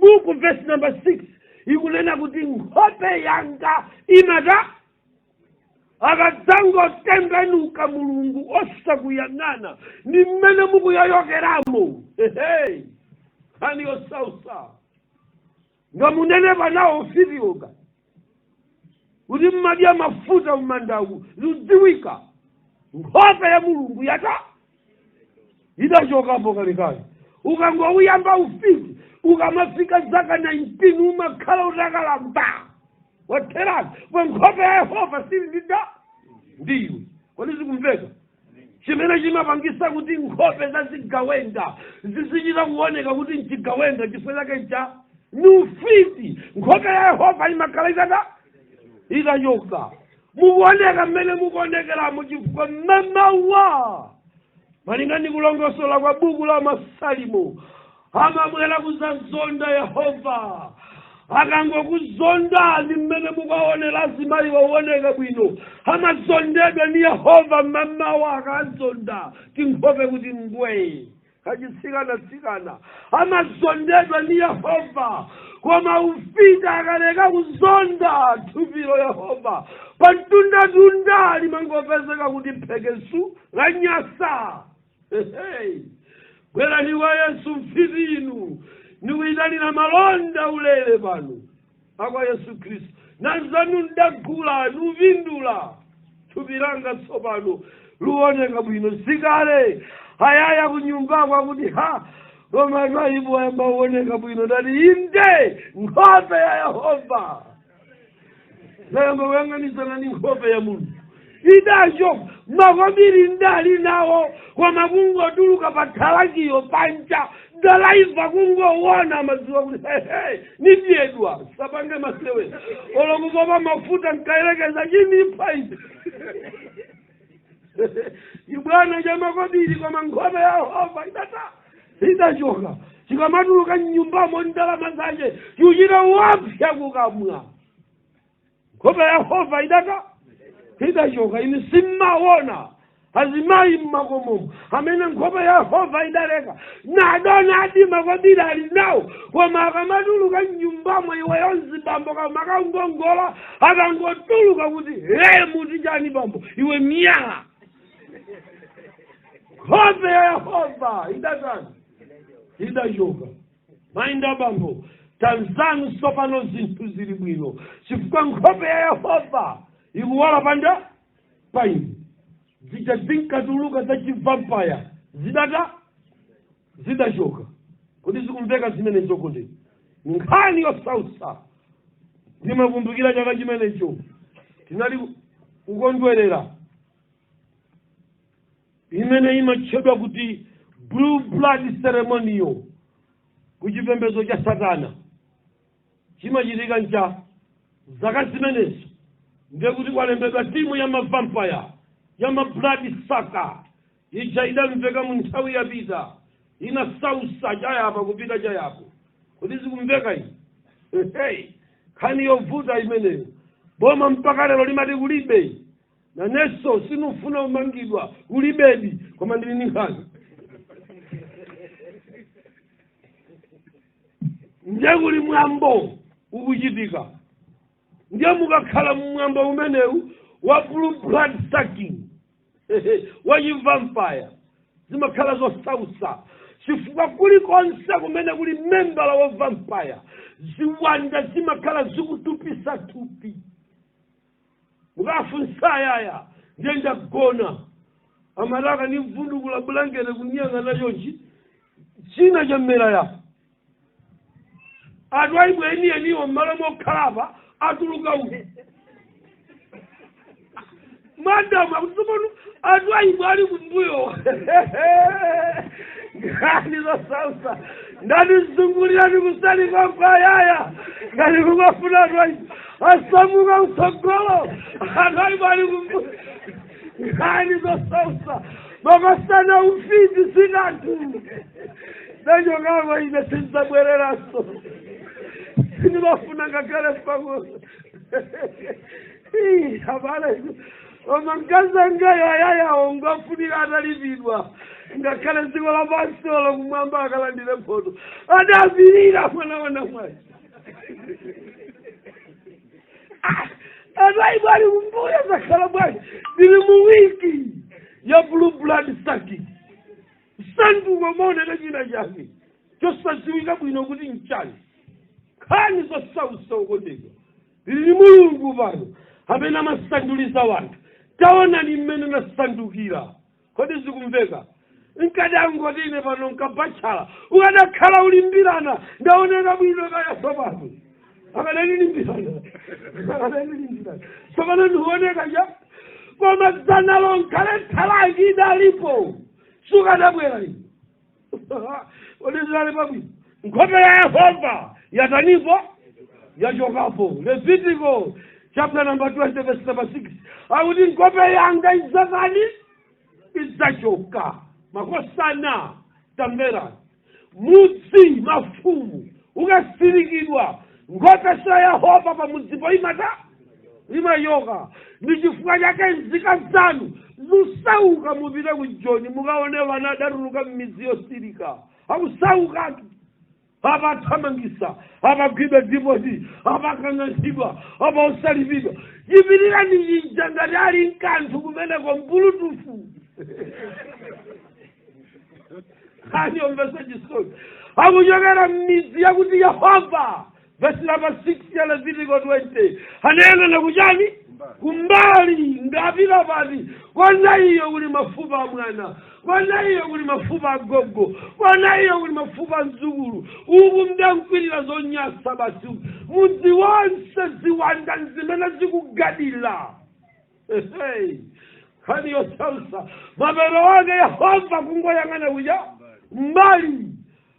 buku verse number 6 ikunena kuti nkhope yanga imata akadzangotembenuka Mulungu osakuyang'ana ni mmene mukuyoyokeramo. Hehe, nkhani yosausa. Ngamunene panawo ufitiwoga kuti mmadya mafuta mmandawu, zikudziwika. Nkhope ya Mulungu yata idachokapo kalekale. Ukangouyamba ufiti, ukamafika zaka 19 umakhala utakalamba, watheratu pa nkhope ya Yehova sili ndida ndiwe. Kodi zikumveka? Chimene chimapangisa kuti nkhope za zigawenga zizichita kuoneka kuti nchigawenga, chifukwa chake cha ni ufiti. Nkhope ya Yehova imakhala itata itachoka. Mukuoneka mmene mukuonekeramo chifukwa mmamawa, malinga ndi kulongosola kwa buku la Masalimo, amabwera kuzazonda Yehova. Akangokuzonda, ndi mmene mukaonera azimayi waoneka bwino, amazondedwa ndi Yehova mmamawa. Akazonda tinkhope kuti ngwee, kachitsikana-tsikana, amazondedwa ndi Yehova. Koma ufiti akaleka kuzonda thupilo Yehova, pamtundatunda limangopezeka kuti phekesu lanyasa. Hey, bwerani kwa Yesu mfiti inu, nikuyitanira malonda ulere pano akwa Yesu Khristu. Nanzanu ndagula nupindula, thupi langa tsopano luoneka bwino zikale. Ayaya kunyumbako akuti, "Ha, koma twaipo ayamba kuoneka bwino." Ndati, "Inde, nkhope ya Yehova nayamba kuyang'anizana ndi nkhope ya Mulungu idacho. Makobiri ndali nawo, koma kungotuluka pa thalakiyo panja, dalaiva kungowona amadziwa kuti hehe, nidyedwa. Sapange masewera, olokukopa mafuta nkayerekeza chinipha ichi ibwana cha makobiri. Koma nkhope ya Yehova idata idachoka. Chikamatuluka mnyumbamo ndalama zake, chikuchita wapya kukamwa. Nkhope ya Yehova idata idachoka. Ine simmaona azimayi mmakomomo amene nkhope ya Yehova idaleka nadona adima kwambiri ali nawo, koma akamatuluka mnyumbamo, iweyo mzibambo kama akangongola, akangotuluka kuti he, muti chani bambo iwe myaa. Nkhope ya Yehova idatani? Idachoka. Mayinda bambo tanzanu, tsopano zinthu zili bwino chifukwa nkhope ya Yehova ikuwala panda paine. Zija zinkatuluka za chivampire zidata zidachoka. Kuti zikumveka zimene zokondeka, nkhani yosausa. Ndimakumbukira chaka chimenecho tinali kukondwerera imene imatchedwa kuti blue blood ceremonial kuchipembedzo cha satana. Chimachitika ncha zaka zimenezo, ndiye kuti kwalembedwa timu ya mavampire, ya mablood sucker. Ija idamveka mu nthawi yapita, inasausa chayapa kupita chayapo. Kuti zikumveka iyi? Hey, nkhani yovuta imeneyo. Boma mpaka lero limati kulibe. Nanenso sinufuna umangidwa, kulibedi, koma ndili ndi nkhani. Ndiye kuli mwambo ukuchitika, ndiye mukakhala mmwambo umenewu wa blue blood sucking wa chivampire, zimakhala zosausa chifukwa kulikonse kumene kuli membala wa vampire, ziwanda zimakhala zikutupisa thupi. Mukafunsa ayaya, ndiye ndagona, amataka ni mvundukula bulangete kunyang'ana chonchi, china chamera ya atu aibwe enieniwo mmalo mokhalapa atuluka uku. Madamu akuti tsopano atu aibwe ali kumbuyo. Nkhani zosausa. Ndatizungulirani kusali kwampayaya ngati kukafuna atu aibwe asamuka kutsogolo, atu aibwe ali kumbuyo. Nkhani zosausa, makosana, ufiti sikanthu. Ndachokako ine, sindzabwereranso, sindimafuna ngakhale pang'ono. Abale, koma mkazi angayo ayayawo ngofunika atalipidwa ngakhale dziko lapansi olo kumwamba akalandire mphoto. Adapirira mwana wa namwayi. Ataibu ali kumbuyo, zakhala bwanji? Ndili mu wiki ya blue blood sucking, sanduka maoneka china chake chosadziwika bwino kuti nchani. Nkhani zosausa ukondedwa. Lili Mulungu pano amene amasanduliza wanthu. Taonani mmene nasandukira. Kodi zikumveka? Nkadangoti ine pano nkabachala, ukadakhala ulimbirana ndaoneka bwino kaya. Tsopano akadalilimbirana, akadalilimbirana. Tsopano ndikuoneka cha, koma dzanalo nkhale thalangi idalipo, sukadabwera ine. Kodi zinali pabwino? Nkhope ya Yehova yatanipo? Yachokapo. Levitico chapter number 20 verse number 6 akuti nkhope yanga idzatani? Idzachoka. Makosana, tamverani, mudzi mafumu ukasirikidwa, nkhope ya Yehova pamudzipo imata imayoka. Ndi chifukwa chake nzika zanu zusauka. Mupite ku Joni mukaone vana adatuluka m'midzi yosirika akusaukatu. Apa athamangisa, apa gwidwa dipoti, apa akang'anthidwa, apa osalipidwa. Chipitirani chija ngati ali mkanthu kumeneko mbulutufu. Nkhani yomvetsa chisoni. Akuchokera m'midzi yakuti Yehova, vesi namba 6 ya Levitico 20, anayang'ana kuchani? Kumbali. Ngapita pati? Kona iyo kuli mafupa a mwana, kona iyo kuli mafupa a gogo, kona iyo kuli mafupa a mdzukulu. Uku mdankwirira zonyasa basi. Mudzi wonse ziwanda zimene zikugadira. Hey, nkhani yosausa. Mapero wake Yehova kungoyang'ana kuja mbali.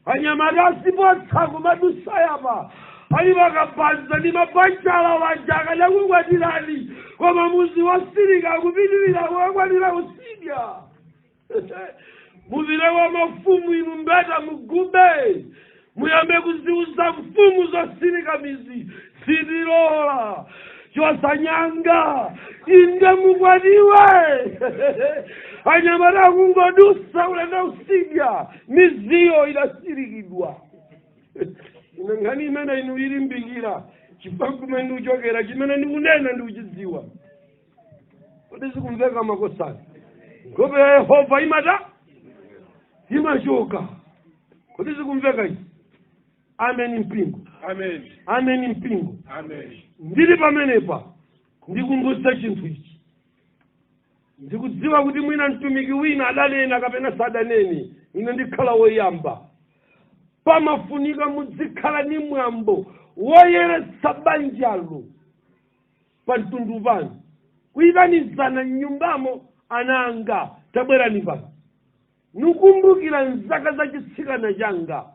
Anyamata asipotsa kumadusa yapa ali makabanza ndi mabanchala waja akadakukwatirani, koma muzi wasirika akupitirira kukakwatira kusidya. Mupite kwa mafumu inu mbeta mugube, muyambe kuziuza mfumu zosirika mizi sitilola chosanyanga inde mukwatiwe. Anyamata akungodusa ulenda usidya, miziyo idasirikidwa. Ine nkhani imene inu ilimbikira chifukwa kumene ndikuchokera, chimene ndikunena ndikuchidziwa. Kodi zikumveka, makosana? Nkhope ya Yehova imata imachoka. Kodi zikumveka izi? Amen, mpingo. Amen. Amen, mpingo. Amen. Ndili pamenepa ndikumbutsa chinthu ichi. Ndikudziwa kuti mwina mtumiki wina adanena kapena sadanene, ine ndikhala woyamba. Pamafunika muzikhala ni mwambo woyeretsa banjalo pa mtundu pano, kuyitanizana mnyumbamo: "Ananga, tabwerani pano. Nikumbukira nzaka za chitsikana changa,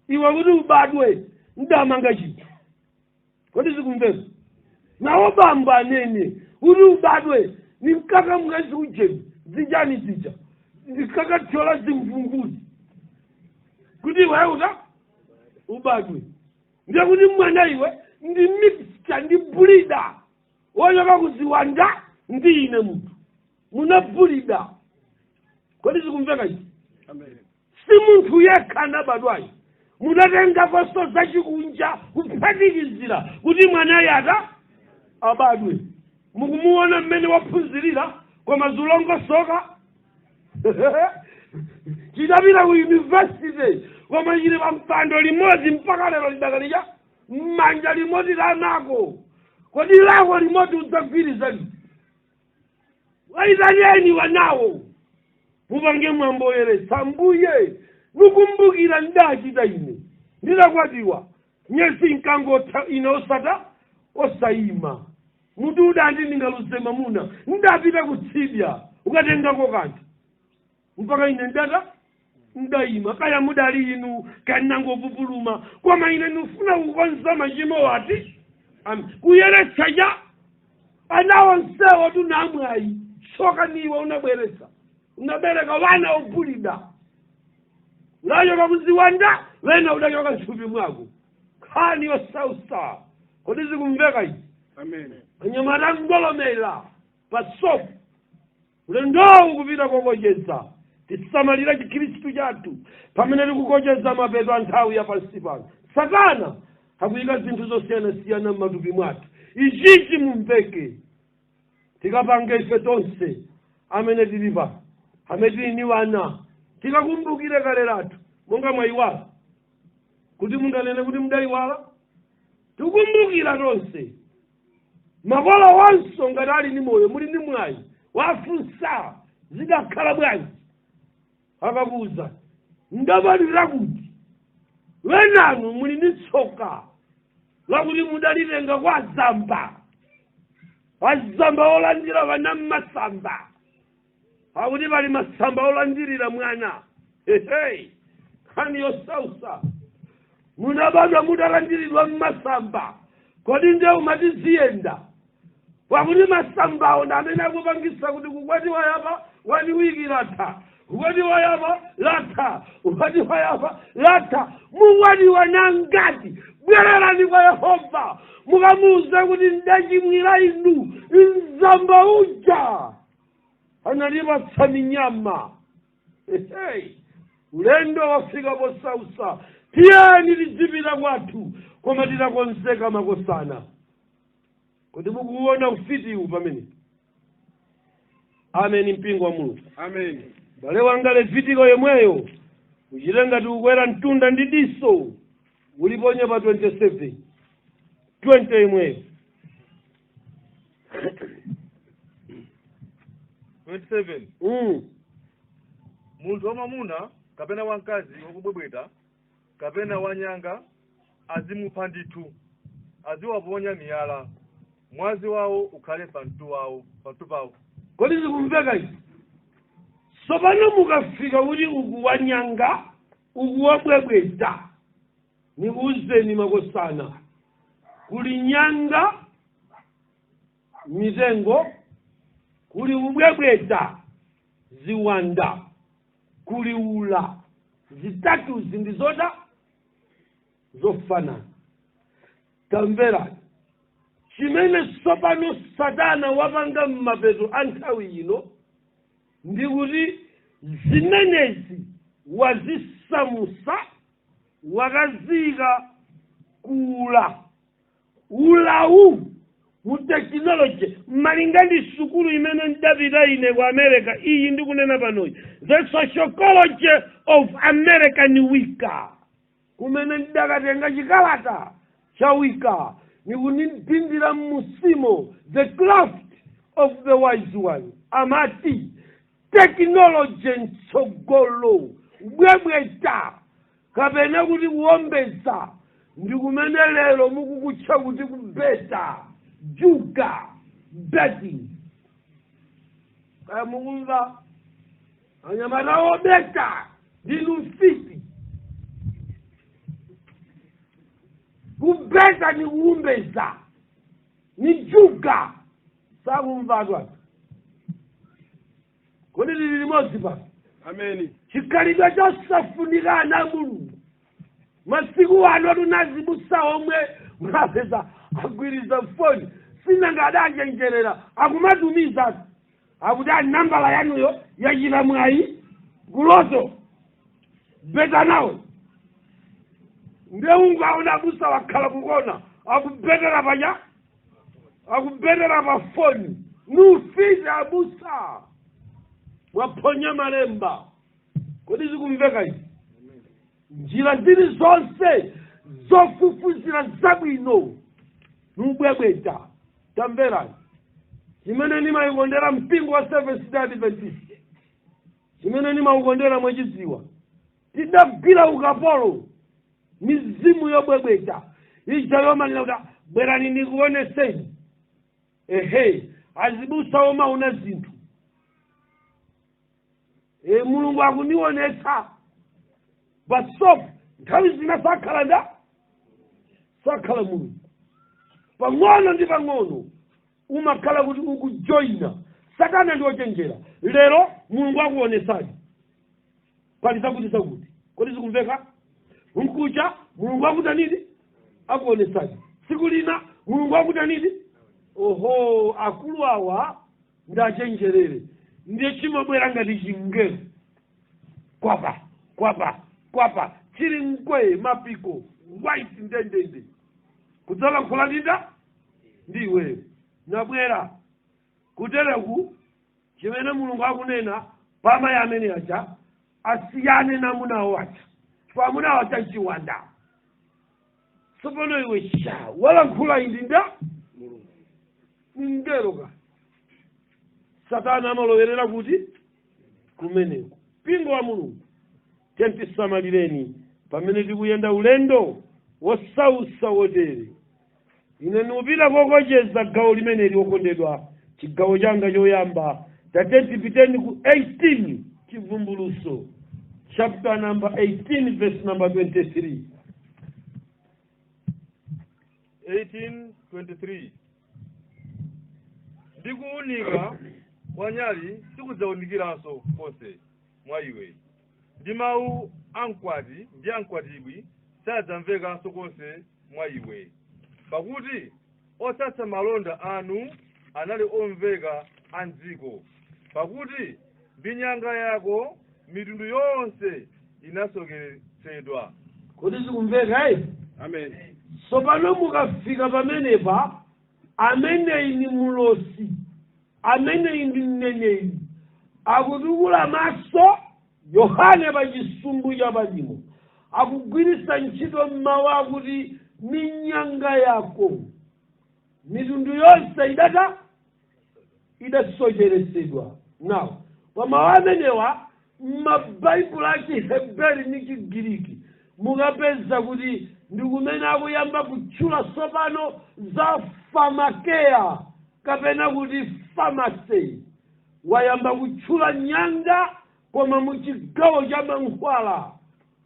iwe kuti ubadwe ndamanga chinthu." Kodi zikumveka? Nawo bambo anene kuti ubadwe ni mkaka mwezi ujeni zijani zija ndikakathyola zimvunguzi kuti iwe uta ubadwe. Ndiye kuti mwana iwe ndi mixture, ndi breeder wochoka kuziwanda ndi ine munthu muna breeder. Kodi zikumveka izi? Amen. Si munthu yekha anabadwayi, munatengakonso zachikunja kuphatikizira kuti mwana yata abadwe. Mukumuona mmene waphunzirira, koma zulongosoka. Chidapita ku university, koma chili pa mpando limodzi mpaka lero, lidakalija m'manja limodzi lanako. Kodi lako limodzi udzagwiriza liti? Waitaneni wanawo, mupange mwambo woyeretsa. "Mbuye, mukumbukira ndachita ine ndidakwatiwa, nyesi nkangotha ine osata osayima, mutu udandi ndingaluze mamuna, ndapita kutsidya ukatengako kanthu mpaka ine ndata ndayima. Kaya mudali inu kanangopupuluma, koma ine ndifuna kukonza machimo ati kuyeretsa cha ana onsewo tunamwayi. Tsoka niwe unabweretsa, unabereka wana obulida, udachoka kuziwanda, wena udachoka mthupi mwako. Nkhani yosausa. Kodi zikumveka izi? Amen. Anyamata ngolomera pasopo, ulendowu kupita kokocheza. Tisamalira chikhristu chathu pamene tikukocheza mapeto a nthawi ya pansi pano. Satana akuyika zinthu zosiyanasiyana m'matupi mwathu. Ichichi mumveke, tikapange ife tonse amene tili pano, amene tili ni wana, tikakumbukire kale lathu. Monga mwayiwala kuti munganene kuti mudayiwala, tikukumbukira tonse. Makolo wonso ngati ali ndi moyo, muli ndi mwayi wafunsa zidakhala bwanji, akakuuza ndabadwira kuti. Wenanu muli ndi tsoka lakuti mudalitenga kwa azamba, azamba olandira vana mmasamba, akuti pali masamba olandirira mwana. Hehe, nkhani yosausa. Munabadwa mutalandiridwa mmasamba. Kodi ndiye umati ziyenda? Pakuti masambawo ndi amene akupangisa kuti kukwatiwa yapa wani wiki latha, kukwatiwa yapa latha, kukwatiwa yapa latha. Mukwatiwa nangati? Bwererani kwa Yehova, mukamuuze kuti ndachimwira inu, mzamba uja anatipatsa minyama. Hey, ulendo wafika posausa. Tiyeni tizipita kwathu koma titakonzeka, makosana. Kodi mukuona ufitiwu pamene? Amen, mpingo wa Mulungu. Amen. Bale wanga, Levitiko yemweyo, uchite ngati ukwera mtunda ndi diso, uliponye pa 27 20 yemweyo. 27. Munthu wamwamuna kapena wamkazi wakubwebweta kapena wanyanga azimupha ndithu, aziwaponya miyala, mwazi wawo ukhale pamtu wawo, pamtu pawo. Kodi zikumveka izi? Tsopano mukafika kuti uku wanyanga, uku wabwebweta, nikuwuzeni makosana, kuli nyanga mitengo, kuli ubwebweta ziwanda, Kuli ula. Zitatuzi ndi zoda zofanana. Tamverani chimene tsopano Satana wapanga m'mapeto a nthawi ino, ndi kuti zimenezi wazisamusa, wakazika kula ulawu mu technology, malinga ndi sukulu imene ndapita ine ku America. Iyi ndikunena panoyi, The Sociology of American Wicca, kumene ndidakatenga chikalata cha Wicca nikundipindira mmusimo, The Craft of the Wise One, amati technology mtsogolo, bwebweta kapena kuti kuwombeza, ndi kumene lero mukukutcha kuti kubeta, juga, betting. Kaya mukumva, anyamata obeta, ndinu mfiti. Kubeta ni kuumbeza, ni juga. Sakumva anthu. Kodi lili limodzi pano? Ameni. Chikhalidwe chosafunika. Ana Mulungu, masiku ano tunazibusa omwe mwapeza agwiriza foni, sinanga adachenjerera, akumatumiza akuti ani nambala yanuyo yachita mwayi kuloto, beta nawo. Ndiye ungaona abusa wakhala kukona, akubetera paja, akubetera pa foni. Nufiti abusa, mwaphonya malemba. Kodi zikumveka izi? Njira zili zonse zofufuzira zabwino nubwebweta. Tamverani chimene nimayikondera mpingo wa Seventh Day Adventist, chimene nimaukondera mwachidziwa, tidagwira ukapolo mizimu yobwebweta ija yomanena kuti bwerani ndikuoneseni. Ehe, azibusa omaona zinthu, e, Mulungu akundionetsa pasopo. Nthawi zina sakhala nda sakhala Mulungu. Pang'ono ndi pang'ono umakhala kuti ukujoyina Satana. Ndi ochenjera. Lero Mulungu akuonesani pali zakuti zakuti. Kodi zikumveka? Mkucha Mulungu akutanidi, akuonesani. Tsiku lina Mulungu akutanidi. Oho, akulu awa ndachenjerere. Ndiye chimabwera ngati chingelo, kwapa kwapa kwapa, chili mkwe, mapiko white ndendende, kudzalankhula ndinda ndi iweyo. Nabwera kutereku, chimene Mulungu akunena pamayi amene aja asiyane namunawo aja, chifukwa amunawo aja nchiwanda. Tsopano iwe sha walankhula indi nda mngelo ka Satana amalowerera kuti kumeneko. Mpingo wa Mulungu, tentisamalireni pamene tikuyenda ulendo wosausa wotere. Ine ndikupita kokocheza gawo limeneli. Okondedwa, chigawo changa choyamba, tatentipiteni ku 18, Chivumbuluso chapter number 18, verse number 23. 18:23 Ndi kuwunika kwa nyali sikudzawunikiranso konse mwa iwe, ndi mawu a mkwati ndi a mkwatibwi sadzamvekanso konse mwa iwe, pakuti osatsa malonda anu anali omveka a mdziko, pakuti ndi nyanga yako mitundu yonse inasokeretsedwa. Kodi zikumveka, eh? Amen. Tsopano mukafika pamenepa, ameneyi ni mulosi, ameneyi ndi mneneri akutukula maso Yohane pa chisumbu cha Patimo, akugwiritsa ntchito mawu akuti minyanga yako mitundu yonse idata idasocheretsedwa. Now, pa mawu amenewa m'mabaibulo a Chiheberi ndi Chigiriki mukapeza kuti ndi kumene akuyamba kutchula tsopano za pharmakeia kapena kuti pharmacy. Wayamba kutchula nyanga, koma mu chigawo cha mankhwala,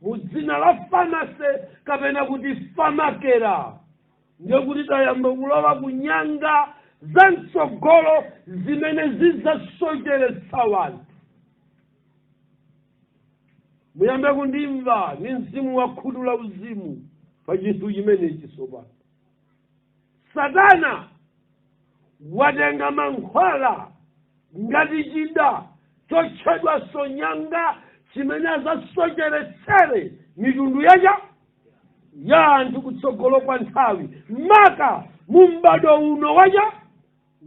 mu dzina la pharmacy kapena kuti pharmakeia. Ndiye kuti tayamba kulowa ku nyanga za mtsogolo zimene zidzasocheretsa wanthu. Muyambe kundimva ni mzimu wa khutu la uzimu pa chinthu chimenechi. Tsopano Satana watenga mankhwala ngati chida chotchedwa sonyanga, chimene azasocheretsere mitundu yacha ya anthu kutsogolo kwa nthawi, maka mu m'bado uno wacha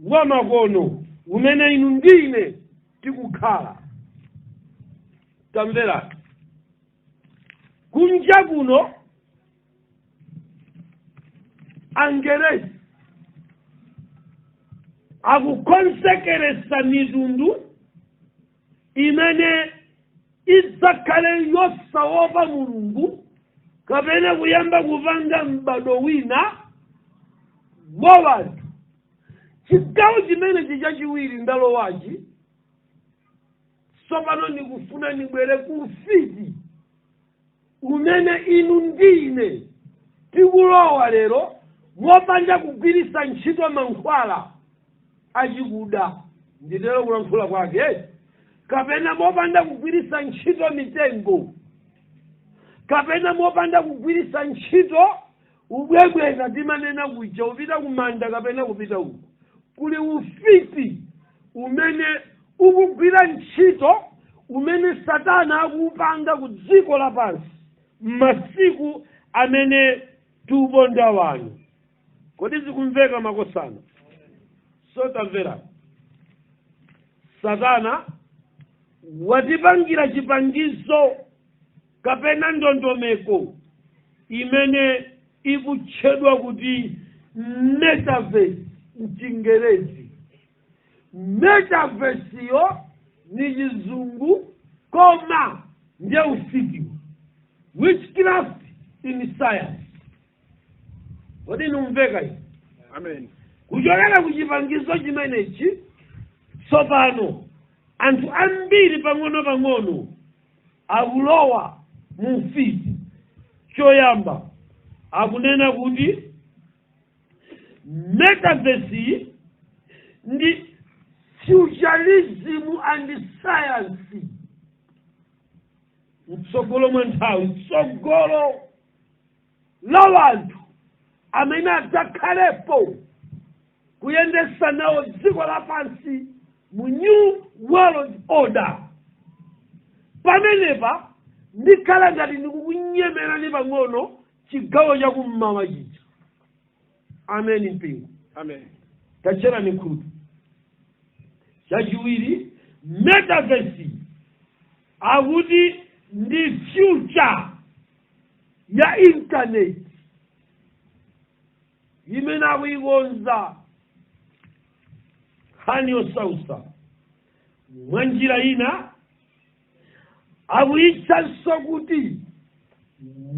wamakono umene inu ndine tikukhala. Tamverani, kunja kuno Angerezi akukonzekeresa mitundu imene idzakhale yosaopa Mulungu, kapena kuyamba kupanga m'bado wina wa wanthu. Chigawo chimenechi chachiwiri ndalowachi, tsopano ndikufuna ndibwere ku ufiti umene inu ndine tikulowa lero mopanda kugwiritsa ntchito mankhwala achikuda, nditero kulankhula kwake, kapena mopanda kugwiritsa ntchito mitengo, kapena mopanda kugwiritsa ntchito ubwebweta timanena kuja, upita kumanda kapena kupita uko. Kuli ufiti umene ukugwira ntchito, umene Satana akuupanga ku dziko lapansi m'masiku amene tiuponda wanu. Kodi zikumveka, makosana? So tamverani, Satana watipangira chipangizo kapena ndondomeko imene ikutchedwa kuti metaverse mchingerezi. Metaverse yo ni Chizungu, koma ndiye ufitiwo, witchcraft in science. Kodi numveka iyi? Amen. Kuchokera ku chipangizo chimenechi, tsopano anthu ambiri pang'ono-pang'ono akulowa mu ufiti. Choyamba, akunena kuti metaverse ndi futurism and science, mtsogolo mwa nthawi, tsogolo la wanthu amene adzakhalepo kuyendesa nawo dziko lapansi mu new world order. Pamenepa ndikhala ngati ndikukunyemerani pang'ono chigawo chakummawa chija. Ameni, mpingo? Amen. Tachenani khutu. Chachiwiri, metaverse akuti ndi future ya internet imene akuikonza, nkhani yosausa. Mwa njira ina akuyitchanso kuti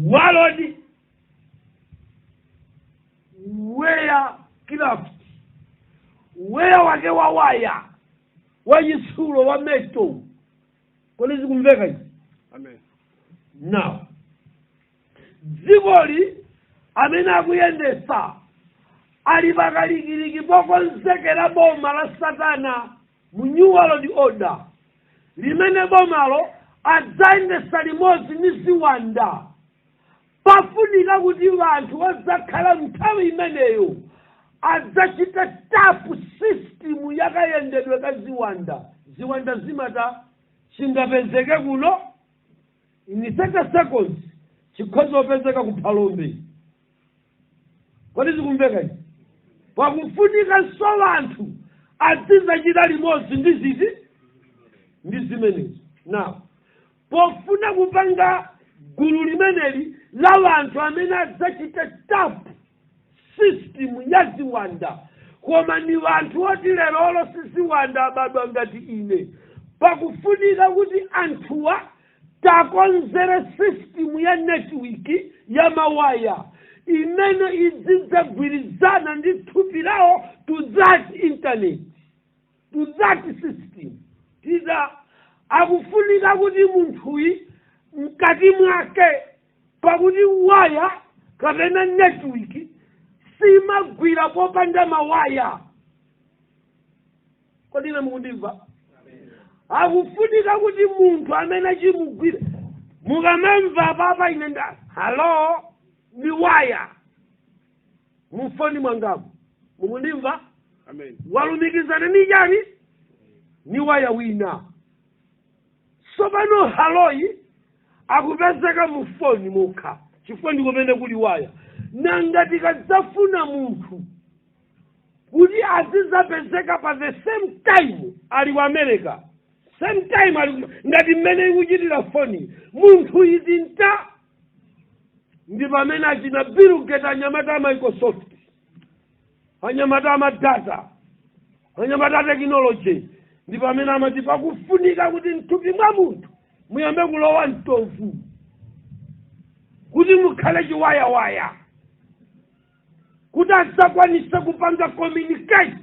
world wirecraft, wire wake wa waya wachitsulo wa metal. Kodi zikumveka izi? Amen. Now, dzikoli amene akuyendesa ali pakalikiliki pokonzekera boma la Satana mu new world order, limene bomalo adzayendesa limodzi ndi ziwanda. Pafunika kuti anthu adzakhala nthawi imeneyo adzachita tap system yakayendedwe ka ziwanda. Ziwanda zimata chingapezeke kuno in 30 seconds, chikhoza kupezeka ku Phalombe. Kodi zikumveka izi? Pakufunikanso anthu azidzachita limodzi ndi zizi ndi zimenezo. Now, pofuna kupanga gulu limeneli la anthu amene adzachita tap system ya ziwanda, koma ni anthu oti lerolo si ziwanda, abadwa ngati ine, pakufunika kuti anthuwa takonzere system ya network ya mawaya imene izidzagwirizana ndi thupi lawo to that internet, to that system. Tiza akufunika kuti munthuyi mkati mwake, pakuti waya kapena network simagwira popanda mawaya. Kodi ine mukundimva? Akufunika kuti munthu amene achimugwira Mukamamva papa ine nda "Hello", ni waya mufoni mwangamu. Mukundimva? Amen. Walumikizana ni chani? Ni waya wina. Tsopano "hello"yi akupezeka mufoni mukha chifukwa ndi kumene kuli waya. Nanga tikadzafuna munthu kuti azizapezeka pa the same time ali ku America, same time ali ngati mmene ikuchitira foni munthu izi nta, ndi pamene achina Bill Gates, anyamata a Microsoft, anyamata ama data, anyamata a technology, ndi pamene amati pakufunika kuti mthupi mwa munthu muyambe kulowa mtovu kuti mukhale chiwayawaya, kuti adzakwanise kupanga communicate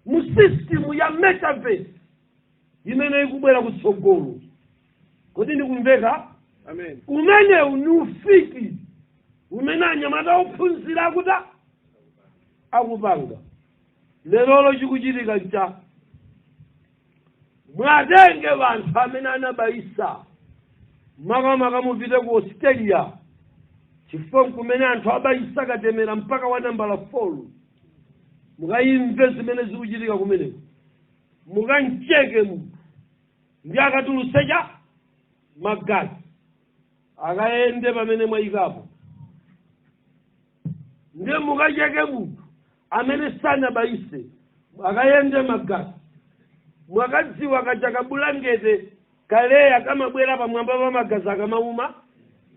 mu system ya metaverse imene ikubwera kutsogolo. Kuti ndikumveka? Amen. Umenewu ni ufiti umene anyamata ophunzira akuta akupanga lerolo. Chikuchitika ncha mwatenge vanthu amene anabayisa, makamaka mupite ku Australia, chifukwa nkumene anthu abayisa katemera mpaka wa nambala 4. Mukayimve zimene zikuchitika kumeneko. Mukancheke munthu ndi akatulusecha magazi, akayende pamene mwayikapo. Ndiye mukacheke munthu amene sanabayise, akayende magazi. Mwakadziwa kacha kabulangete kaleya kamabwera pamwamba pa magazi akamauma?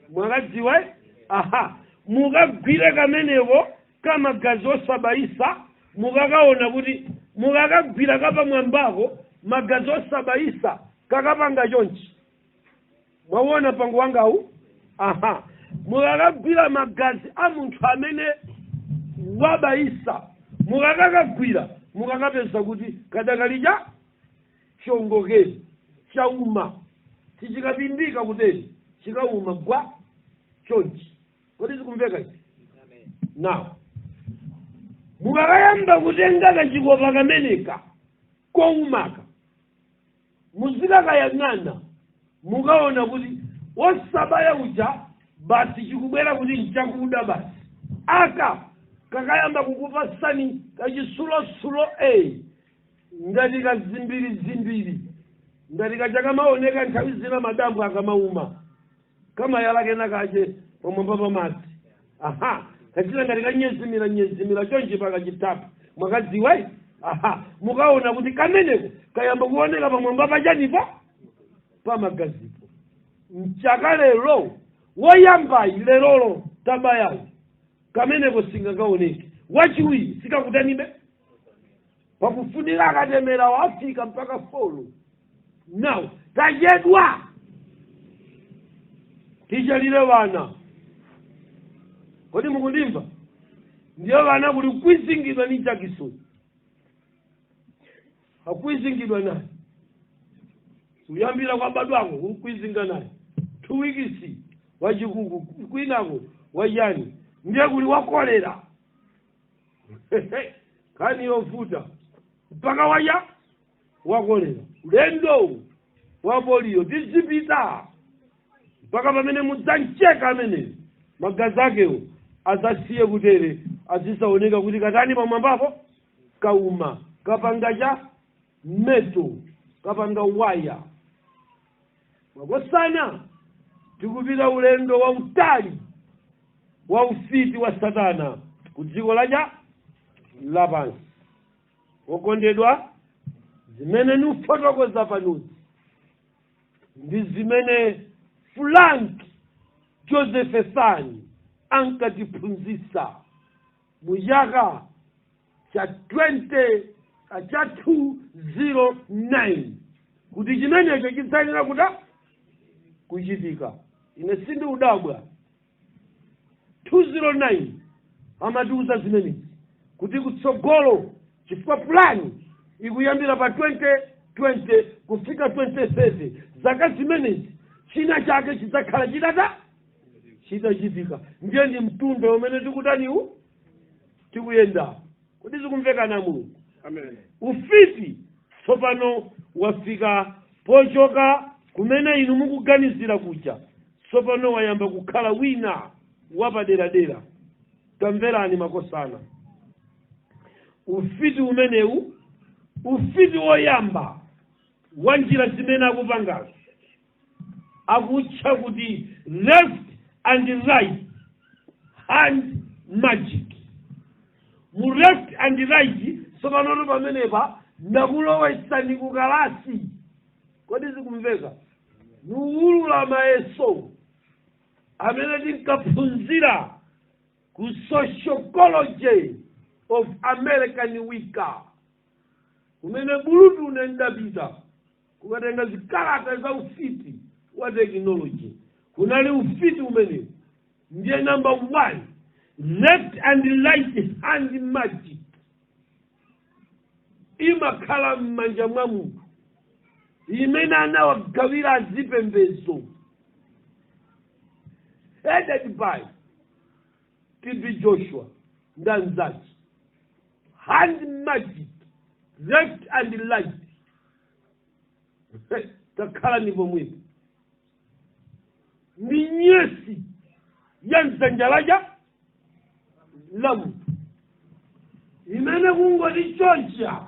Mwakadziwa, eh? Aha, mukagwire kameneko kamagazi osabayisa, mukakaona kuti mukakagwira kapamwambako magazi osabayisa kakapanga chonchi. Mwauona pango wangawu? Aha, mukakagwira magazi a munthu amene wabayisa, mukakakagwira, mukakapeza kuti kadakalija chongokeni chauma, tichikapindika kuteni chikauma gwa chonchi. Kodi zikumveka izi? Now mukakayamba kutenga kachikopa kameneka koumaka, muzikakayang'ana, mukaona kuti wosabaya uja basi chikubwera kuti nchakuda basi. Aka kakayamba kukupasani kachisulosulo a ngati kazimbirizimbiri, ngati kacha kamaoneka nthawi zina madambo akamauma, kamayala kena kache pamwamba pamadzi. Aha, kachina ngati kanyezimira nyezimira chonchi pakachitapu. Mwakadziwa? Aha, mukaona kuti kameneko kayamba kuoneka pamwamba pachanipo pamagazipo. Mchaka lero woyambayi, lerolo tabayayi, kameneko singakaoneke. Wachiwiri sikakutanibe, pakufunika akatemera wafika mpaka four. Now tachedwa, tichalire vana. Kodi mukundimva? Ndiye vana kuli kwizingidwa ni jakisoni, akwizingidwa naye kuyambira kwa badwako, kukwizinga naye 2 weeks, wachikuku kwinako wachani. Ndiye kuli wakolera, kani yovuta mpaka waja wakolera. Ulendo wa poliyo tizipita mpaka pamene mudzancheka ameneyo, magazi akewo azasiye kutere, azisaoneka kuti katani pamwambapo kauma, kapanga cha metal, kapanga waya. Makosana, tikupita ulendo wautali wa ufiti wa satana ku dziko lacha lapansi. Wokondedwa, zimene niufotokoza panozi ndi zimene Frank Joseph Thani ankatiphunzitsa mu chaka cha 20 cha 209 kuti chimenecho chidzayenera kuta kuchitika. Ine sindiudabwa. 209 amatiuza zimenezi kuti kutsogolo, chifukwa pulani ikuyambira pa 2020 kufika 2030, zaka zimenezi china chake chidzakhala chitata chitachitika. Ndiye ndi mtunda umene tikutaniwu, tikuyenda. Kodi zikumvekana, Mulungu? Amen. Ufiti tsopano wafika pochoka. Kumene inu mukuganizira kuja, tsopano wayamba kukhala wina wapaderadera. Tamverani makosana, ufiti umenewu, ufiti woyamba wa njira zimene akupangazo, akutcha kuti left and right hand magic. Mu left and right, tsopanoto pamenepa ndakulowetsani kukalasi. Kodi zikumveka? Nuwulula mayeso amene tinkaphunzira ku Sociology of American Wicca, kumene bulutu une ndapita kukatenga zikalata za ufiti wa technology. Kunali ufiti umenewu. Ndiye number one, left and right hand magic imakhala m'manja mwa munthu, imene anawagawira azipembezo, headed by TB Joshua ndi anzake. Hand magic, left and right. Takhala ni pomwepo, ndi nyesi ya mdzanja laja la munthu imene kungoti choncha,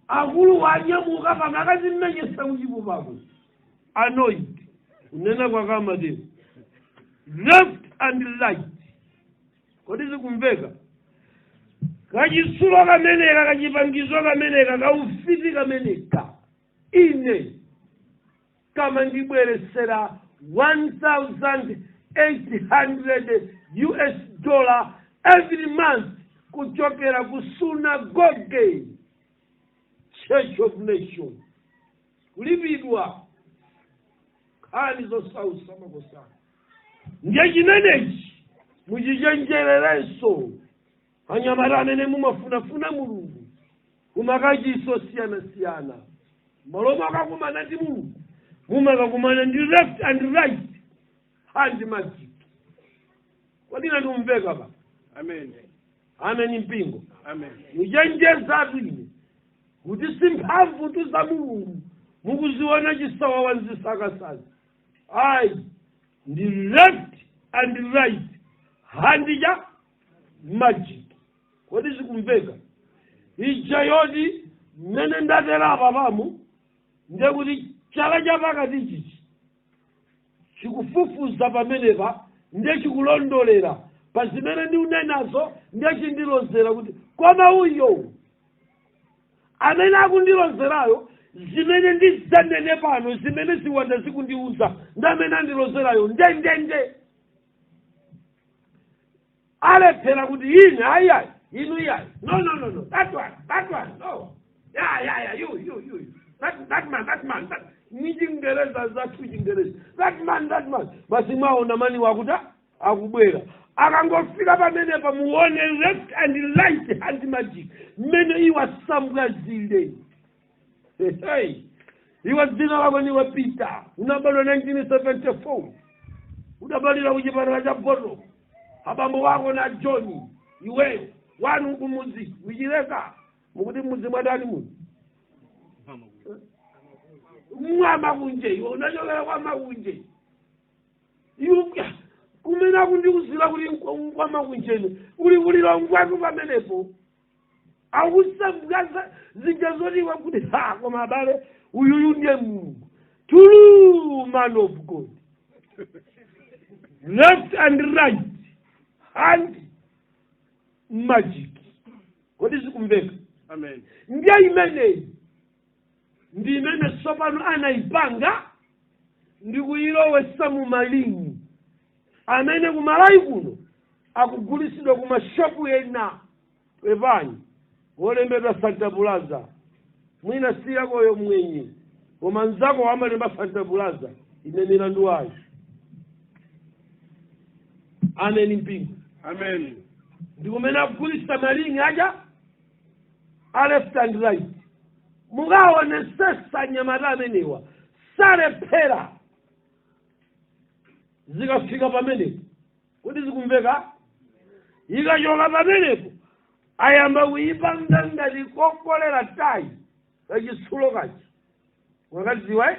akulu wanyamuka pano akazimenyesa kuchipupako anoint. Kunena kwakamatero, left and right. Kodi zikumveka? Kachitsulo kameneka, kachipangizo kameneka, kaufiti kameneka, ine kamandibweresera 1800 US dollar every month kuchokera ku Synagogue Church of Nation, kulipidwa. Nkhani zosausa, makosana. Ndiye chimenechi muchichenjererenso, anyamata amene mumafunafuna Mulungu kumakachiso siyanasiyana. Malo makakumana ndi Mulungu, mumakakumana ndi left and right hand magic. Kodi ndikumveka pa? Amen. Ameni, mpingo. Amen. Muchenjezatu ine kuti si mphamvu tu za Mulungu mukuziona chisawawa, nzisakasazi, ayi, ndi left and right hand cha magic. Kodi zikumveka? Ija yoti mmene ndatera apa pamu, ndiye kuti chala chapakati chichi chikufufuza pamenepa, ndiye chikulondolera pa zimene ndikunenazo, ndiye chindilozera kuti koma uyo amene akundilozerayo, zimene ndidzanene pano, zimene ziwanda zikundiuza, ndi amene andilozerayo ndendende. Alephera kuti ine ayiayi, inu iyayi, no, no, no, no, that one, that one, no, yeah, you, you, you, that man, that man, that ni Chingereza zathu, Chingereza, that man, that man. Basi, mwaona mani wakuta akubwera. Akangofika pamenepa, muone left and right hand magic mmene iwasambwazile. Hey, iwe dzina lako niwe Peter, unabadwa 1974, udabalira kuchipatala cha Boto, abambo wako na John. Iweyo wanu kumuzi wichileka, mukuti mudzi mwadani muno? Mwamakunje. Iwe unachokera kwa Makunje. Iwe kumene akundiuzira kuti kwa Makunjeni uli kulilongwatu pamenepo, akusambwaza zija zoti iwe kuti ha, koma abale, uyuyu ndiye Mulungu, true man of God. Left and right hand magic. Kodi zikumveka? Amen. Ndiye imeneyi ndi imene tsopano anayipanga ndi kuyilowesa mu malingi amene kumalawi kuno akugulisidwa ku mashopu ena, pepani, wolembedwa Santa Plaza. Mwina siyakoyo mwenye, koma mzako wamalemba Santa Plaza. Ine milandu wayo. Ameni, mpingo. Amen. Ndi kumene akugulisa malingi aja a left and right. Mukaonesesa, nyamata amenewa salephera zikafika pamenepo. Kuti zikumveka? Ikachoka pamenepo, ayamba kuyipanga ngati kokolera tayi kachitsulo kacha, mwakadziwa, eh?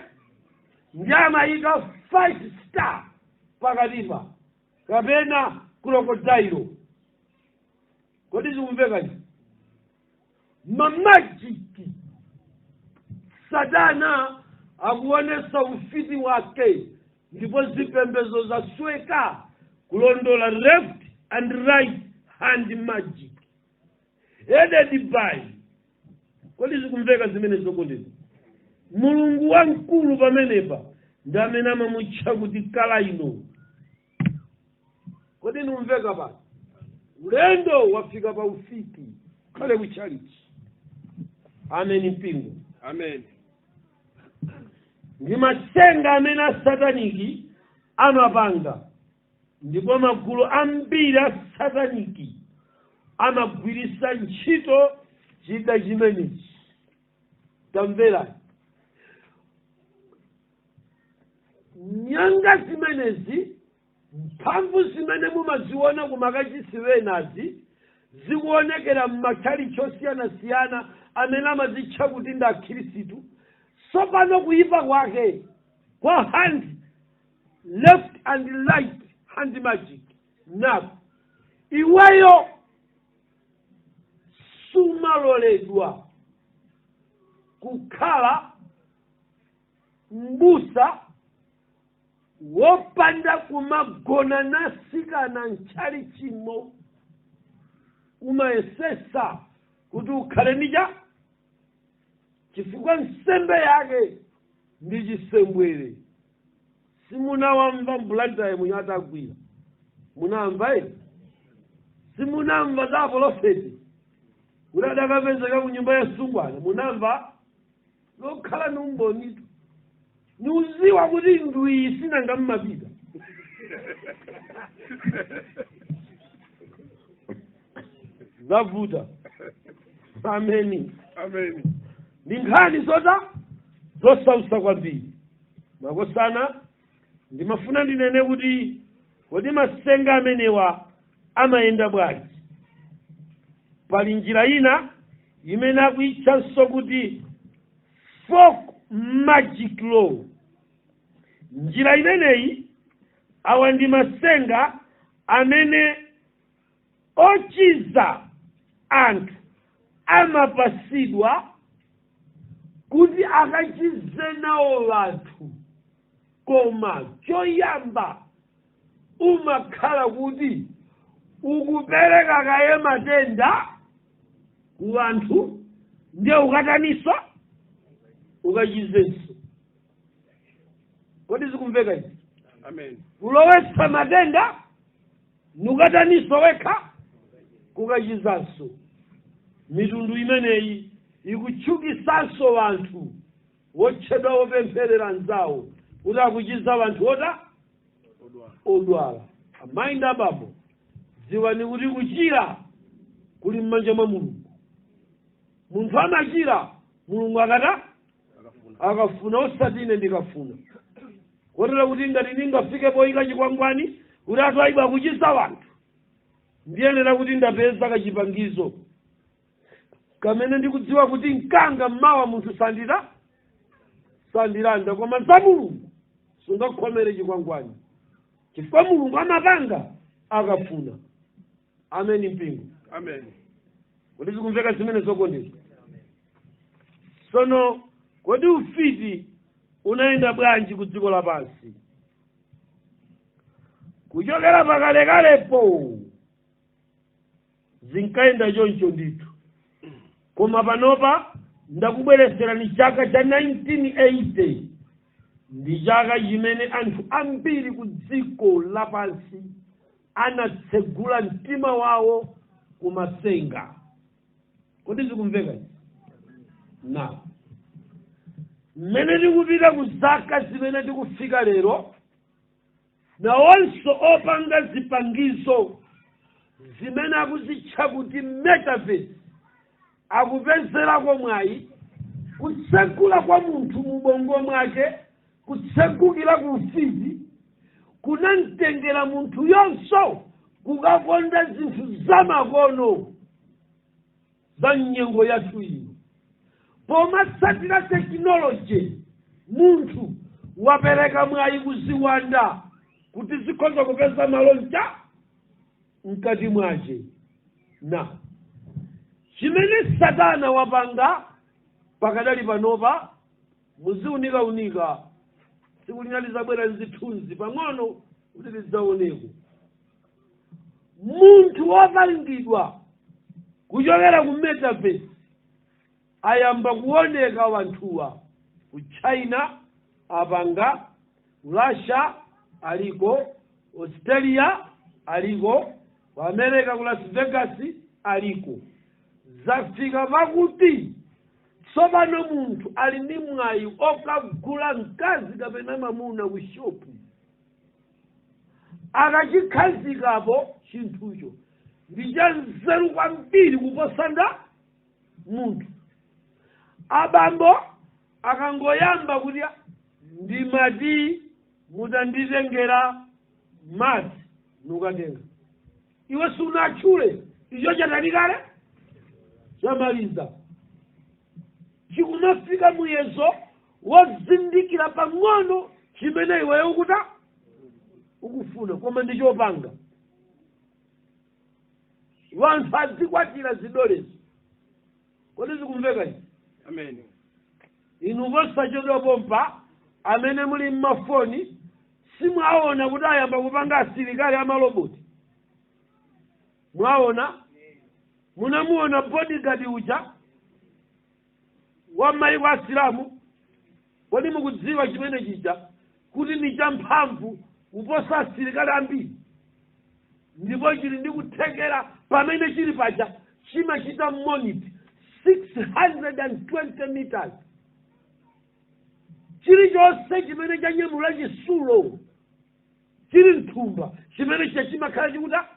Ndi amayika 5 star pakatipa kapena crocodile. Kodi zikumveka izi? Ma magic. Satana akuonesa ufiti wake, ndipo zipembedzo zasweka kulondola left and right hand magic headed by. Kodi zikumveka zimene zokondedwa? Mulungu wamkulu pamenepa ndi amene amamutcha kuti Kalaino. Kodi nikumveka pano? Ulendo wafika pa ufiti khale kutchalichi. Ameni mpingo. Amen. Ndi masenga amene asataniki amapanga, ndipo magulu ambiri asataniki amagwirisa ntchito chida chimenechi. Tamverani, nyanga zimenezi, mphamvu zimene mumaziona kumakachisi wenazi zikuonekera m'matchalichi osiyanasiyana amene amazitcha kuti ndi akhirisitu. Tsopano kuyipa kwake kwa hand left and right hand magic nako, iweyo sumaloledwa kukhala mbusa wopanda kumagona nasikana mtchalichimo. Umayesesa kuti ukhale ndicha, chifukwa nsembe yake ndi chisembwere. Simunawamva mBlantyre munya atagwira? Munamva eni? Simunamva za aprofeti kuti adakapezeka ku nyumba ya sungwana? Munamva? Lokhala ni umbonitu, niuziwa kuti ndwiyi sinanga mmapita. Zavuta. Ameni. Amen. Ndi nkhani zota zosausa kwambiri, makosana. Ndimafuna ndinene kuti kodi masenga amenewa amayenda bwanji? Pali njira ina imene akuyitchanso kuti folk magic law. Njira imeneyi, awa ndi masenga amene ochiza anthu amapasidwa kuti akachize nawo anthu, koma choyamba umakhala kuti ukupereka kaye matenda ku anthu, ndiye ukataniswa ukachizenso. Kodi zikumveka izi? Amen. Kulowetsa matenda, nukataniswa wekha kukachizanso. Mitundu imeneyi ikutchukisanso anthu wotchedwa wopempherera anzawo kuti akuchiza anthu ota odwala. Amayi ndi abambo, dziwani kuti kuchira kuli m'manja mwa Mulungu. Munthu amachira Mulungu akata akafuna, osati ine ndikafuna. Kotero kuti ngati ndingafike poyika chikwangwani kuti anthu ayiba akuchiza wanthu, ndiyenera kuti ndapeza kachipangizo kamene ndikudziwa kuti mkanga mmawa munthu sandita sandilanda. Koma za Mulungu sungakhomere chikwangwani, chifukwa Mulungu amapanga akafuna. Ameni mpingo. Amen. Kodi zikumveka zimene zokondedwa? Sono kodi ufiti unayenda bwanji ku dziko lapansi kuchokera pakalekalepo? Zinkayenda choncho ndithu, koma panopa ndakubwereserani chaka cha 1980. Ndi chaka chimene anthu ambiri ku dziko lapansi anatsegula mtima wawo kumasenga. Kodi zikumveka izi? Na mmene tikupita ku zaka zimene tikufika lero, nawonso opanga zipangizo zimene akuzitcha kuti metaverse akupezerako mwayi kutsegula kwa munthu mubongo mwake. Kutsegukira ku ufiti kunamtengera munthu yonso kukakonda zinthu zamakono za nyengo yathu ino. Pomatsatira tekinoloji, munthu Wapereka mwayi kuziwanda kuti zikhoza kupeza malo mkati mwace. Na chimene Satana wapanga pakadali panopa, muziunikaunika, tsiku lina lizabwera nzithunzi pang'ono kuti lidzaoneko. Munthu wopangidwa kuchokera ku metaverse ayamba kuoneka. Wanthuwa ku China apanga, Russia aliko, Australia aliko, ku America ku Las Vegas aliko. Zafika pakuti tsopano munthu ali ndi mwayi okagula mkazi kapena mamuna ku shopu, akachikhazikapo chinthucho ndi cha nzeru kwambiri kuposa nda munthu. Abambo akangoyamba kuti, "Ndimati mutanditengera madzi," nukatenga. Iwe sunatchule, icho chatani kale, chamaliza. Chikumafika muyezo wozindikira pang'ono chimene iweyo ukuta ukufuna, koma ndi chopanga. Wanthu azikwatira zidolezo. Kodi zikumveka izi? Amen. Inu posachedwa pompa, amene muli mmafoni, simwaona kuti ayamba kupanga asilikali amaloboti? Mwaona? Munamuona bodyguard uja wa mayiko asilamu? Kodi mukudziwa chimene chija kuti ni champhamvu kuposa asilikali ambiri, ndipo chili ndi kuthekera pamene chili paja chimachita monitor 620 meters? Chilichonse chimene chanyamula chisulo chili mthumba, chimene chija chimakhala chikuta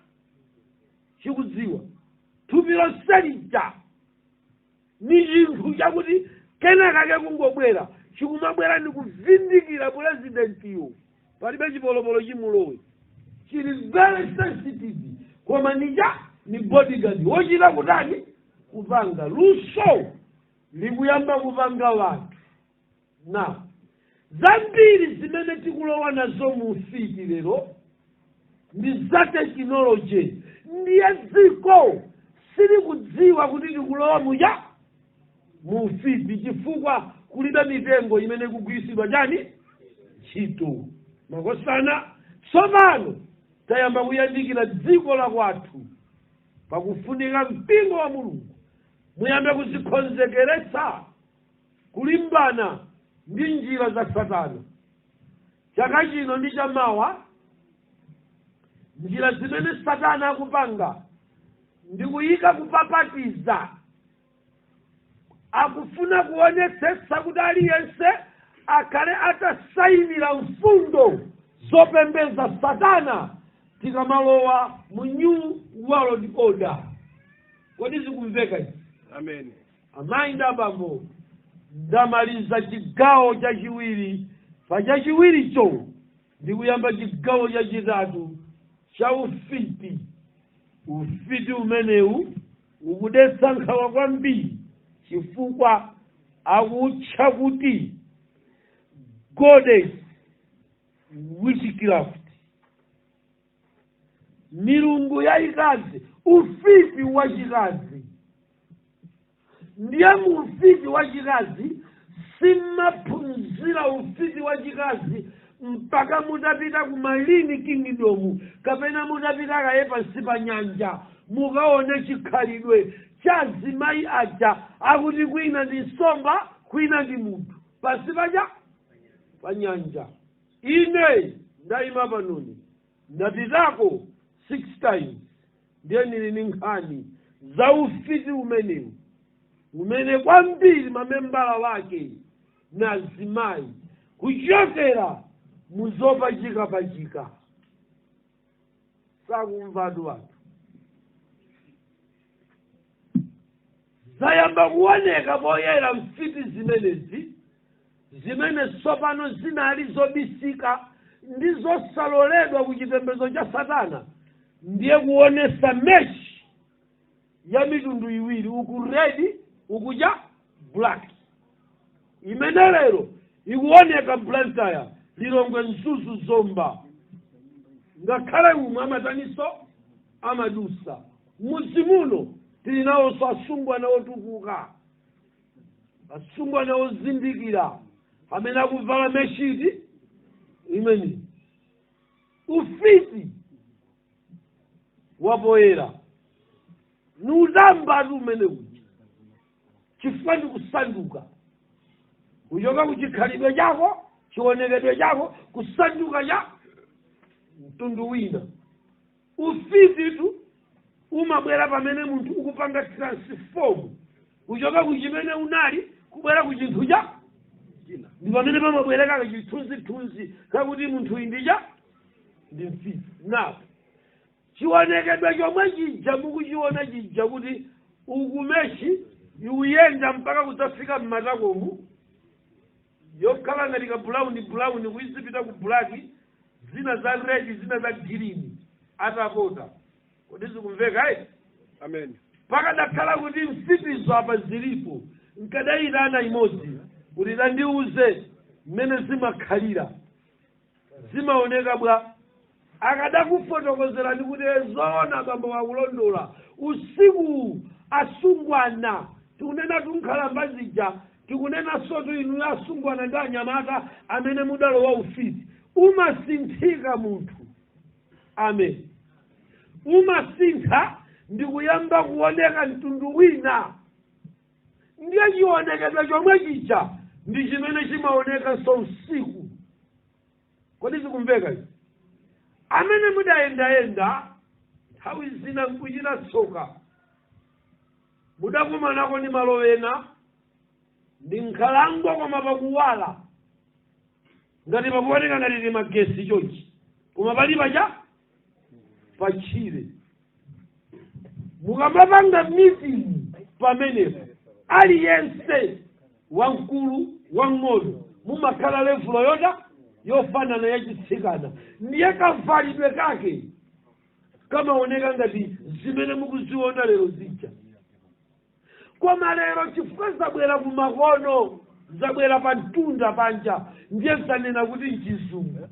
chikudziwa thupi lonse lija. Ni chinthu chakuti kenakake kungobwera, chikumabwera ndi kuvindikira purezidentiyo, palibe chipolopolo chimulowe. Chili very sensitive, koma nija ni bodyguard wochita kutani, kupanga. Luso likuyamba kupanga wanthu. Na zambiri zimene tikulowa nazo mu ufiti lero ndi za tekinoloji. Ndiye dziko silikudziwa kuti tikulowa muja mu ufiti, chifukwa kulibe mitengo imene ikugwiritsidwa chani, ntchito. Makosana, tsopano tayamba kuyandikira dziko la kwathu. Pakufunika mpingo wa Mulungu muyambe kuzikonzekeretsa kulimbana ndi njira za Satana. Chaka chino ndi chamawa, njira zimene Satana akupanga ndi kuyika kupapatiza. Akufuna kuonetsetsa kuti aliyense akhale atasayinira mfundo zopembedza Satana tikamalowa mu New World Order. Kodi zikumveka izi? Amen. Amayi ndi abambo, ndamaliza chigawo chachiwiri. Pa chachiwiricho ndikuyamba chigawo chachitatu cha ufiti. Ufiti umenewu ukudetsa nkhawa kwambiri, chifukwa akutcha kuti goddess witchcraft, milungu yayikazi, ufiti wachikazi. Ndiye mu ufiti wachikazi simmaphunzira ufiti wachikazi mpaka mutapita ku Marine Kingdom kapena mutapita kaye pansi pa nyanja, mukaone chikhalidwe cha azimayi aja akuti kwina ndi nsomba, kwina ndi munthu, pansi paja pa nyanja. Ine ndayima panoni, ndapitako six times. Ndiye ndili ndi nkhani za ufiti umenewu, umene kwambiri mamembala wake na azimayi kuchokera muzopachikapachika. Sakumvatu anthu. Zayamba kuoneka poyera mfiti zimenezi, zimene tsopano zinali zobisika ndi zosaloledwa ku chipembedzo cha Satana. Ndiye kuonesa mesh ya mitundu iwiri, uku red, ukuja black, imene lero Ikuoneka Blantyre, Lilongwe, Mzuzu, Zomba, ngakhale umwe amataniso amadusa. Mudzi muno tili nawonso asungwana otukuka, asungwana ozindikira amene akuvala meshiti imene ufiti wapoyera niutambatu umene uja, chifukwa ndikusanduka kuchoka kuchikhalidwe chako, chionekedwe chako, kusanduka cha mtundu wina. Ufititu umabwera pamene munthu ukupanga transform kuchoka kuchimene unali kubwera ku chinthu cha ndi pamene pamabwereka chithunzithunzi kakuti munthu uyu ndicha ndi mfiti. Napo chionekedwe chomwe chija mukuchiona chija kuti ukumeshi ikuyenda mpaka kudzafika mmatakomu, yokhala ngati ka brown brown kuyizipita ku black, zina za red, zina za green atapota. Kodi zikumveka ayi? Amen. Pakadakhala kuti mfitizo apa zilipo, nkadayitana imodzi kuti tandiuze mmene zimakhalira, zimaoneka bwa. Akadakufotokozerani kuti zoona, bambo wakulondola. Usiku asungwana, tikunena tunkhalamba zija, tikunena sotu inu asungwana ndi anyamata amene mudalowa ufiti, umasinthika munthu. Amen. Umasintha ndikuyamba kuoneka mtundu wina. Ndiye chionekedwe chomwe chija ndi chimene chimaonekanso usiku. Kodi zikumveka izi? Amene mudayendayenda nthawi zina nkuchita tsoka, mudakumanako ndi malo ena ndi nkhalango, koma pakuwala ngati pakuoneka ngati ndi magesi chonchi, koma pali pacha pachire. Mukamapanga meeting pamenepo, aliyense wamkulu, wang'ono, mumakhala level yota yofanana yachitsikana. Ndiye kavalidwe kake kamaoneka ngati zimene mukuziona lero zija. Koma lero chifukwa zabwera kumakono, zabwera pa mtunda panja, ndiye zanena kuti mchizungu.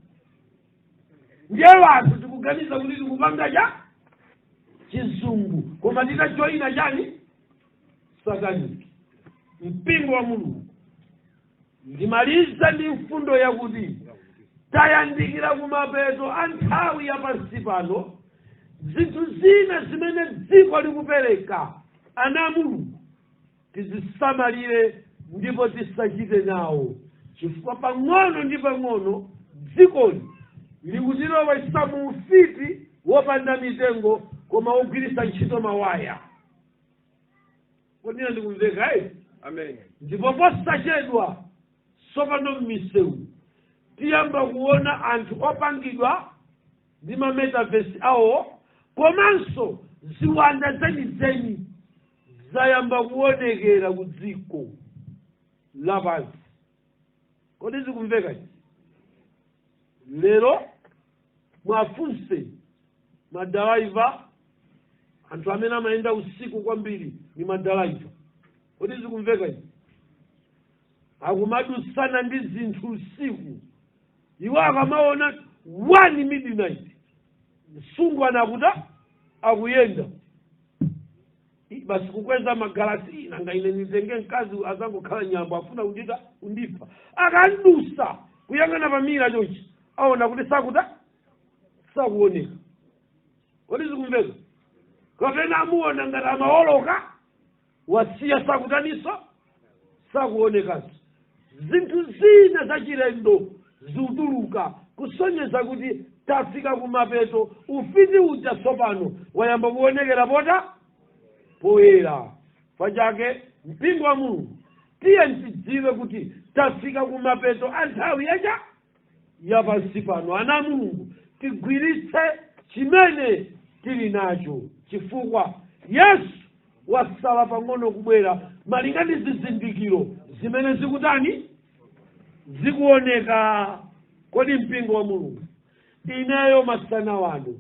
Ndiye wanthu tikuganiza kuti tikupanga cha chizungu, koma titajoyina chani? Satanic. Mpingo wa Mulungu, ndimaliza ndi mfundo yakuti tayandikira kumapeto a nthawi ya pansi pano. Zinthu zina zimene dziko likupereka, ana a Mulungu, tizisamalire ndipo tisachite nawo, chifukwa pang'ono ndi pang'ono dzikoli likutilowetsa mu ufiti wopanda mitengo koma wogwiritsa ntchito mawaya. Kodi ndikumveka ayi? Amen. Ndipo posachedwa tsopano m'misewu tiyamba kuona anthu opangidwa ndi ma metaverse awo, komanso ziwanda zenizeni zayamba kuonekera ku dziko lapansi. Kodi zikumveka izi? Lero mwafunse madalaiva, anthu amene amayenda usiku kwambiri ni madalaiva. Kodi zikumveka izi? Akumadusana ndi zinthu usiku. Iwo akamaona 1 midnight msungwana akuta akuyenda, basi kukweza magalasi, nanga ine nditenge mkazi azangokhala nyambo, afuna kundita kundipha. Akandusa kuyang'ana pa mirror chonchi, aona kuti sakuta sakuoneka. Kodi zikumveka? Kapena amuona ngati amawoloka, wasiya, sakutaniso sakuonekanso. Zinthu zina zachilendo zikutuluka kusonyeza kuti tafika kumapeto. Ufiti uja tsopano wayamba kuonekera pota poyera pachake. Mpingo wa Mulungu, tiye tidziwe kuti tafika kumapeto a nthawi yacha yapansi pano. Ana a Mulungu, tigwiritse chimene tili nacho, chifukwa Yesu wasala pang'ono kubwera malinga ndi zizindikiro zimene zikutani, zikuoneka. Kodi mpingo wa Mulungu, ineyo masana wano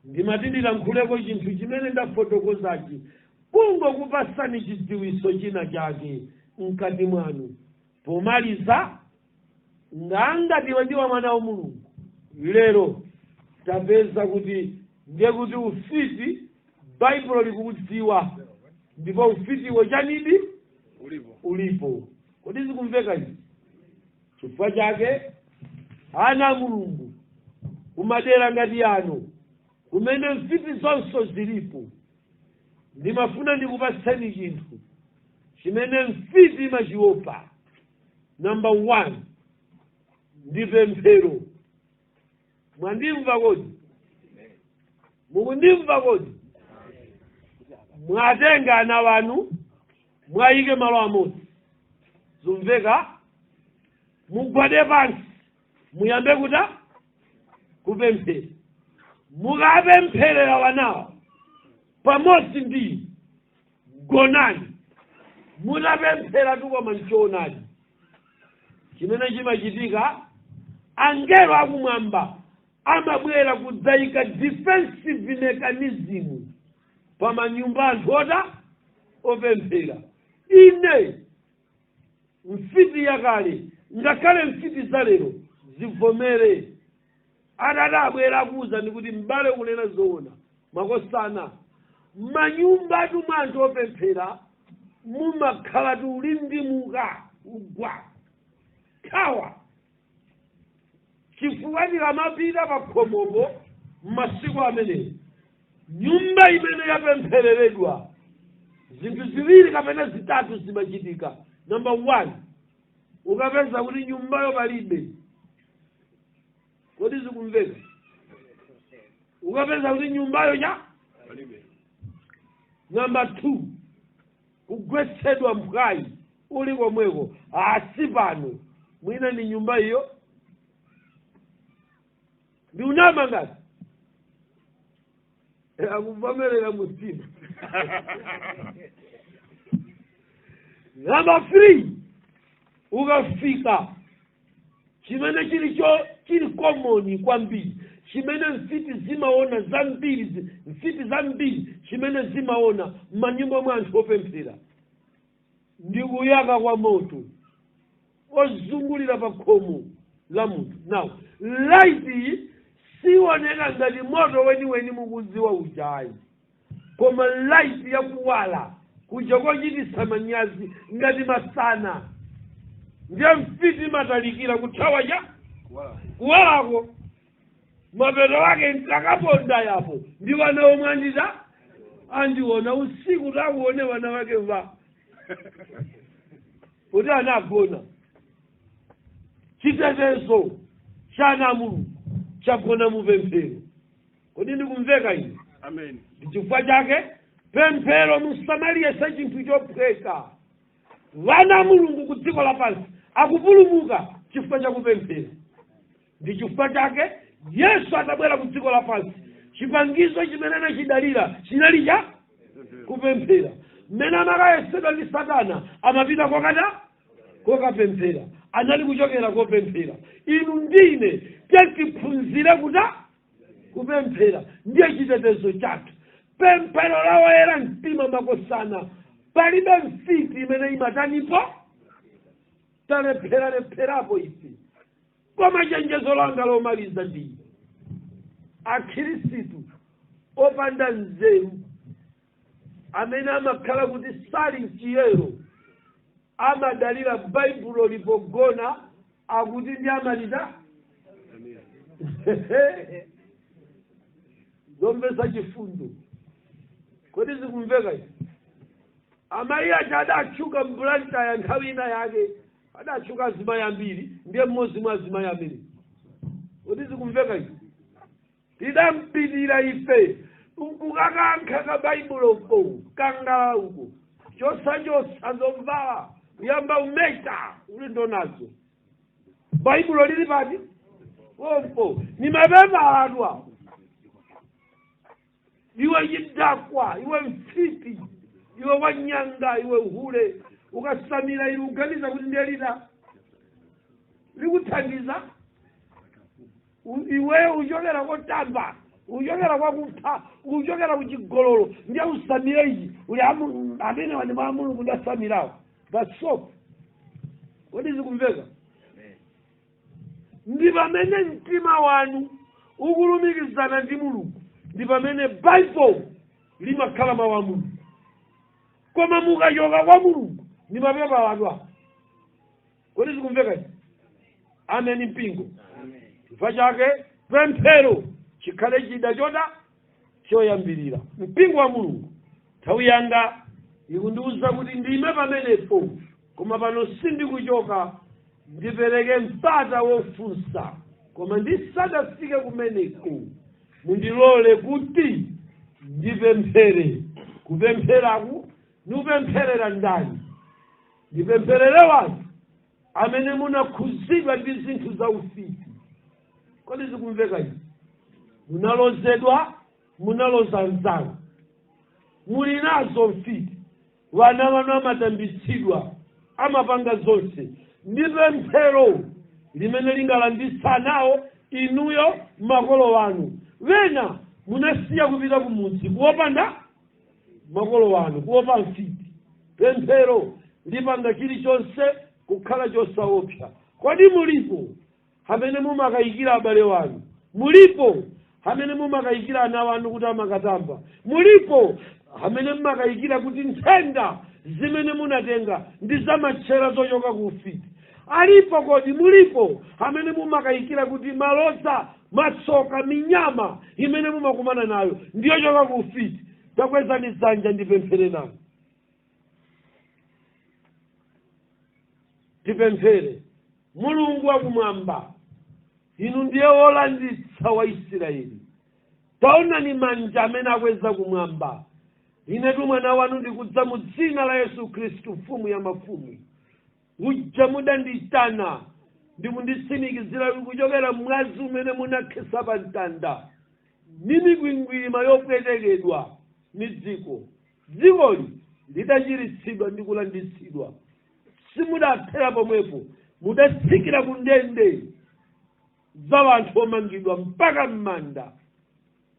ndimati ndilankhuleko chinthu chimene ndafotokozachi, kungokupasani chidziwiso china chake mkati mwanu. Pomaliza Ngangati iwe ndiwa mwana wa Mulungu, lero tapeza kuti ndiye kuti ufiti Baibulo likukudziwa, ndipo ufitiwo chanidi ulipo. Ulipo. Kodi zikumveka izi? Chifukwa chake ana a Mulungu kumadera ngati ano kumene mfiti zonso zilipo, ndimafuna ndikupatseni chinthu chimene mfiti imachiopa. Number 1 ndi pemphero. Mwandimva kodi? Mukundimva kodi? Mwatenga ana wanu, mwayike malo amodzi, zumveka, mugwade pansi, muyambe kuta kupemphera. Mukapempherera wanawa pamodzi ndi gonani, mutapemphera tukoma nchoonadi. Chimene chimachitika, angelo akumwamba amabwera kudzayika defensive mechanism pamanyumba anthu ota opemphera. Ine mfiti yakale, ngakhale mfiti zalero zivomere, atati abwera akuwuzani kuti m'bale kunena zoona, makosana, manyumba atu mwa anthu opemphera mumakhala tulindimuka ugwa thawa, chifukwa tikamapita pa khomopo m'masiku amenewo, nyumba imene yapemphereredwa, zinthu ziwiri kapena zitatu zimachitika. Number 1, ukapeza kuti nyumbayo palibe. Kodi zikumveka? Ukapeza kuti nyumbayo cha palibe. Number 2, kugwetsedwa mphwayi uli komweko, asi pano mwina ni nyumba iyo ndi unama ngati akuvomerera mumtima. Number 3, ukafika chimene chilicho chili common kwambiri, chimene mfiti zimaona zambiri, mfiti zambiri chimene zimaona m'manyumba mwa anthu opemphera ndi kuyaka kwa moto ozungulira pa khomo la munthu. Now light iyi sioneka ngati moto weniweni mukudziwa ujayi, koma light yakuwala kuja kochititsa manyazi ngati masana, ndiye mfiti imatalikira kuthawa cha kuwalako. Mapeto wake nkakaponda yapo ndi wana omwe andita andiona usiku, takuone wana wake va kuti anagona. Chitetezo cha ana Mulungu chagona mupemphero. Kodi ndikumveka ine? Amen. Ndi chifukwa chake pemphero musamaliyese chinthu chophweka. Vana Mulungu ku dziko lapansi akupulumuka chifukwa cha kupemphera. Ndi chifukwa chake Yesu atabwera ku dziko lapansi, chipangizo chimene anachidalira chinali cha kupemphera. Mmene amakayesedwa ndi Satana, amapita kokata kokapemphera, anali kuchokera kopemphera. Inu ndine tiphunzire kuta kupemphera, ndiye chitetezo chathu. Pemphero la woyera mtima, makosana, palibe mfiti imene imatanipo talepheralepherapo ife. Koma chenjezo langa lomaliza ndi akhirisitu opanda nzeru amene amakhala kuti sali mchiyero, amadalira Baibulo lipogona, akuti ndi amalita zomvetsa chifundo. Kodi zikumveka izi? Amayi aja adatchuka mBlantyre nthawi ina yake, adatchuka azimayi ambiri, ndiye mmodzi mwa azimayi amene. Kodi zikumveka izi? Tidampitira ife nkukakankha ka Baibuloko kangala uko, chosachosa zomvala, kuyamba umeta uli ndonazo. Baibulo lili pati pompo ni mapepala atwa. Iwe chidakwa, iwe mfiti, iwe wanyanga, iwe uhule, ukasamira ili uganiza kuti ndiye lita likuthandiza iweyo uchokera kotamba, uchokera kwakupha, uchokera kuchigololo, ndiye usamire ichi uli amene wani mwa Mulungu ndasamirawo basopo. Kodi zikumveka? Ndi pamene mtima wanu ukulumikizana ndi Mulungu, ndi pamene Baibulo limakhala mawu a Mulungu. Koma mukachoka kwa Mulungu, ndi mapepa wanu apo. Kodi zikumveka izi? Ameni mpingo. Chifukwa chake pemphero chikhale chida chota choyambirira. Mpingo wa Mulungu, nthawi yanga ikundiwuza kuti ndime pamenepo, koma pano sindikuchoka, ndipereke mpata wofunsa. Koma ndisadafike kumeneko, mundilole kuti ndipemphere. Kupempheraku nikupempherera ndani? Ndipempherere wanthu amene munakhuzidwa ndi zinthu za ufiti. Kodi zikumveka izi? Munalozedwa, munaloza anzanu, muli nazo mfiti, vana vanu amatambitsidwa, amapanga zonse. Ndi pemphero limene lingalanditsa nawo inuyo makolo wanu. Wena munasiya kupita kumudzi kuopanda makolo wanu, kuopa mfiti. Pemphero lipanga chilichonse kukhala chosaopsa. Kodi mulipo amene mumakayikira abale wanu? Mulipo amene mumakayikira ana wanu kuti amakatamba? Mulipo amene mumakayikira kuti nthenda zimene munatenga ndi zamatchera zochoka ku ufiti? Alipo? Kodi mulipo amene mumakayikira kuti maloza, matsoka, minyama imene mumakumana nayo ndiyochoka ku ufiti? Takwezani dzanja ndipemphere nanu. Tipemphere. Mulungu wakumwamba, inu ndiye wolanditsa wa Israeli. Taonani manja amene akweza kumwamba. Inetu mwana wanu ndikudza mu dzina la Yesu Khristu, mfumu ya mafumu. Uja mudanditana ndikunditsimikizira kuchokera mwazi umene munakhetsa pa mtanda, ndi mikwingwirima yopwetekedwa ni dziko, dzikoli lidachiritsidwa ndi kulanditsidwa. Simudathera pomwepo, mudatsikira ku ndende za anthu omangidwa mpaka m'manda,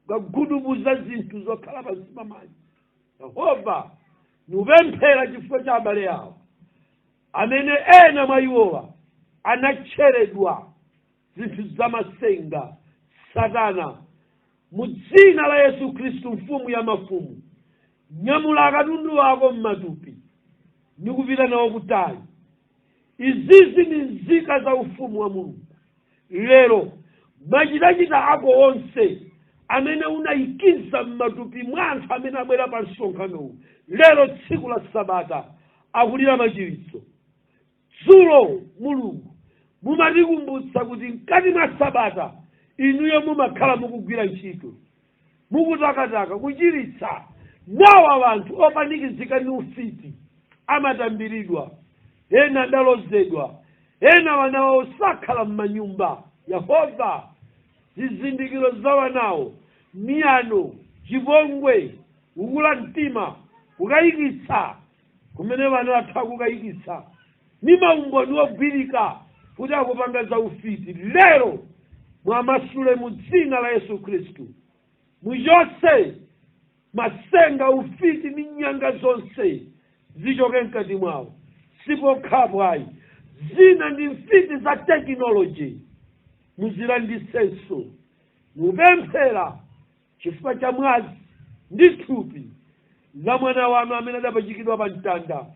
kukagudubuza zinthu zokhala pansi pa madzi. Yehova, niupemphera chifukwa cha abale awo amene ena mwa iwowa anatcheredwa zinthu zamasenga satana. Mu dzina la Yesu Khristu, mfumu ya mafumu, nyamula akatundu ako m'matupi nikupita nawo kutali. Izizi ni nzika za ufumu wa Mulungu. Lero machitachita ako onse amene unayikiza m'matupi mwa anthu amene abwera pa msonkhanowu lero, tsiku la sabata, akulira machiritso. Dzulo Mulungu mumatikumbutsa kuti mkati mwa sabata inuyo mumakhala mukugwira ntchito, mukutakataka kuchiritsa. Nawa anthu opanikizika ndi ufiti amatambiridwa, ena adalozedwa, ena wana wawo sakhala m'manyumba. Yehova, zizindikiro za wanawo, miyano, chipongwe, kukula mtima, kukayikitsa kumene vana atha kukayikitsa, ni maumboni ogwirika kuti akupanga za ufiti, lero mwamasule mu dzina la Yesu Khristu. Muchotse masenga, ufiti ndi nyanga zonse zichoke mkati mwawo. Sipokhapo ayi, zina ndi mfiti za tekinoloji, muzilandisenso. Mupemphera chifukwa cha mwazi ndi thupi la mwana wanu amene adapachikidwa pa mtanda.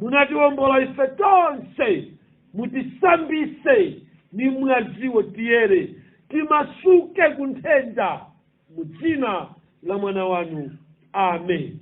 Munatiwombola ife tonse, mutisambise ni mwaziwo, tiyere, timasuke ku nthenda, mu dzina la mwana wanu, amen.